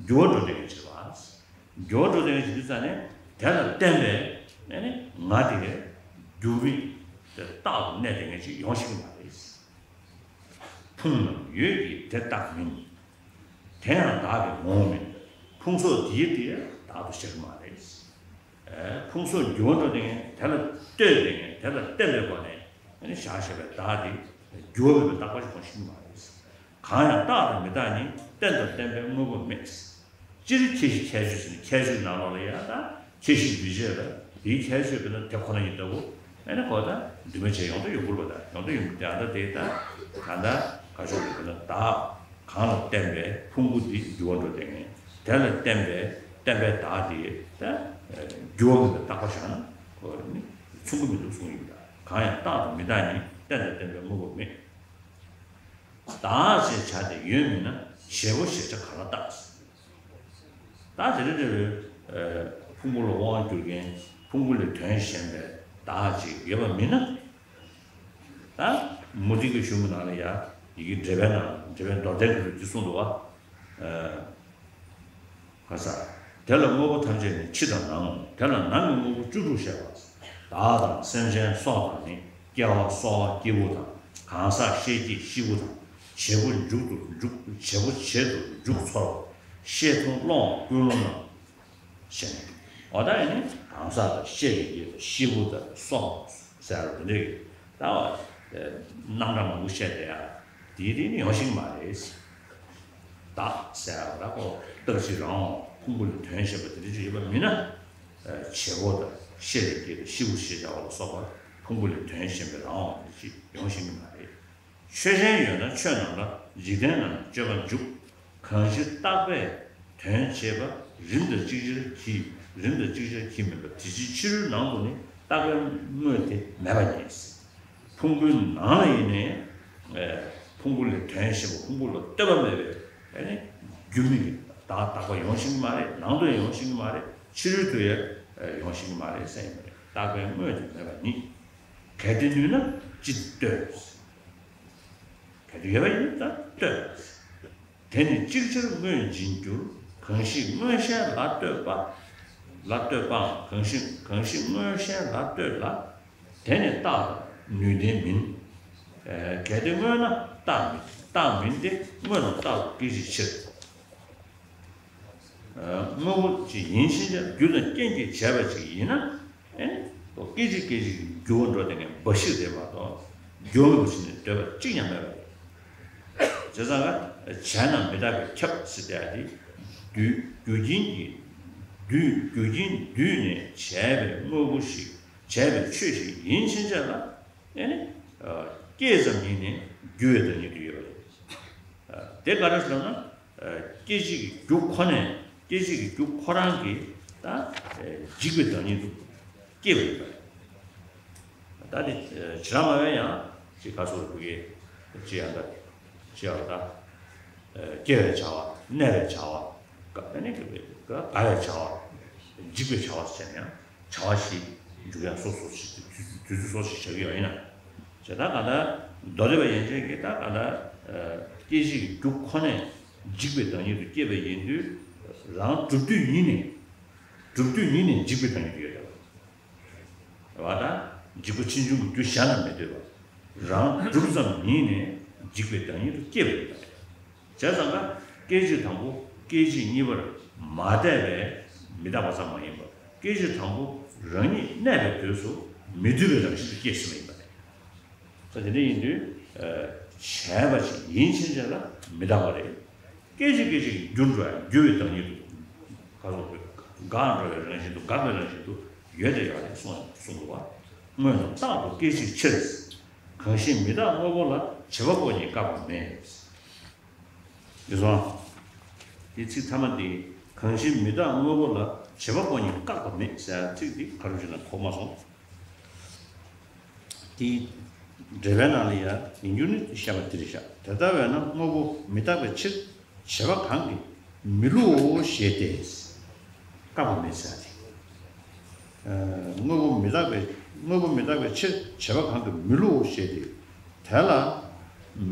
འགྱུར་བ་འགྲོ་བསྡད་མཁན་བྱེད་པ། འགྱུར་བ་འགྲོ་བསྡད་མཁན་བྱེད་དུས་ཙང་ནས་དེ་ལ་བརྟེན་པའི་ཨ་ནི་ང་དེ་འགྱུར་བའི་དེ་རྟག་ཏུ་གནས་བསྡད་མཁན་ཅིག་ཡོང་ཤེས་ཀྱི་མ་རེད། ཕུང་རྣམས་ཡོད་ཀྱི་དེ་རྟག་མིན། དེ་ཡང་བདག་གི་ངོ་བོ་མིན། ཕུང་གསོག་དེའི་དེ་བདག་ཏུ་ཤར་གྱི་མ་རེད། ཨེ། ཕུང་གསོག་འགྱུར་བ་འགྲོ་བསྡད་མཁན་དེ་ལ་ལྟོས་བསྡད་མཁན་དེ་ལ་བརྟེན་པའི་སྒོ་ནས་ཨ་ནི་བཞག་བཞག་པའི་བདག་དེ་འགྱུར་བ་མེད་པའི་རྟག་པ་ཞིག་ཡོང་ཤེས་ཀྱི་མ་རེད། གང་ཡང་རྟག་དང་མི་རྟག་ཉིད། རྟེན་དང་བརྟེན་པའི་དངོས་པོ་མེད། སྤྱིར་ཁྱད་གཞི་ཁྱད་ཆོས་ཟེར་ནས་ཁྱད་ཆོས་ནང་ལོགས་ལ་ཡང་ད་ཁྱད་གཞི་འདུས་བྱས་ལ་དེའི་ཁྱད་ཆོས་དཔེར་ན་དེ་ཁོ་ན་ཉིད་ལྟ་བུ། ཨ་ནི་གོ་ད་འདུས་མ་བྱས་ཡོང་དུ་ཡོང་གི་རེད་པ། ད་ཡོང་དུ་ཡོང་གི། ད་ལྟ་དེ་ད་གང་ལྟར་ག་ཤོག་དཔེར་ན་བདག་གང་ལ་བརྟེན་པའི་ཕུང་པོ་འདི་འགྱུར་བ་འགྲོ་བསྡད་མཁན། དེ་ལ་བརྟེན་པའི་བརྟེན་པའི་བདག་དེ་ད་འགྱུར་བ་མེད་པའི་རྟག་པ་བཞག་ན་ཁོ་ནི་མཚུངས་ཀྱི་མི་འདུག་གསུངས་ཡིན། ད་གང་ཡང་རྟག་དང་མི་རྟག་ཉིད། རྟེན་དང་བརྟེན་པའི་དངོས་པོ་མེད། བདག་ཅེས་བྱ་སྟེ་ཡོད་མིན་ན། བྱེད་པོ་ཞེས་བྱ་གང་ལ་བཏགས། ད་དེ་འདྲ་འདྲ་བའི་ཕུང་པོ་ལ་དབང་བསྒྱུར་མཁན་ཕུང་པོ་ལས་དོན་གཞན་པའི་བདག་ཅིག་ཡོད་པ་མིན་ན། ད་མུ་སྟེགས་ཀྱི་གཞུང་གི་ནང་ལ་ཡ་ཡི་གེ་འགྲེལ་པའི་ནང་འགྲེལ་པའི་མདོར་བསྟན་གྱི་ལུགས་ཀྱིས་གསུངས་འདུག་བ། ཁ་ས། དེ་ལ་དངོས་པོ་ཐམས་ཅད་ནི་ཕྱི་དང་ནང་། དེ་ལ་ནང་གི་དངོས་པོ་བཅུ་དྲུག་བཤད་པ། བདག་དང་སེམས་ཅན་སྲོག་དང་ནི། སྐྱེ་བ་གསོ་བ་སྐྱེས་བུ་དང་། གང་ཟག་ཤེས་བྱའི་ཤེས་བུ་དང་། བྱེད་པོ་མཇུག་ཏུ་མཇུག་བྱེད་པོ་བྱེད་དུ་མཇུག་ཚོར་བ། ཤེས་མཐོང་སློང་བ་ཀུན་སློང་རྣམས་ཞེས་ནས། འོ་ད་ཡིན་ནི་གང་ཟག་དང་ཤེས་པའི་ཡུལ་དང་ཤེས་བུ་དང་སྲོག་ཟེར་བ་དེ་འདྲ་གི་ད་བ་རྣམ་གྲངས་མང་པོ་བཤད་བསྡད་ཡ། དེའི་རིགས་ནི་ཡོང་ཤེས་ཀྱི་མ་རེད། བདག་ཟེར་བ་ད་ཁོ་རྟག་གཅིག་རང་དབང་ཕུང་པོ་ལས་དོན་བཤད་པ་དེ་འདྲ་ཅིག་ཡོད་པ་མིན་ན། བྱེད་པོ་དང་ཤེས་པའི་རྒྱལ་དུ་ཤི་བོ་ཞེས་བྱ་བ་ལ་སོགས་པ་ཕུང་པོ་ལས་དོན་གཞན་པའི་རང་དབང་དེ་ཅིག་ཡོང་ཤེས་ཀྱི་མ་རེད། ཆོས་ཅན་ཡོད་ན་ཆོས་རྣམས་ལ། འཇིག་རྟེན་རྣམས་ནི་སྤྱོད་པ་འཇུག་གང་ཞིག་རྟག་པས་དོན་བྱེད་པ། རིམ་དང་ཅིག་ཅར་གྱིས། རིམ་དང་ཅིག་ཅར་གྱིས་མིན་པ། དེ་ཕྱིར་ཕྱི་རོལ་ནང་དུ་ནི། རྟག་པའི་དངོས་དེ་མེད་པ་ཉིད། ཕུང་པོའི་ནང་ལ་ཡིན་ནའི། ཨེ། ཕུང་པོ་ལས་དོན་གཞན་པ་ཕུང་པོ་ལ་ལྟོས་པ་མེད་པའི་ཨ་ནི་རྒྱུ་མེད་ཀྱི་བདག་རྟག་པ་ཡོང་ཤེས་ཀྱི་མ་རེད། ནང་དུ་ཡང་ཡོང་ཤེས་ཀྱི་མ་རེད། ཕྱི་རོལ་དུ་ཡང་ཡོང་ཤེས་ཀྱི་མ་རེད་ཟེར་ཡིན་པ་རེད། རྟག་པའི་དངོས་དེ་མེད་པ་ཉིད། གལ་ཏེ་ནུས་ན་ཅི་སྟེ་ལྟོས། གལ་ཏེ་ཡོད་པ་ཡིན་ན་ད་ལྟོས། དེ་ནི་ཅིག་ཅར་དངོས་འབྱིན་འགྱུར། གང་ཞིག་དངོས་གཞན་ལ་ལྟོས་པ། ལ་ལྟོས་པའང་གང་ཞིག་གང་ཞིག་དངོས་གཞན་ལ་ལྟོས་ལ། དེ་ནི་རྟག་དང་ནུས་ལྡན་མིན། ཨེ། གལ་ཏེ་དངོས་ན་རྟག་མིན། རྟག་མིན་ཏེ་དངོས་རྣམས་རྟག་ཏུ་སྐད་ཅིག་ཕྱིར། དངོས་པོ་ཅིག་ཡིན་ཕྱིན་ཆད་རྒྱུ་དང་རྐྱེན་གྱིས་བྱས་པ་ཅིག་ཡིན་ན། ཨེ་ནི། སྐད་ཅིག་སྐད་ཅིག་གིས་འགྱུར་བ་འགྲོ་བསྡད་མཁན་འབའ་ཞིག་རེད་མ་གཏོགས། འགྱུར་མེད་པ་ཞིག་ནི་འདོད་པ་གཅིག་ཀྱང་མེད་པ་རེད། བྱས་ཙང་ཀ་བྱས་ན་མི་རྟག་པས་ཁྱབ་ཟེར་བསྡད་དེ། དུས་རྒྱུ་རྐྱེན་གྱིས། དུས་རྒྱུ་རྐྱེན་བསྡུས་ནས་བྱས་པའི་དངོས་པོ་ཞིག་བྱས་པའི་ཆོས་ཤིག་ཡིན་ཕྱིན་ཆད་ལ། ཨེ་ནི། སྐྱེས་ཙམ་ཉིད་ནས་འགྱུར་བའི་བདག་ཉིད་དུ་ཡོད་པ་རེད། དེ་ག་རེ་ཟེར་ན། སྐད་ཅིག་གི་རྒྱུ་ཁོ་ནས། སྐད་ཅིག་གི་རྒྱུ་ཁོ་རང་གིས་ད་འཇིག་པའི་བདག་ཉིད་དུ་སྐྱེས་པ་ཡིན་པ་རེད། ད་དེ་བྱེ་བྲག་སྨྲ་བས་ཡང་ཅིག་ག་སོགས་ལ་བུ་གའི་ཅི་ཡང་ད་ཅི་ཡང་ད་སྐྱེ་བའི་བྱ་བ། གནས་པའི་བྱ་བ། ཨ་ནི་རྒ་བའི་བྱ་བ། འཇིག་པའི་བྱ་བ་ཟེར་ནས་ཡང་བྱ་བ་བཞི་འཇུག་ཡང་སོ་སོ་ཞིག་དུས་ཚོད་སོ་སོ་ཞིག་བྱ་གི་ཡོད་ཡིན་ན། བྱས་ད་ག་ད་མདོ་སྡེ་པ་ཡན་ཆད་ཀྱིས་ད་ག་ད་སྐད་ཅིག་གི་རྒྱུ་ཁོ་ནས་འཇིག་པའི་བདག་ཉིད་དུ་སྐྱེས་པ་ཡིན་དུས། རང་གྲུབ་དུས་ཉིད་ནས། གྲུབ་དུས་ཉིད་ནས་འཇིག་པའི་བདག་ཉིད་དུ་ཡོད་དོ། བ་དང་། འཇིག་པ་ཕྱིས་འབྱུང་གི་རྒྱུ་གཞན་ལ་མི་ལྟོས་པར། རང་གྲུབ་ཙམ་ཉིད་ནས་འཇིག་པའི་བདག་ཉིད་དུ་སྐྱེས་པ་ཡིན་པ་རེད། བྱས་ཙང་ཀ་སྐད་ཅིག་དང་པོ་སྐད་ཅིག་གཉིས་པར་མ་བལྟས་པས་མི་རྟག་པ་ཙམ་མ་ཡིན་པར། སྐད་ཅིག་དང་པོ་རང་ཉིད་གནས་པའི་དུས་སུ་མི་འདུས་པའི་རང་བཞིན་དུ་སྐྱེས་ཟིན་པ་ཡིན་པ་རེད། ད་དེ་འདྲ་ཡིན་དུས། བྱས་པ་ཞིག་ཡིན་ཕྱིན་ཆད་ལ་མི་རྟག་པ་རེད། སྐད་ཅིག་སྐད་ཅིག་གིས་འགྱུར་འགྲོ་ཡང་འགྱུར་བའི་བདག་ཉིད་དུ། ག་སོགས་པའི་འགག་འགྲོ་བའི་རང་བཞིན་དུ། འགག་པའི་རང་བཞིན་དུ་ཡོད་དེ་ཡོད་རེད་གསུངས་གསུངས་འདུག་པ། སྔོན་དུ་རྟག་ཏུ་སྐད་ཅིག་ཕྱིར། གང་ཞིག་མི་རྟག་དངོས་པོ་ལ། བྱེད་པ་པོ་ཉིད་བཀག་པ་མེད། འདི་སོང་། འདི་ཚིག་མཐའ་མ་འདི། གང་ཞིག་མི་རྟག་དངོས་པོ་ལ། བྱེད་པ་པོ་ཉིད་བཀག་པ་མེད་ཟེར་ཚིག་འདི་ག་རེ་བྱས་ན་གོ་མ་སོང་། དེའི་འགྲེལ་པའི་ནང་ལ་ཡང་ཡིན་རྒྱུ་ནི་བཤད་པ་དེ་རེད་ཤག་དེ་ལྟ་བས་ན་དངོས་པོ་མི་རྟག་པའི་ཕྱིར། བྱེད་པ་གང་གིས་མི་བསླུའོ་ཞེས་ཏེ། བཀག་པ་མེད་ཟེར་ཏེ། དངོས་པོ་མི་རྟག་པའི། དངོས་པོ་མི་རྟག་པའི་ཕྱིར། བྱེད་པ་གང་གིས་མི་བསླུའོ་ཞེས་ཏེ། དེ་ལ་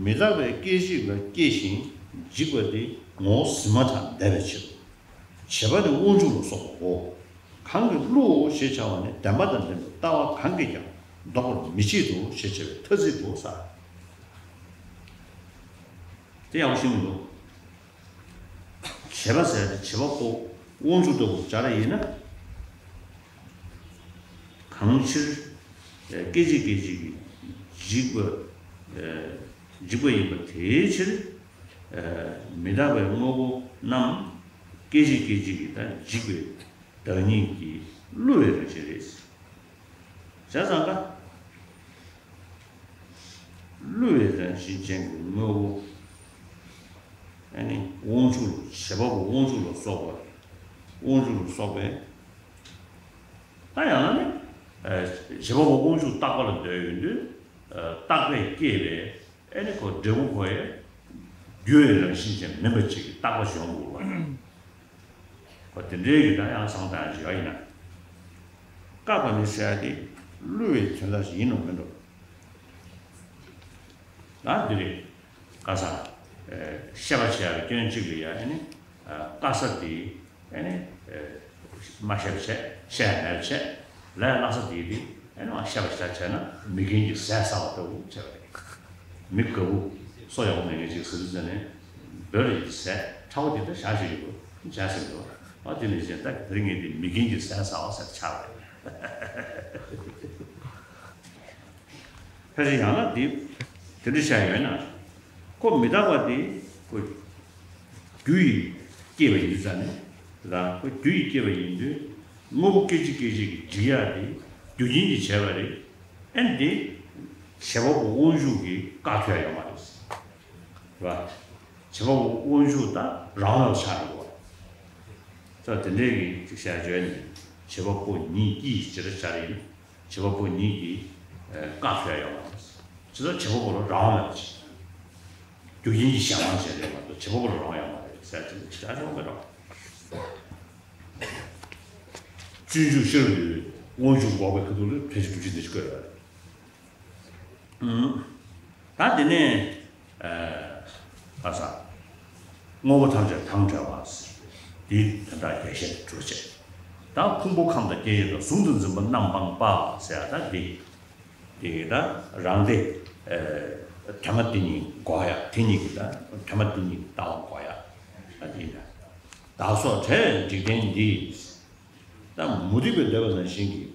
མི་རྟག་པའི་སྐད་ཅིག་ལ་སྐྱེ་ཞིང་འཇིག་པ་དེ་ངོ་བོ་ཟིན་མ་ཐག་འདས་པའི་ཕྱིར། བྱེད་པ་ནི་དབང་ཕྱུག་ལ་སོགས་པའོ། གང་གིས་བསླུའོ་ཞེས་བྱ་བ་ནི་བདེན་པ་དང་ལྡན་པའི་ལྟ་བ་གང་གིས་ཀྱང་ལྡོག་པར་མི་བྱེད་དོ་ཞེས་བྱ་བའི་ཐ་ཚིག་གོ་ས། དེ་ཡག་པོ་ཤེས་དགོས། བྱེད་པ་ཟེར་ཏེ་བྱེད་པ་པོ་དབང་ཕྱུག་ལྟ་བུ་སྦྱར་ཡིན་ན། གང་ཕྱིར། སྐད་ཅིག་སྐད་ཅིག་གིས་འཇིག་པ། འཇིག་པ་ཡིན་པ་དེའི་ཕྱིར། མི་རྟག་པའི་དངོས་པོ་རྣམས་སྐད་ཅིག་སྐད་ཅིག་གིས་ད་འཇིག་པའི་བདག་ཉིད་ཀྱིས་བསླུ་བའི་རང་བཞིན་རེད། བྱས་ཙང་ཀ་བསླུ་བའི་རང་བཞིན་ཅན་གྱི་དངོས་པོ། ཨ་ནི་དབང་ཕྱུག་ལ། བྱེད་པ་པོ་དབང་ཕྱུག་ལ་སོགས་པ། དབང་ཕྱུག་ལ་སོགས་པའི། ད་ཡང་ན་ནི། བྱེད་པ་པོ་དབང་ཕྱུག་རྟག་པ་ལ་འདོད་ཡོང་དུས། རྟག་པས་བསྐྱེད་པའི། ཨེ་ནི་ཁོ་འབྲས་བུ་ཁོ་ཡི་རྒྱུ་བའི་རང་བཞིན་ཅན་མིན་པ་ཅིག་གི་རྟག་པ་ཞིག་ཡོང་དགོས་པ། ཁོ་དེ་འདྲའི་གི་ད་ཡང་བཟང་དང་ཡང་ཡོད་ཡིན་ན། བཀག་པ་ནི་ཟེར་ཡ་དེ་བསླུ་བའི་དོན་དག་ཞིག་ཡིན་ནོ་མིན་འགྲོ། ད་འདི་རེད། བཀག་ས། ཤེས་པ་བྱེད་ཡ་གི་སྐྱོན་གཅིག་ལ་ཡ་ཨེ་ནི། བཀག་ས་དེ། ཨེ་ནི། མ་ཤེས་པ་བྱས། ཤེས་ཡ་མེད་པ་བྱས། ལས་སླ་ས་དེ་དེ། ཨེ་ནི་མ་ཤེས་པ་བྱས་བྱས་ན་མི་རྒན་གྱི་ཟས་ཟ་བ་ལྟ་བུ་བྱས་པ་རེད། མི་དགའ་བོ། སོ་ཡག་པོ་མེད་མཁན་ཅིག་ཟ་དུས་ཙ་ནས། འབོལ་རེ་ཟས་ཁྲ་བོ་དེ་ལྟར་བཞག་བཞག་ཡོད་པ་བྱས་ཟིན་འདུག་ཨ་དེ་ནས་བྱས་ད་དེ་རིང་ངས་དེ་མི་རྒན་གྱི་ཟས་ཟ་བ་ཟེར་ཆགས་པ་རེད། ཕལ་ཆེར་ཡང་ན་དེ་དེ་འདྲ་བྱས་ཡོད་ན། ཁོ་མི་རྟག་པ་དེ་ཁོ་རྒྱུ་ཡིས་བསྐྱེད་པ་ཡིན་ཙང་ནི། རང་ཁོ་རྒྱུ་ཡིས་བསྐྱེད་པ་ཡིན་དུས། དངོས་པོ་སྐད་ཅིག་སྐད་ཅིག་གིས་འཇིག་ཡ་དེ་རྒྱུ་རྐྱེན་གྱིས་བྱས་པ་རེད། ཨ་ནི་དེ་བྱེད་པ་པོ་དབང་ཕྱུག་གིས་བཀག་ཐུབ་ཡ་ཡོད་མ་རེད། རེད་བ། བྱེད་པ་པོ་དབང་ཕྱུག་ད་རང་ལ་ཆགས་ཡོད་བ། ད་དེ་འདྲའི་གི་ཅིག་བཤད་བརྗོད་ནས་བྱེད་པ་པོ་ཉིད་ཀྱིས་ཅི་འདྲ་བྱ་རེད། བྱེད་པ་པོ་ཉིད་ཀྱིས་བཀག་ཐུབ་ཡ་ཡོད་མ་རེད། ཇི་ལྟར་བྱེད་པ་པོ་ལ་རང་དབང་མེད་པ་ཅིག་རྒྱུ་རྐྱེན་གྱིས་གཞན་དབང་བྱས་རེད་མ་གཏོགས་བྱེད་པ་པོ་ལ་རང་དབང་ཡོད་མ་རེད་ཟེར་ཅིག་ཅིག་ཨ་ཅོག་མེད་རོགས། སྤྱོད་འཇུག་ཤེས་རབ་ཀྱི་དབང་ཕྱུག་འགོག་པའི་ཁ་ཐུག་ལ་ཕལ་ཆེར་སྒྲུབ་བྱེད་འདི་ཞིག་བཀོད་ཡོད་རེད། ད་དེ་ནས་ཨ་ས། དངོས་པོ་ཐམས་ཅད་དང་བྲལ་བ། འདི་དོན་དག་རྒྱས་བཤད་གྲུབ་བྱས། ད་ཕུང་པོ་ཁམས་དང་སྐྱེ་མཆེད་དང་། གཟུང་དང་འཛིན་པ་རྣམ་སྤངས་པ་ཟེར་ཡ་ད་འདི། འདི་ད་རང་སྡེ་ཨ་དོན་སྨྲ་དེ་གཉིས་འགོག་ཡ། དེ་གཉིས་ཀྱི་ད་དོན་སྨྲ་དེ་གཉིས་ལྟ་བ་འགོག་ཡ་ད་འདི་ཡིན་ད། ད་ བདག་སོགས་བྲལ་བའི་འཇིག་རྟེན་འདི། ད་མུ་སྟེགས་པས་འདོད་པ་ནང་བཞིན་གྱི།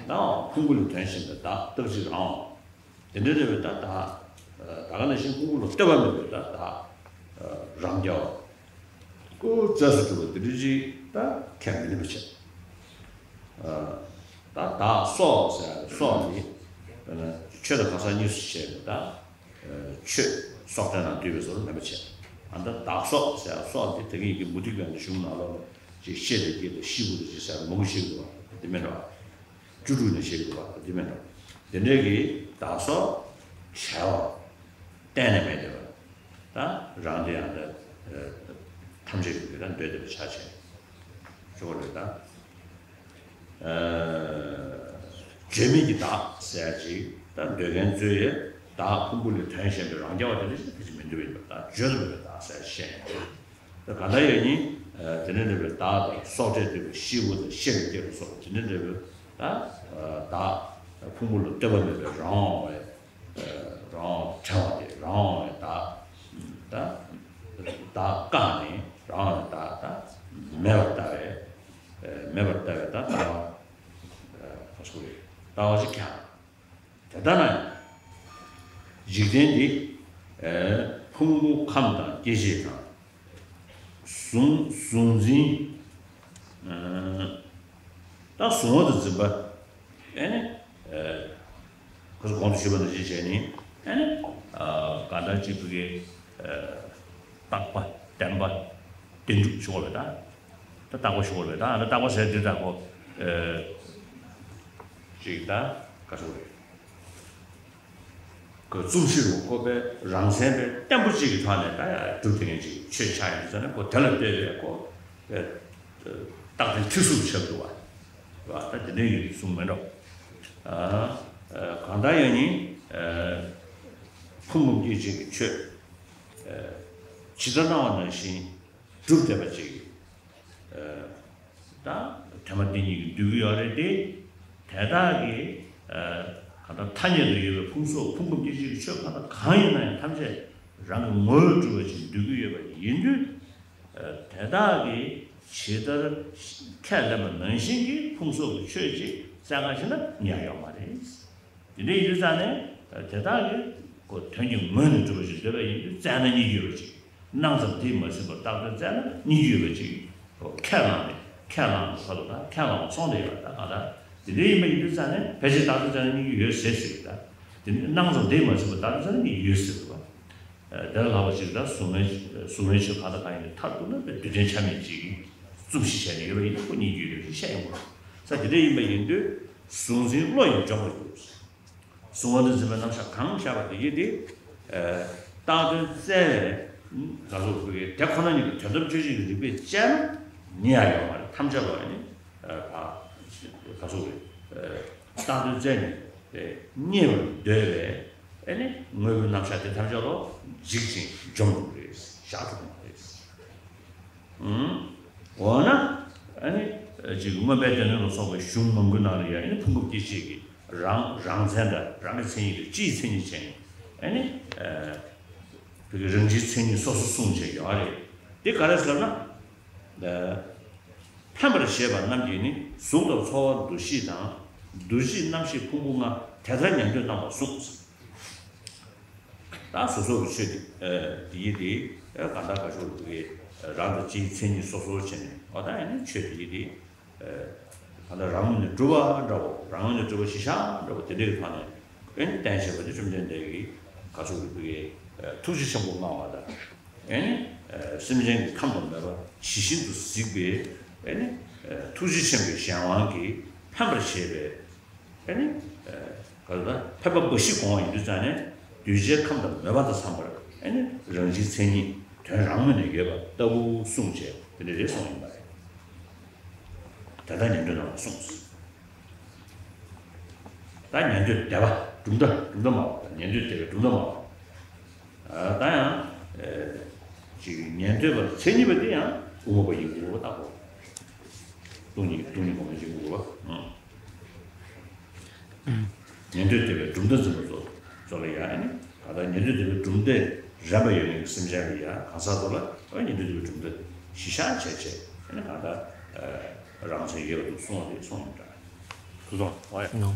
ད་ཕུང་པོ་ལས་དོན་གཞན་པའི་བདག་རྟག་གཅིག་རང་དབང་། དེ་འདྲ་རེད་པས། ད་ད་ད་ག་ནང་བཞིན་ཕུང་པོ་ལ་ལྟོས་པ་མེད་པའི་ད་བདག་རང་རྐྱ་བ། ཀོ་རྩལ་སུ་གྲུབ་པ་དེ་འདྲ་ཅིག་ད་ཁས་མི་ལེན་པ་བྱས། ད་བདག་སོགས་ཟེར་ཡ་སོགས་ནི་ཆོས་དང་གང་ཟག་གཉིས་སུ་ཕྱེ་བའི་ད། ཆོས་སོགས་ཅན་དང་འདུས་པའི་བཟོ་འདྲ་མེད་པ་བྱས། ཨ་ད་བདག་སོགས་ཟེར་ཡ་སོགས་དེ་ད་གིན་གྱི་མུ་སྟེགས་པའི་གཞུང་ནང་ལོགས་ནས་ཅིག་ཤེས་དང་སྐྱེས་དང་ཤི་བོ་དང་ཅིག་ཟེར་མང་པོ་ཤེས་དགོས་པ་དེ་མེད་འགྲོ། བཅུ་དྲུག་ནས་ཤེས་དགོས་པ་དེ་མེད་འགྲོ། དེ་འདྲའི་གི་བདག་སོགས་བྲལ་བ་གཏན་ནས་མེད་བསྡད་པ། ད་རང་དེ་ཡང་ད་ཐམས་ཅད་ཀྱི་ད་འདོད་བསྡད་པ་ཆ་བྱས་ཆོག་པ་རེད་ད། བརྗོད་མེད་ཀྱི་བདག་ཟེར་ཡ་ཅིག་ད་འདོད་མཁན་ཚོས་ཡ་བདག་ཕུང་པོ་ལས་དོན་གཞན་པའི་རང་རྐྱ་བ་དེ་འདྲ་ཞིག་ད་ཕལ་ཆེར་མི་འདུག་པས། ད་བརྗོད་ཐུབ་པའི་བདག་ཟེར་བཤད་ཡ་ད་གང་ལྟར་ཡང་ནི་དེ་འདྲ་འདྲ་བའི་བདག་དང་སྲོག་བྲལ་འདོད་པའི་ཤི་བོ་དང་ཤེས་རབ་སྐྱེས་པ་སོགས་དེ་འདྲ་འདྲ་བའི་ད་བདག་ཕུང་པོ་ལ་ལྟོས་པ་མེད་པའི་རང་དབང་བའི་རང་དབང་བྲལ་བ་དེ་རང་དབང་བའི་བདག་ད་བདག་བཀག་ནས་རང་དབང་བའི་བདག་ད་མེད་པར་ལྟ་བའི། མེད་པར་ལྟ་བའི་ད་ལྟ་བ་ག་སོ་རེད། ལྟ་བ་ཞིག་ཀྱང་དེ་ལྟ་ན་ཡང་འཇིག་རྟེན་འདི་ཕུང་པོ་ཁམས་དང་སྐྱེ་མཆེད་དང་གཟུང་གཟུང་འཛིན་ད་གཟུང་བ་དང་འཛིན་པ་ཨེ་ནི་ཁོ་ཚོ་གོང་དུ་ཞུས་པ་ནང་བཞིན་བྱས་ནས་ཨེ་ནི་ག་འདྲ་ཅིག་བུ་གའི་རྟག་པ་བརྟན་པ་བརྟན་གྲུབ་ཞུ་བ་རེད་ད། ད་རྟག་པ་ཞུ་བ་རེད་ད། ད་རྟག་པ་ཟེར་དུས་ད་ཁོ་ཅིག་ད་ག་ཚོད་རེད། ཁོ་རྩོམ་གཞི་རུ་ཁོ་པའི་རང་མཚན་པའི་བརྟན་པོ་ཅིག་གི་ཐོག་ནས་ད་ཡ་གྲུབ་དེ་ངན་ཅིག་ཆོས་ཆགས་ཡིན་ཟེར་ན་ཁོ་དེ་ལ་ལྟོས་པའི་ཁོ་རྟག་བརྟན་ཁྲི་ཟུར་ཆགས་འདུག་བ། ད་དེ་འདྲ་ཡོད་གསུངས་མེད་འགྲོ། གང་ལྟར་ཡང་ནི་ཕུང་པོ་སྐྱེ་མཆེད་ཀྱི་ཆོས་ཇི་ལྟར་སྣང་བ་ནང་བཞིན་གྲུབ་བསྡད་པ་ཅིག་ད་དེ་མ་དེ་ཉིད་ཀྱིས་འདོད་ཀྱི་ཡོད་རེད་དེ། དེ་དག་གི་གང་ལྟར་ཐ་སྙད་དུ་ཡོད་པའི་ཕུང་སོགས་ཕུང་པོ་སྐྱེ་མཆེད་ཀྱི་ཆོས་གང་དག་གང་ཡིན་ན་ཡང་ཐམས་ཅད་རང་གི་ངོ་བོས་གྲུབ་པ་ཅིག་འདོད་ཀྱི་ཡོད་པ་ཡིན་དུས། དེ་དག་གིས་ཇི་ལྟར་ཁས་ལེན་པ་ནང་བཞིན་གྱི་ཕུང་སོགས་ཀྱི་ཆོས་ཅིག་བཙལ་ག་ཕྱིན་ན་རྙེད་ཡོད་མ་རེད། དེ་འདྲ་ཡིན་དུས་ཙང་ནས་དེ་དག་གི་ཁོ་དོན་གྱི་ངོས་ནས་གྲུབ་པ་ཞིག་འདོད་པ་ཡིན་དུས་བཙལ་ན་རྙེད་རྒྱུ་ཡོད་པ་ཅིག་སྣང་ཙམ་དེས་མ་ཟིན་པར་བརྟགས་ཏེ་བཙལ་ན་རྙེད་རྒྱུ་ཡོད་པ་ཅིག་ཁས་བླངས་ནས་ཁས་བླངས་པ་ཁ་ཐུག་དང་ཁས་བླངས་པ་སོང་དེ་ཡོད་པ་ད་གང་ལྟར་དེ་འདྲ་ཡིན་པ་ཡིན་དུས་ཙང་ནས་ཕལ་ཆེར་བརྟགས་ཏེ་བཙལ་ན་རྙེད་རྒྱུ་ཡོད་ཟེར་ཞིག་ད། དེ་ནི་སྣང་ཙམ་དེས་མ་ཟིན་པར་བརྟགས་ཏེ་བཙལ་ན་རྙེད་རྒྱུ་ཡོད་ཟེར་བ། དེ་ལ་ལྷག་པ་ཅིག་ད་གཟུང་བའི་གཟུང་བའི་ཆོས་གང་དང་གང་ཡིན་མཐར་གཏུགས་ན་རྡུལ་ཕྲན་ཆ་མེད་ཅིག་གིས་རྩོམ་གཞི་བྱས་ནས་ཡོད་པ་ཡིན་ན་ཁོ་རྙེད་རྒྱུ་ཡོད་པ་ཞིག་བཤད་ཡོང་གི་རེད། ས་དེ་འདྲ་ཡིན་པ་ཡིན་དུས་གཟུང་འཛིན་བློ་ཡིས་འཇོམས་པར་འགྱུར། གཟུང་བ་དང་འཛིན་པའི་རྣམ་གཞག་གང་བཞག་པ་དེ་ཡིན་ཏེ། རྟགས་དོན་བཙལ་བའི་ག་ཟུག་གི་དེ་ཁོ་ན་ཉིད་ཀྱི་དོན་དམ་དཔྱོད་བྱེད་ཀྱི་རིགས་པས་དཔྱད་ན་རྙེད་ཡ་ཡོད་མ་རེད། ཐམས་ཅད་ལ་ནི་ག་ཟུག་གི་རྟགས་དོན་བཙལ་ནས་རྙེད་པར་འདོད་པའི་ཨ་ནི་དངོས་པོའི་རྣམ་གཞག་དེ་ཐམས་ཅད་ལ་འཇིག་ཅིང་འཇོམས་ཐུབ་པ་རེད། བཞག་ཐུབ་པ་མ་རེད། འོ་ན་ཨ་ནི་ཅིག་མངོན་པའི་སྡེ་སྣོད་ལ་སོགས་པའི་གཞུང་མང་པོའི་ནང་ལ་ཡང་ཨ་ནི་ཕུང་པོ་སྐྱེ་མཆེད་ཀྱི་རང་རང་མཚན་དང་རང་གི་མཚན་ཉིད་དང་སྤྱིའི་མཚན་ཉིད་བྱས་ནས་ཨ་ནི་བོད་ཀྱི་རང་སྤྱིའི་མཚན་ཉིད་སོ་སོ་གསུངས་བྱས་ཡོད་རེད། འདི་ག་རེ་ཟེར་ན། འཕེན་པར་བྱེད་པ་རྣམས་ཀྱིས་ནི་གཟུགས་དང་ཚོར་བ་འདུ་ཤེས་དང་། འདུ་བྱེད་རྣམ་ཤེས་ཕུང་པོ་ལྔ་དེ་ལྟར་ཉན་ཐོས་རྣམ་པར་གསུངས། ད་སོ་སོ་གི་ཆོས་དེ་དེ་ཡིན་ཏེ་གང་ལྟར་ག་ཤོར་དུ་གི་རང་དང་སྤྱིའི་མཚན་ཉིད་སོ་སོར་བྱས་ནས་འོ་ད་ཡིན་ནི་ཆོས་དེ་ཡིན་ཏེ། གང་ལྟར་རང་ངོས་ནས་གྲུབ་པ་འདྲ་བོ་རང་ངོས་ནས་གྲུབ་པ་གཞི་བཞག་འདྲ་བོ་དེ་འདྲའི་ཐོག་ནས་ཨེ་ནི་བསྟན་བྱས་པ་དེ་བཅོམ་ལྡན་འདས་ཀྱིས་ག་ཚོད་ཀྱི་ཐུགས་རྗེ་ཆེན་པོ་མངའ་བ་དང་ཨེ་ནི་སེམས་ཅན་གྱི་ཁམས་དང་མོས་པ་ཇི་བཞིན་དུ་གཟིགས་པའི་ཨེ་ནི་ཐུགས་རྗེ་ཆེན་པོའི་གཞན་དབང་གིས་འཕེན་པར་བྱེད་པའི་ཨེ་ནི། ག་ལ་ད་འཕེན་པ་འབའ་ཞིག་གོང་བ་ཡིན་དུས་ཙང་ནས་གདུལ་བྱའི་ཁམས་དང་མོས་པ་དང་འཚམས་པར་ཨེ་ནི་རང་སྤྱིའི་མཚན་ཉིད་དོན་རང་ངོས་ནས་ཡོད་པ་ལྟ་བུ་གསུངས་བྱས་དེ་འདྲ་རེད་གསུངས་ཡིན་པ་རེད། དེ་ལྟར་ཉན་ཐོས་རྣམས་ལ་གསུངས། ད་ཉན་ཐོས་སྡེ་པ་གྲུབ་མཐའ་གྲུབ་མཐའ་སྨྲ་བ་དང་ཉན་ཐོས་སྡེ་པའི་གྲུབ་མཐའ་སྨྲ་བ། ད་ཡང་ཅིག་ཉན་ཐོས་པ་མཚན་ཉིད་པ་དེ་ཡང་དབུ་མ་པ་ཡིན་དགོས་པ་ལྟ་བུ། སྟོང་ཉིད་སྟོང་ཉིད་སྒོམ་པ་ཡིན་དགོས་པ། ཉན་ཐོས་སྡེ་པའི་གྲུབ་མཐའ་འཛིན་པ་ཚོ་ཚོ་ལ་ཡང་ནི་ད་ལྟ་ཉན་ཐོས་སྡེ་པའི་གྲུབ་མཐས་རན་པ་ཡོད་མཁན་གྱི་སེམས་ཅན་ལ་ཡང་གང་ཟག་ཚོ་ལ་ཨ་ཉན་ཐོས་སྡེ་པའི་གྲུབ་མཐའ་ གཞི་བཞག་བྱས་བྱས་ཨ་ནི་གང་ལྟར་རང་བཙན་ཡོད་པ་འདུག་གསུངས་པ་རེད་གསུངས་ཡོད་འདྲ། ཐུགས་རྗེ་ཆེ། ཨོ་ཡ། ནོ།